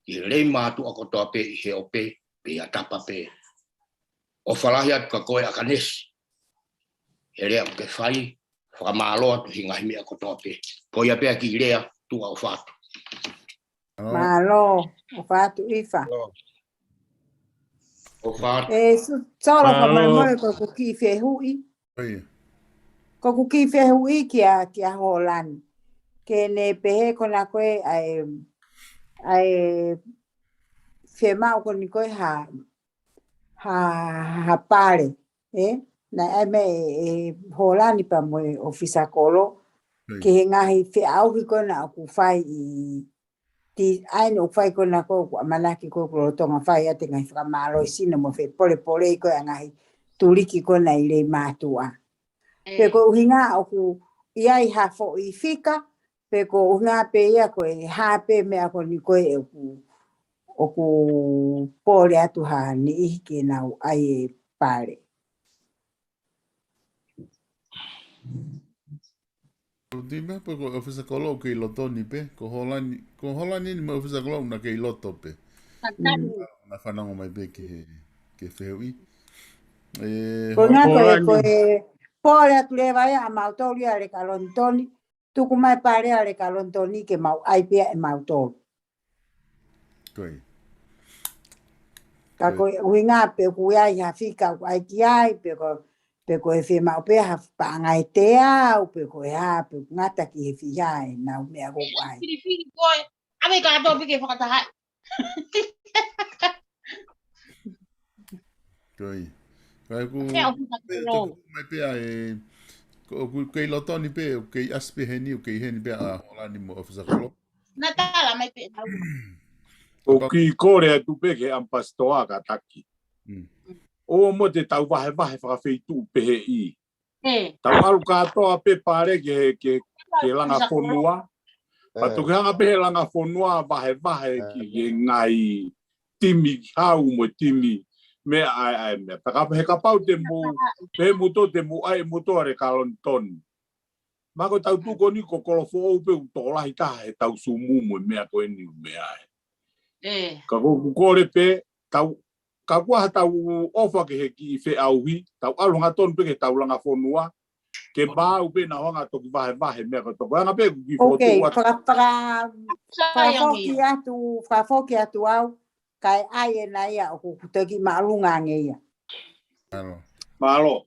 ki he lelei mātuʻa kotoa pē ʻi he ʻope, pea ʻi Tapa pē. ʻOfa lahi atu kia koe ʻAkanesi. He lea ʻoku ke fai, fakamālō atu he ngaahi meʻa kotoa pē. Ko ia pē ʻa e kiʻi lea, tuʻa ʻofa atu. Mālō, ʻofa atu ifa. ʻOfa atu. ʻE, Solo, fakamolemole ko ʻeku kiʻi fehuʻi. Ko ʻeku kiʻi fehuʻi kia, kia Hōlani. Ke ne pehē ko ena ko e, ʻa e, ʻa e fiemaʻu ko eni ko e ha, ha, ha pale, ē? Naʻe ʻai mai ʻe, ʻe Hōlani pea mo e ʻofisa kolo, ki he ngaahi feʻauhi ko ena ʻoku fai ʻi, ti ʻa eni ʻoku fai ko ena ko ē ʻoku ʻamanaki ko ē ʻoku lolotonga fai ʻa e ngaahi fakamālohisino mo e fepolepolei ko ē ʻa e ngaahi tuliki ko ena ʻi Leimātuʻa. Pea ko e ʻuhinga ʻoku ʻi ai ha foʻi fika, pe ko e ʻuhinga pē ia ko e hā pē meʻa ko eni ko ē ʻoku, ʻoku pole atu ha niʻihi ke nau ʻai e pale. Ko e meʻa pē ko e ʻōfisa kolo ʻoku kei loto ni pē, ko Holani, ko Holani ni mo e ʻōfisa kolo naʻa kei loto pē. Naʻa fanongo mai pē ki he, ki he fehuʻi. Ko e ʻuhinga ko e, ko e pole atu leva ia ʻa mautolu ia ʻa Leka Lonitoni, tuku mai pale ʻa Leka Lonitoni ke mau ʻai pē ia ʻe mautolu. Ko ia. Ka ko e ʻuhinga pē ʻoku ʻi ai ha fika ʻoku ʻai ki ai, pe ko, pe ko e fiemaʻu pē ha paʻanga ʻe teau, pe ko e hā, pe ʻoku ngata ki he fiha ʻenau meʻa ko ē ʻoku ʻai. Filifili ko ē, ʻave kātoa pē ke fakatahaʻi. Ko ia. Ka ʻoku, mai pē ʻa e, ko ʻoku kei loto ni pē, ʻoku kei ʻasi pē heni, ʻoku kei heni pē ʻa Holani mo e ʻōfisa kolo. Naʻa tala mai pē ʻe naua. ʻOku ou kole atu pē ki he ʻamipasitoa kātaki. ʻOua mo te tau vahevahe fakafeituʻu pehē ʻi. Tau ʻalu kātoa pē pale ki he, ki he, ki he langa fonua. Pea toki hanga pē he langa fonua vahevahe ki he ngaahi timi hau mo e timi meʻa ʻa e, ʻa e meʻa. Pea ka, he kapau te mou, pehē mou tō te mou ʻai ʻe mou tō ʻa Leka Lonitoni. Mahalo ko e tau tuʻu ko eni ko Kolofoʻou pē ʻoku tokolahi taha he tau Sumu mo e meʻa ko eni ʻoku meʻa ē. Ka ko ʻeku kole pē, tau, ka kuo ʻi ai ha tau ʻofa ki he kiʻi feʻauhi, tau ʻalu hangatonu pē ki he tau langa fonua, ke maʻu pē ʻenau hanga toki vahevahe meʻa ko e toko. Hanga pē ʻoku kiʻi fokotuʻu atu. Faka, faka, fakafoki atu, fakafoki atu au, kae ʻai ʻe naua ʻoku toki māʻolunga ange ia. Mālō.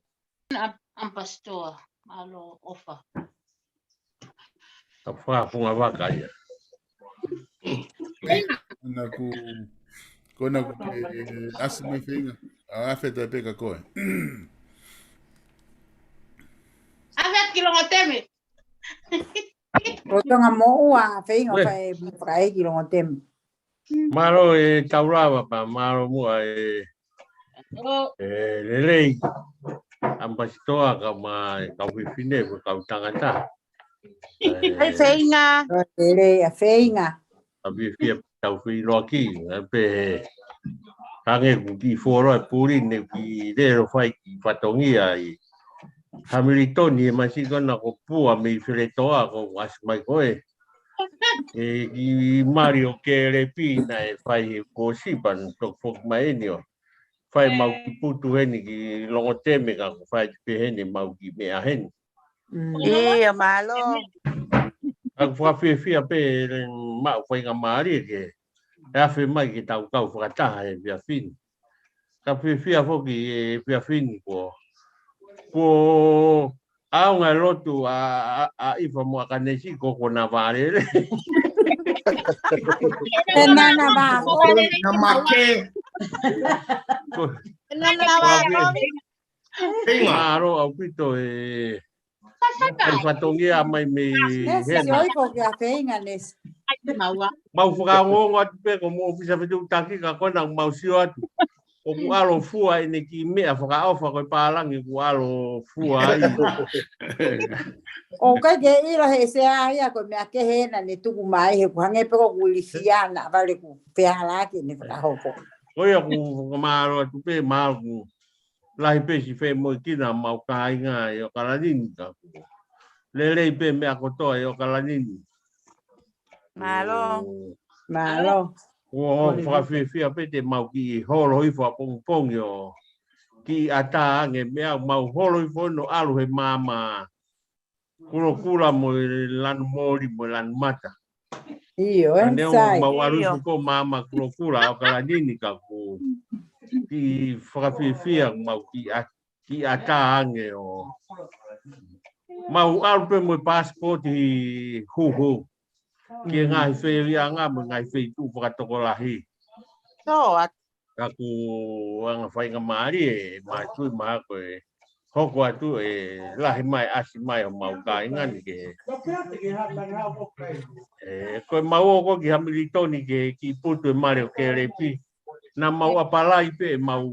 ʻAmipasitoa, mālō ʻofa. Ka fakafunga vaka ia. Naʻa ku, ko naʻa ku ke ʻasi mai Feinga. ʻA, ʻa Feinga pē ka ko e. ʻA Feinga ki Longoteme. Ko Tonga mo ua, Feinga fai, fai ki Longoteme. Mālō e Taulava pea mālō muʻa e, e Lelei. ʻAmipasitoa kae ʻumaʻā e kau fefine mo e kau tangata. Hai Feinga. Lelei ʻa Feinga. ʻA fiefia tau feiloaki, ʻa pehē. Hangē ʻoku kiʻi fuoloa e puli ne kiʻi lele fai kiʻi fatongia ʻi Hamilitoni he māhina ko ena ko Pua mei Feletoa ko ʻasi mai ko ē. ʻE kiʻi mali ʻo Kelepi naʻe fai he kōsipa naʻe toki foki mai eni ʻo fai mau kiʻi putu heni ki Longoteme ka ko e fai pē heni mau kiʻi meʻa heni. ʻIo, mālō. ʻOku fakafiefia pē ʻa e maʻu faingamālie ke afe mai ke tau kau fakataha he efiafi ni. Ka fiefia foki e efiafi ni ko, ko ʻaonga e lotu ʻa, ʻa, ʻa ʻIfa mo ʻAkanesi ko ko na vale le. Ko e nana vā. Na make. Ko e nana vā. Mālō ʻaupito e ʻai fatongia mai mei Nesi, hena. Oi ko kia Feinga Nesi. Mau fakaongoongo atu pē ko mo ʻōfisa fetuʻutaki ka ko ena mau sio atu. ʻOku ʻalu fua ʻene kiʻi meʻa fakaʻofa ko e pālangi ʻoku ʻalu fua ai. ʻOku ʻikai ke ʻilo he sea ia ko e meʻa kehe ena ne tuku mai he ʻoku hangē pē ko ʻoku lifia naʻa vale ʻoku fehalaki ne fakahoko. Ko ia ʻoku fakamālō atu pē mālō ʻoku lahi pē siʻi femoʻuekina mau kāinga ʻi ʻAokalani ni ka ʻoku lelei pē meʻa kotoa ʻi ʻAokalani ni. Mālō. Mālō. ʻOku ou fakafiefia pē te mau kiʻi holo hifo ʻapongipongi ʻo kiʻi ʻatā ange meʻa mau holo hifo ʻo ʻalu he maama Kulokula mo e Lanumoli mo e Lanumata. ʻIo, ē, ʻaneuhu sai. Mau ʻalu hifo ko maama Kulokula ʻAokalani ni ka ʻoku kiʻi fakafiefia mau kiʻi ʻa, kiʻi ʻatā ange ʻo mau ʻalu pē mo e passport huhu. Ki he ngaahi feiʻanga mo e ngaahi feituʻu fakatokolahi. Ka ʻoku anga faingamālie ʻe mātuʻi mahalo ko e hoko atu ʻe lahi mai, ʻasi mai ʻo mau kāinga ni ke, ʻe, ko e mau ō ko ē ki Hamilitoni ke kiʻi putu e mali ʻo Kelepi. Naʻa mau ʻapalai pē ʻemau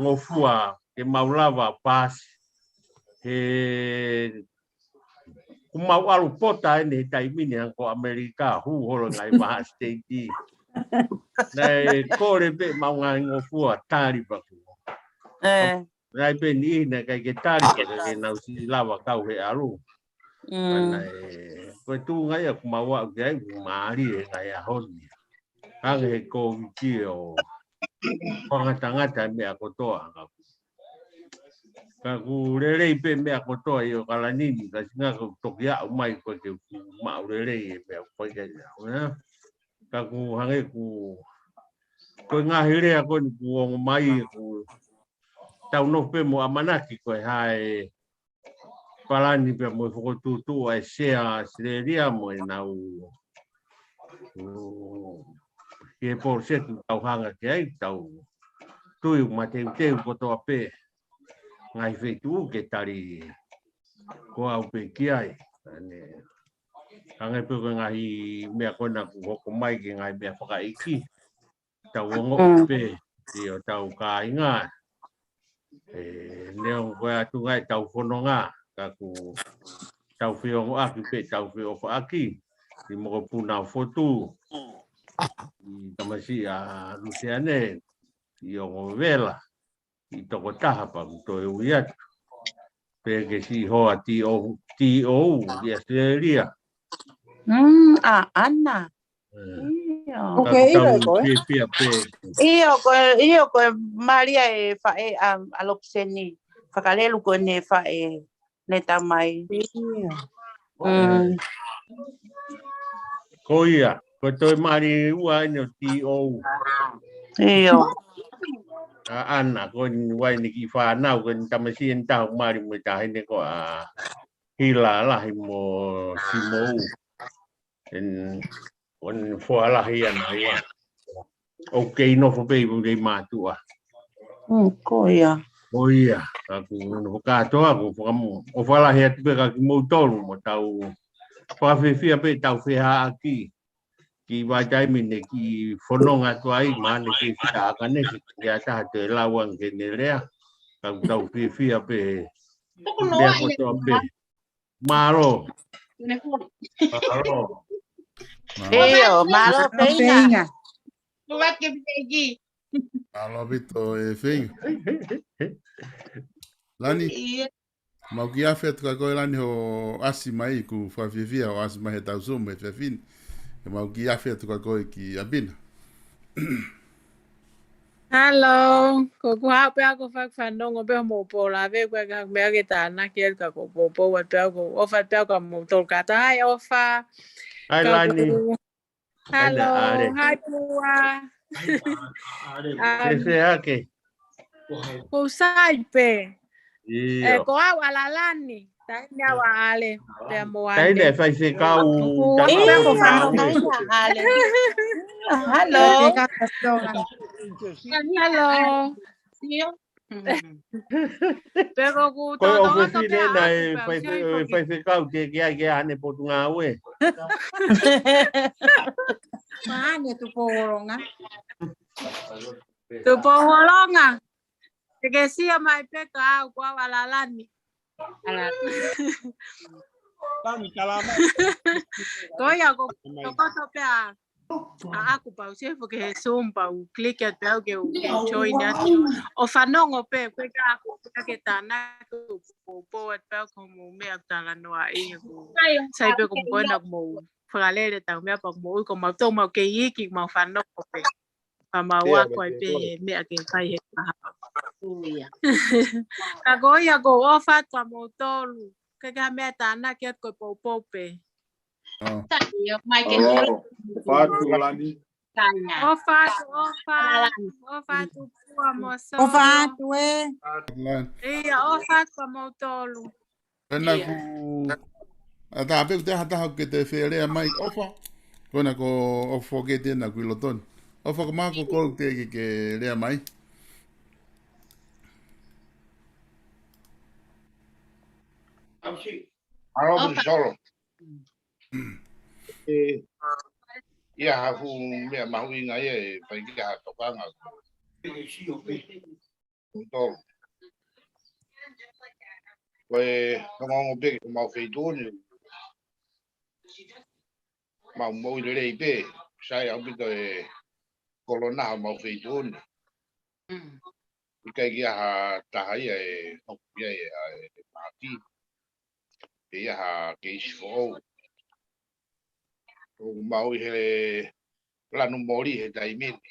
ngofua ke mau lava paasi. He kuo mau ʻalu pota eni he taimi ni hangē ko ʻAmelika, hū holo e ngaahi vahaʻa siteiki. Naʻe kole pē ʻemau ngaahi ngofua tali paku. Ē. Naʻe pē niʻihi naʻe ʻikai ke tali, pea ʻikai ke nau siʻi lava kau he ʻalu. Mm. Ka naʻe, ko e tuʻunga ia kuo mau aʻu ki ai, kuo mālie e ngaahi ʻaho ni. Hangē he Kōviti ʻo fakangatangata e meʻa kotoa. Ka kuo lelei pē meʻa kotoa ʻi ʻAokalani ni, ka sio ange kuo toki aʻu mai ko ē ke maʻu lelei e meʻa ko ē ke aʻu, ē? Ka kuo hangē kuo, ko e ngaahi lea ko eni kuo ongo mai, kuo tau nofo pē mo ʻamanaki ko e hā e palani pea mo e fokotuʻutuʻu ʻa e Sea ʻAositelēlia mo ʻenau, ʻo, ki he poloseki ʻoku tau hanga ki ai, tau tui ʻoku mateuteu kotoa pē ngaahi feituʻu ke tali ko au pē ki ai. Ane, hangē pē ko e ngaahi meʻa ko ena kuo hoko mai ki he ngaahi meʻa fakaʻeiki. Tau ongoʻi Mm. pē ʻi hotau kāinga. ʻE, neongo ko e ʻatunga ʻetau fononga, ka kuo tau feongoʻaki pē, tau feʻofaʻaki. ʻI mokopuna ʻo Fotu, ʻi tamasiʻi ʻa Luseane, ʻi ongo vela, ʻi tokotaha pea kuo toe ui atu. Pea ke siʻi hoa T O, T O ʻi ʻAositelēlia. Mm, ʻa ʻAna. Mm. ʻIo. Ok, ka ʻilo tau ko ē. Fiefia pē. ʻIo, ko e, ʻio, ko e mali ʻa e faʻē ʻa, ʻa Lopiseni. Fakalelu ko ʻene faʻē, ne tamai. ʻIo. Mm. Ko ia, ko e toe mali ua eni ʻo T O. ʻIo. ʻA ʻAna, ko eni ua eni kiʻi fānau, ko eni tamasiʻi ʻe taha ʻoku mali mo e taʻahine ko ʻa Hila Lahi mo Simou. ʻEn, ʻoku foha lahi ʻa e ua. ʻOku kei nofo pē ʻi Puleimātuʻa. Mm, ko ia. Ko ia, ka kuo nofo kātoa, kuo fakamu-, ʻofa lahi atu pē kia kimoutolu mo tau fakafiefia pē tau feʻaʻaki. Ki he vahaʻa taimi ne kiʻi fononga atu ai, mahalo ne fiefia ʻa ʻAkanesi, ke ʻi ai ha taha te lau ange ʻene lea, ka kuo tau fiefia pē. Toko noa lea ia kotoa pē. Mālō. Mālō. ʻIo, mālō, Feinga. Feinga. Mālō ʻaupito, ē, Feinga. Lani. ʻIo. Mau kiʻi afe atu kia koe Lani hoʻo ʻasi mai, ʻoku fakafiefia hoʻo ʻasi mai heʻetau Zoom he efiafi ni. Ke mau kiʻi afe atu kia koe ki ʻapi na. Hello, ko ʻeku haʻu pē au ke fakafanongo pē hoʻomou pō lave, ʻoku ʻikai ke ha meʻa ke tānaki atu ka ko e poupou atu pē au, ʻoku ou ʻofa atu pē au kia moutolu kātoa. Hi, ʻofa. Hi, Lani. Hello, hi, Pua. Ke Um, feʻaki. ʻOku ou sai pē. ʻIo. Ē, ko au ʻa Lalani. Taʻahine au ʻa ʻAle, pea mo Taʻahine ʻAle. Faifekau, ʻIo, taʻahine ko Fano, taʻahine ʻa ʻAle. Hello. Hello. Pe ko ʻeku Ko e tōtō ʻofefine pē naʻe au, pea fai-, ʻosi ai foki. Faifekau ke, ke ʻai ke ʻai haʻane potungāue. Mahane Tupou Holonga. Tupou Holonga. Te ke sio mai pē kia au, ko au ʻa Lalani. ʻAla. Tami, kalama. Ko ia, ko e tokoto pē ʻa, ʻa ʻaku pea u sefo ki he Zoom pea u click atu pē au ke u, ke u join atu. ʻO fanongo pē, ko e ka ʻoku ʻikai ke tānaki, ʻoku ou poupou atu pē au ki hoʻomou meʻa ʻoku talanoaʻi, ʻoku sai pē ko e moʻoni ʻoku mou fakalele ʻetau meʻa pea ʻoku mou ui ko mautolu mau kei iiki, mau fanongo pē. Ka mau ako ai pē he meʻa ke fai he kahaʻu. Ka ko ia ʻoku ou ʻofa atu kia moutolu. ʻIkai ke ha meʻa tānaki atu, ko e poupou pē. ʻIo, mai ke ʻOfa atu, Lani. ʻOfa atu, ʻofa. ʻOfa atu Pua mo Solo. ʻOfa atu ē. Lani. ʻIo, ʻofa atu kia moutolu. Pea naʻa ku, ʻa tā pē ʻoku te ha taha ke te fie lea mai, ʻofa. Ko ena ko ʻOfa ke te na kui lotoni. ʻOfa ko Mako ko te ke, ke lea mai. Mālō Solo. ʻE, ʻi ai ha fuʻu meʻa mahuʻinga ia ʻe fai ki ai ha tokanga. Tolu. Ko e ongoongo pē ki homau feituʻu ni, mau moʻui lelei pē, sai ʻaupito e kolona homau feituʻu ni. ʻIkai ke ʻi ai ha taha ia ʻe hoko ki ai ʻa e mahaki. ʻE ʻi ai ha keisi foʻou. ʻOku mau ʻi he lanu moli he taimi ni.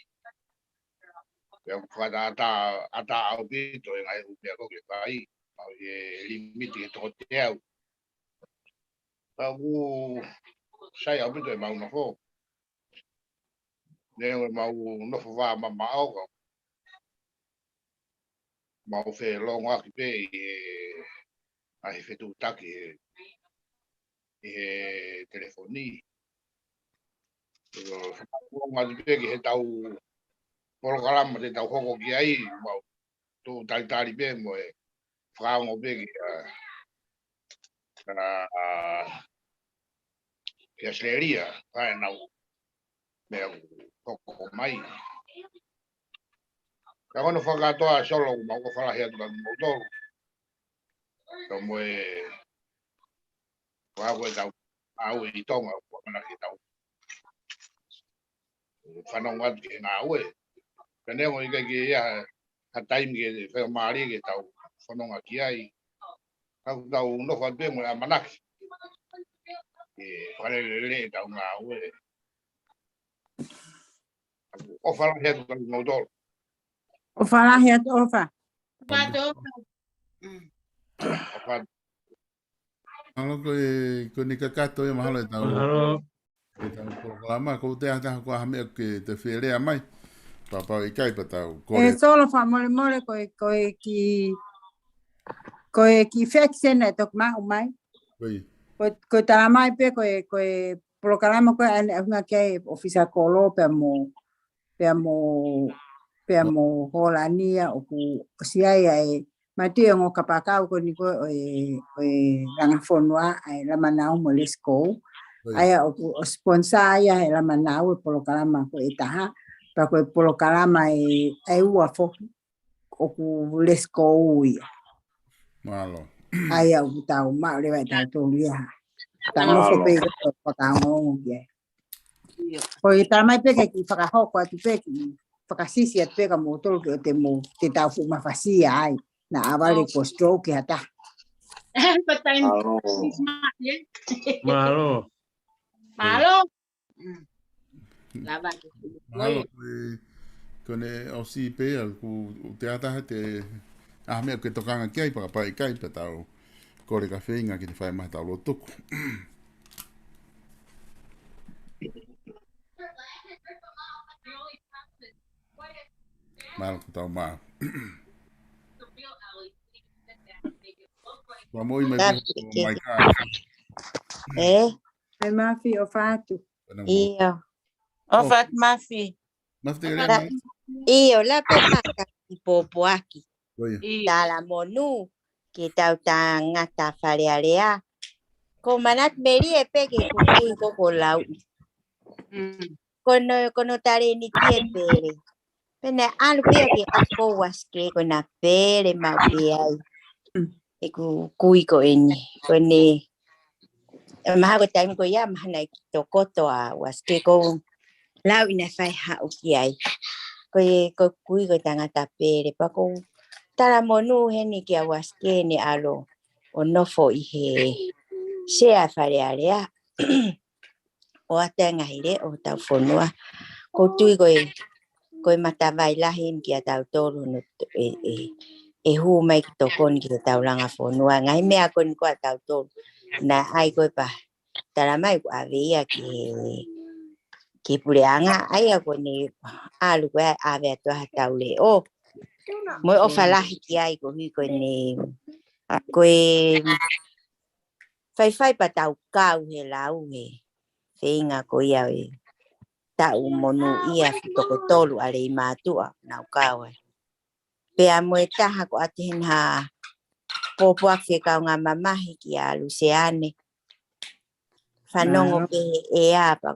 Pea ʻoku fakaʻatā, ʻatā ʻaupito e ngaahi ʻū meʻa ko ē ke fai. Mau ʻi he limiti he toko teau. Pea ʻoku sai ʻaupito ʻemau nofo. Neongo ʻemau nofo vā mamaʻo ka mau felongoaki pē ʻi he ngaahi fetuʻutaki he, ʻi he telefoni. Felongoaki pē ki heʻetau polokalama te tau hoko ki ai, mau tuʻu talitali pē mo e fakaongo pē ki, ʻa, ʻa, ki ʻAositelēlia, ʻa ʻenau meʻa ʻoku hoko mai. Ka ko hono fakakātoa Solo, mau ʻofa lahi atu kia moutolu. Ka mo e ʻoku ʻi ai ʻetau ngāue ʻi Tonga, ʻoku ʻamanaki ke tau fanongo atu ki he ngāue. Ka neongo ʻikai ke ʻi ai ha, ha taimi ke faingamālie ke tau fononga ki ai. Ka ʻoku tau nofo atu pē mo e ʻamanaki ke fakalelelele ʻetau ngāue. ʻOfa lahi atu kia moutolu. ʻOfa lahi atu, ʻofa. ʻOfa atu, ʻofa. ʻOfa atu. Mahalo ko e, ko ʻene kakato ia mahalo ʻetau, mahalo, ʻetau polokalama, ko e taha ko ha meʻa ke te fie lea mai. Pea kapau ʻe ʻikai pea tau kole. ʻE Solo, fakamolemole ko e, ko e kiʻi, ko e kiʻi fekiseni ʻe toki maʻu mai. Ko ia. Ko, ko e talamai pē ko e, ko e polokalama ko ē ʻa ē naʻe ʻuhinga ki ai e ʻofisa kolo pea mo, pea mo, pea mo Hōlani ia ʻoku ʻosi ʻi ai ʻa e, mātuʻa e ongo kapakau ko eni ko ē ʻo e, ʻo e langa fonua ʻa e Lamanau mo Lesikōu. Ko ia. ʻA ia ʻoku ʻo sponsor ia ʻe Lamanau e polokalama ko ē ʻe taha. Pea ko e polokalama ʻe, ʻe ua foki ʻoku Lesikōu ia. Mālō. ʻA ia ʻoku tau maʻu leva ʻe tautolu ia. Tau nofo pē ʻo fakaongoongo ki ai. Ko e talamai pē ke kiʻi fakahoko atu pē kiʻi fakasisi atu pē kia moutolu ke ʻoua te mou, te tau fuʻu mafasia ai. Naʻa vale ko stroke ha taha. Mālō. Mālō. Mālō. Lava ke. Mahalo ko e, ko ʻene ʻosi pē ia, ʻoku te ʻatā ha taha ʻe ha meʻa ke tokanga ki ai pea kapau ʻe ʻikai pea tau kole ki ha feinga ke te fai mai ʻetau lotu tuku. Mahalo ko tau mā. Ua moʻi mai pē ko Maika. ʻE? ʻE Mafi, ʻofa atu. ʻIo. ʻOfa atu Mafi. Mafi te lea mai. ʻIo, la pē maka i pōpoaki. Ko ia. Talamonū ki heʻetau tangata Fale Alea. Ko e manatu melie pē ke kukui ko ko lau. Ko hono, ko hono talēniti ʻe Pele. Pea naʻe ʻalu pē ia ke ako ʻa Uasike ko ʻena Pele maʻu pē ai. ʻEku kui ko eni. Ko ʻene, ʻe mahalo ko e taimi ko ia, mahalo naʻe tokoto ʻa Uasike ko ʻeku lau ʻi heʻene fai haʻu ki ai. Ko e, ko e kui ko e tangata Pele pea ʻoku ou talamonū heni kia Uasike ʻene ʻalu ʻo nofo ʻi he sea Fale Alea. ʻO ʻatā e ngaahi leʻo hotau fonua. ʻOku ou tui ko e, ko e matavai lahi eni kia tautolu hono ʻe, ʻe, ʻe hū mai ke tokoni ki heʻetau langa fonua. Ngaahi meʻa ko eni ko ē ʻa tautolu. Naʻe ʻai ko ē pea talamai ʻoku ʻave ia ki he, ki he puleʻanga. ʻA ia ko ʻene ʻalu ko ē ʻave atu ʻa hotau leʻo. Mo e ʻofa lahi ki ai koeʻuhi ko ʻene, ko e faifai pea tau kau he lau he feinga ko ia ʻo e taʻu monūʻia ʻe toko tolu ʻa Leimātuʻa naʻa ku kau ai. Pea mo e taha ko ʻAtehena pōpoaki e kaungā mamahi kia Luseane. Fanongo pē he ʻea pea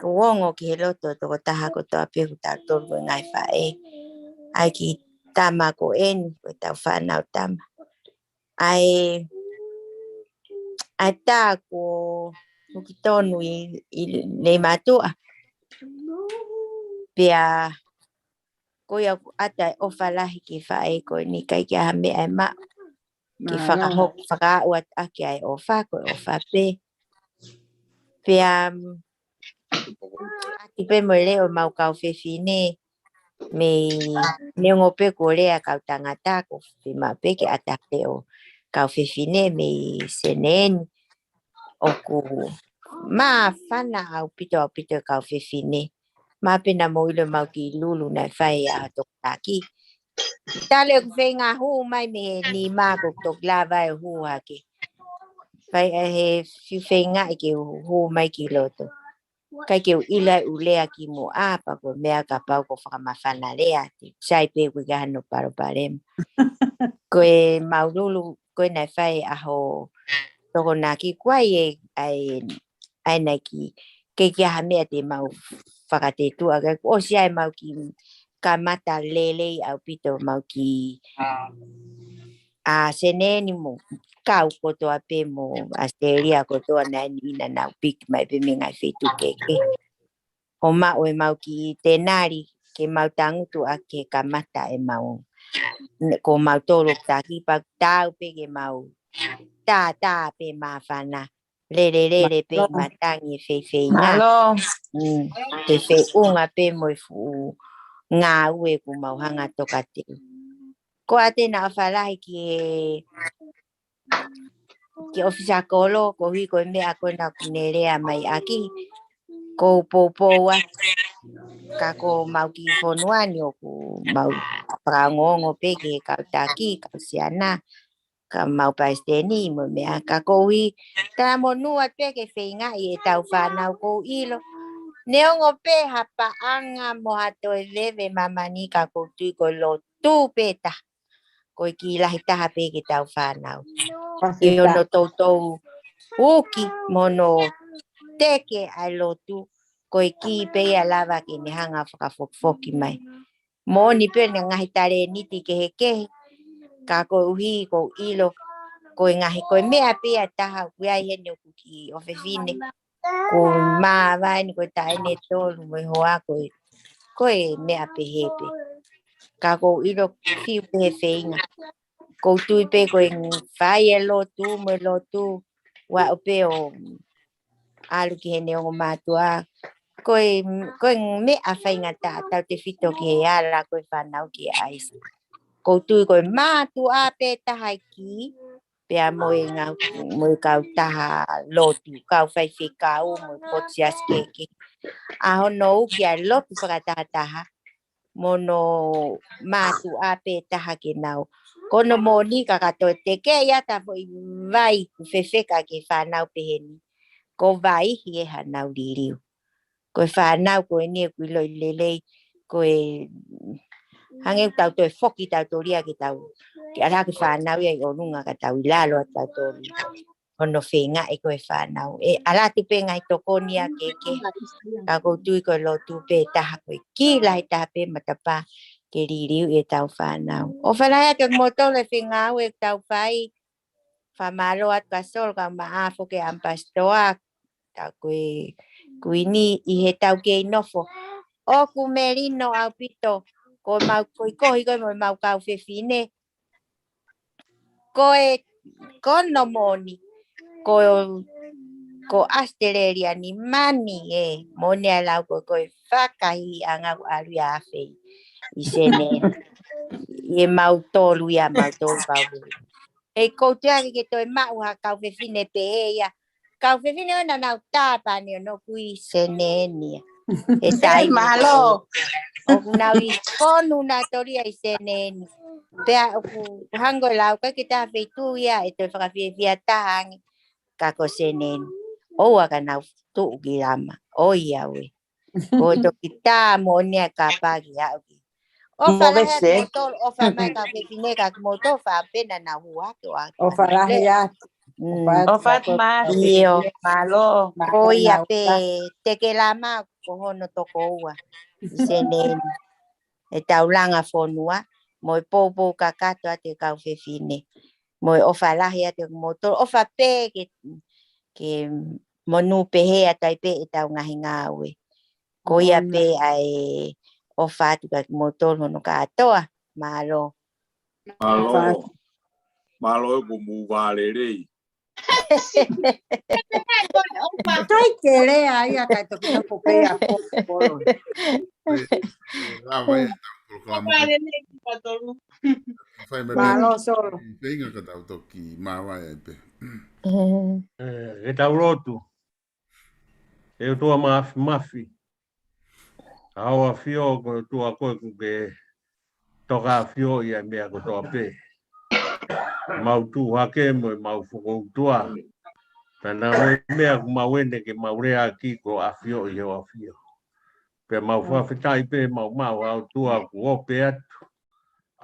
kuo ongo ki he loto tokotaha kotoa pē kitautolu ko e ngaahi faʻē. ʻA e kiʻi tama ko eni, ko ʻetau fānau tama. ʻA e, ʻa e tā kuo huki tonu ʻi, ʻi Leimātuʻa. Pea ko ia ʻoku ʻata e ʻofa lahi ki he faʻē ko eni, ʻikai ke ʻi ai ha meʻa ʻe maʻu. Ke fakahoko, fakaaʻu atu ʻaki ʻa e ʻofa, ko e ʻofa pē. Pea, mm, ʻaki pē mo e leʻo ʻemau kau fefine, mei neongo pē kuo lea kau tangata, ko e fiemaʻu pē ke ʻata pē ʻo kau fefine mei Senē ni. ʻOku māfana ʻaupito, ʻaupito e kau fefine. Mā pē naʻa mou ʻilo ʻemau kiʻi lulu naʻe fai ʻa Tokotaki. Tale ʻeku feinga hū mai mei he nima ko ʻeku toki lava ʻo hū hake. Fai ʻa e he fiu feinga ʻi ke hū mai ki loto. ʻIkai ke u ʻilo ʻa e ʻū lea kimuʻa pea ko e meʻa kapau ko e fakamāfana lea te sai pē ʻoku ʻikai hano palopalema. Ko ʻemau lulu, ko ē naʻe fai ʻa ho Tokonaki kuo ʻi ai e, ʻa e, ʻa e naʻe kiʻi, ke ʻikai ha meʻa te mau fakatetuʻa, ka kuo ʻosi ʻa ʻemau kiʻi kamata lelei ʻaupito ʻemau kiʻi ʻa Senē ni mo kau kotoa pē mo ʻAositelēlia kotoa naʻe ʻi ai naʻa nau piki mai pē mei he ngaahi feituʻu kehekehe. ʻO maʻu ʻemau kiʻi tenali ke mau tangutu ʻaki he kamata ʻemau, ko mautolu ʻoku taki pea tau pē ke mau tātā pē māfana. Lele, lele pē ʻi matangi e feifeinga. Mm, he feʻunga pē mo e fuʻu ngāue kuo mau hanga ʻo tokateu. Ko ʻAtena ʻofa lahi ki he, ki he ʻōfisa kolo, koeʻuhi ko e meʻa ko ena ʻoku ne lea mai ʻaki. Ko u poupou atu, ka ko ʻemau kiʻi fonua ni ʻoku mau fakaongoongo pē ki he kau taki, kau siana, ka mau palesiteni mo e meʻa, ka koeʻuhi, tā monū atu pē ke feingaʻi ʻetau fānau, ʻoku ou ʻilo. Neongo pē ha paʻanga mo ha toe veve ʻa māmani, ka ʻoku ou tui ko e lotu pē taha. Ko e kiʻi lahi taha pē ke tau fānau. ʻI hono toutou uki mo hono teke ʻa e lotu, ko e kī pē ia ʻe lava ke ne hanga ʻo fakafokifoki mai. Moʻoni pē ʻa e ngaahi talēniti kehekehe, ka koeʻuhi ʻoku ou ʻilo, ko e ngaahi, ko e meʻa pē ia ʻe taha ʻoku ʻi ai heni ʻoku kiʻi ʻofefine. Ko māvae ni ko e taʻahine ʻe tolu mo e hoa ko e, ko e meʻa pehē pē. Ka ʻoku ou ʻilo fiu pē he feinga. ʻOku ou tui pē ko e fai e lotu mo e lotu, ʻoua ʻo pē ʻo ʻalu ki heʻene ongo mātuʻa. Ko e, ko e meʻa faingataʻa tautefito ki he ala ko e fānau ki he ʻaisi. ʻOku ou tui ko e mātuʻa pē taha ʻe kī, pea mo e ngā, mo e kautaha lotu, kau faifekau, mo e potu siasi kehekehe. ʻA hono uki ʻa e lotu fakatahataha, mo hono mātuʻa pē taha ke nau. Ko hono moʻoni ka ka toe tekeʻi atu ha foʻi vai ʻoku fefeka ki he fānau pehē ni, ko e vaihi ʻe hanau liliu. Ko e fānau ko eni ʻoku ʻiloʻi lelei, ko e hangē ʻoku tau toe foki tautolu ia ke tau, ke ʻalu hake fānau ia ʻi ʻolunga ka tau ʻi lalo ʻa tautolu. Hono feingaʻi ko e fānau. ʻE ʻalu atu pē ngaahi tokoni ia kehekehe. Ka ʻoku ou tui ko e lotu pē taha ko e kī lahi taha pē matapā ke liliu ʻetau fānau. ʻOfa lahi atu kiate kimoutolu e feinga ʻoku tau fai. Fakamālō atu kia Solo, kau maʻa foki ʻa e ʻamipasitoa, ka ko e kuini ʻi he tau kei nofo. ʻOku melino ʻaupito, ko ʻemau koeʻuhi ko ē mo ʻemau kau fefine. Ko e, ko hono moʻoni, ko, ko ʻAositelēlia ni mani ē, moʻoni ʻa e lau ko e, ko e fakahiʻanga ʻoku ʻalu ia ʻo afe ʻi Senē. ʻI heʻemau tolu ia, mau tolu kau fefine. He ʻoku ou tui ange ke toe maʻu ha kau fefine pehē ia. Kau fefine ʻoku nau tāpani ʻo nofo ʻi Senē ni ia. He taimi mālō. ʻOku nau ʻi fonu nautolu ia ʻi Senē ni. Pea ʻoku hangē ko e lau, ʻikai ke ʻi ai ha feituʻu ia ʻe toe fakafiefia taha ange ka ko Senē ni. ʻOua ka nau tuʻu ki lama. ʻOiauē. Ko e toki tā moʻoni ʻa e kapa ki aʻu ki. ʻOfa lahi atu kimoutolu, ʻofa mai kau fefine ka kimoutolu, ʻofa pē naʻa nau hū hake ʻo ʻofa lahi atu. ʻOfa atu māfio, mālō. Ko ia pē, Tekelama ko hono tokoua. ʻI Senē ni. ʻE taulanga fonua, mo e poupou kakato atu e kau fefine. Mo e ʻofa lahi atu kimoutolu, ʻofa pē ke, ke monū pehē atu ai pē ʻetau ngaahi ngāue. Ko ia pē ʻa e ʻofa atu kia kimoutolu hono kātoa. Mālō. Mālō. Mālō e ko mou vālelei. Kai kelea ia kai toki tapu pē ia ko kolo. Lava ia tau polokalama. Mālō Solo. Feinga ka tau toki māvae ai pē. Ke tau lotu. ʻE ʻOtua Mafimafi. ʻA ʻOfio ko e ʻOtua koe kuo ke toka ʻafioʻi ʻa e meʻa kotoa pē. Mau tuʻu hake mo e mau fokoutua. Pea naʻa mo e meʻa kuo mau ʻene ke mau lea ki ko ʻafioʻi ʻe ʻOfio. Pea mau fakafetaʻi pē mau maʻu ʻa e ʻOtua kuo ope atu.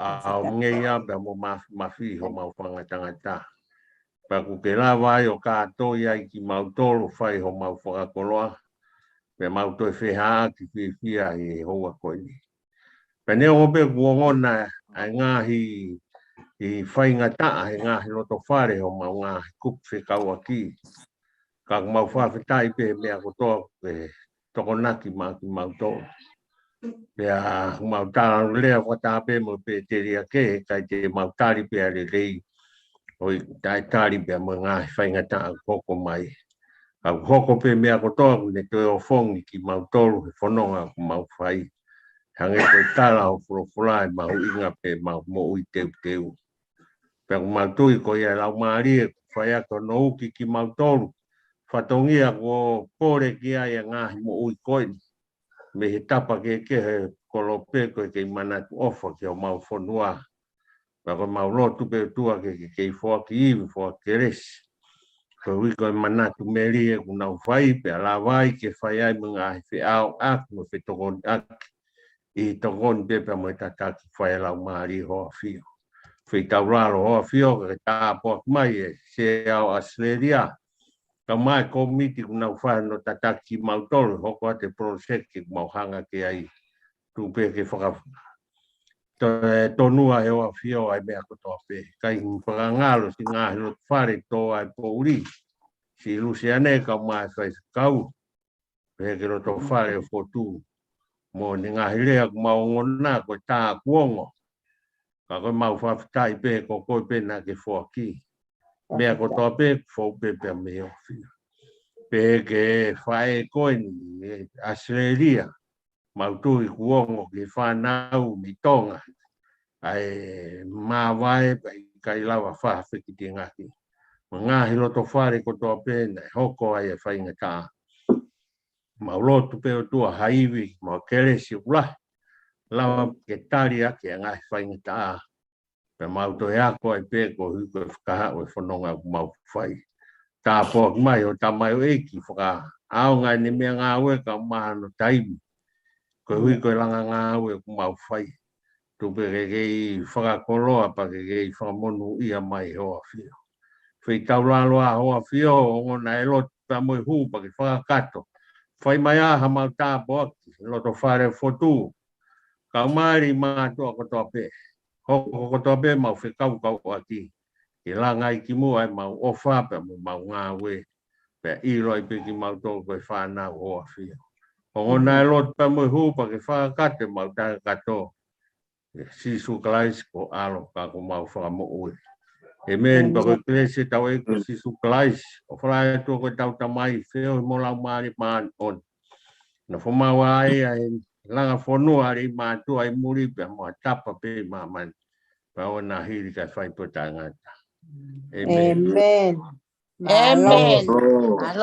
ʻA ʻo ngeia pea mo Mafimafi homau fakangatangata. Pea kuo ke lava ai ʻo kātoi ai kimautolu fai homau fakakoloa. Pea mau toe fehaʻaki fiefia ʻi he houa ko eni. Pea neongo pē kuo ongona ʻa e ngaahi faingataʻa he ngaahi loto fale homau ngaahi kupu fekauʻaki. Ka kuo mau fakafetaʻi pē he meʻa kotoa kuo ke tokonaki maʻa kimautolu. Pea kuo mau tala lea fakataha pē mo Pēteli ake, he ʻikai te mau tali pē ʻa e lelei. ʻOi, taʻetali pē mo e ngaahi faingataʻa kuo hoko mai. Ka kuo hoko pē meʻa kotoa kuo ne toe ofongi kimautolu he fononga kuo mau fai. Hangē ko e tala ho folofola ʻe mahuʻinga pē mau moʻui teuteu. Pea kuo mau tui ko ia ʻa e Laumālie kuo fai ʻaki hono uki kimautolu. Fatongia kuo pole ki ai ʻa e ngaahi moʻui ko eni. Mei he tapa kehekehe he kolope ko e kei manatu ʻofa ki homau fonua. Pea ko e mau lotu pē ʻOtua ke ke kei foaki ivi, foaki kelesi. Koeʻuhi ko e manatu melie kuo nau fai, pea lava ai ke fai ai mo e ngaahi feʻaoʻaki mo e fetokoniʻaki. ʻI he tokoni pē pea mo e tataki fai ʻa e Laumālie ʻo ʻAfio. Feitaulalo ʻo ʻAfio ka ke tāpuaki mai e Sea ʻo ʻAositelēlia. Kae ʻumaʻā e kōmiti kuo nau fai hono tataki kimautolu, hoko atu e poloseki kuo mau hanga ki ai. Tuku pē ke faka-, to-, tonua ʻe ʻOfio ʻa e meʻa kotoa pē. ʻIkai fakangalo siʻi ngaahi loto fale tō ai poʻuli. Siʻi Lusiane kae ʻumaʻā e faifekau. Pehē ki he loto fale ʻo Fotu. Mo ʻene ngaahi lea kuo mau ongona ko e tā kuo ongo. Ka ko e mau fakafetaʻi pē ko koe pē naʻa ke foaki. Meʻa kotoa pē kuo fou pē pea mei he ʻOfio. Pehē ki he faʻē ko eni ʻi ʻAositelēlia. Mau tui kuo ongo ki he fānau mei Tonga. ʻA e māvae pea ʻikai lava fakafekitingaki. Mo e ngaahi loto fale kotoa pē naʻe hoko ai e faingataʻa. Mau lotu pē ʻOtua ha ivi, mo e kelesi ʻoku lahi. Lava ke tali ʻaki ʻa e ngaahi faingataʻa. Pea mau toe ako ai pē koeʻuhi ko e fakahaʻu e fononga kuo mau fai. Tāpuaki mai ho tamaioʻeiki fakaʻaonga ʻene meʻangāue kae ʻumaʻā hono taimi. Koeʻuhi ko e langa ngāue kuo mau fai. Tuku pē ke kei fakakoloa pea ke kei fakamonūʻia mai ʻe ʻOfio. Feitaulalo ʻa ʻOfio, ongona e lotu pea mo e hū pea ke fakakakato. Fai mai ʻa haʻamau tāpuaki, loto fale Fotu. Kae ʻumaʻā e Leimātuʻa kotoa pē. Hoko kotoa pē mau fekaukauʻaki. Ke langa ai ki muʻa ʻemau ʻofa pea mo ʻemau ngāue. Pea ʻilo ai pē kimautolu ko e fānau ʻo ʻAfio. Ongona e lotu pea mo e hū pea ke fakakakato ʻemau takitaha. ʻE Sīsū Kalaisi ko e ʻAlo ka ko homau Fakamoʻui. ʻĒmeni. Pea ko e kelesi ʻa hotau ʻEiki ko Sīsū Kalaisi, ʻofa lahi ʻa e ʻOtua ko ʻetau Tamai, feohi mo e Laumālie Māʻoniʻoni. Nofo maʻu ai ʻa e langa fonua ʻa e Leimātuʻa ʻi muli pea mo e tapa pē ʻi māmani. Pea ʻo na hili kae fai pē ʻo taʻengata. ʻĒmeni. ʻĒmeni. Mālō.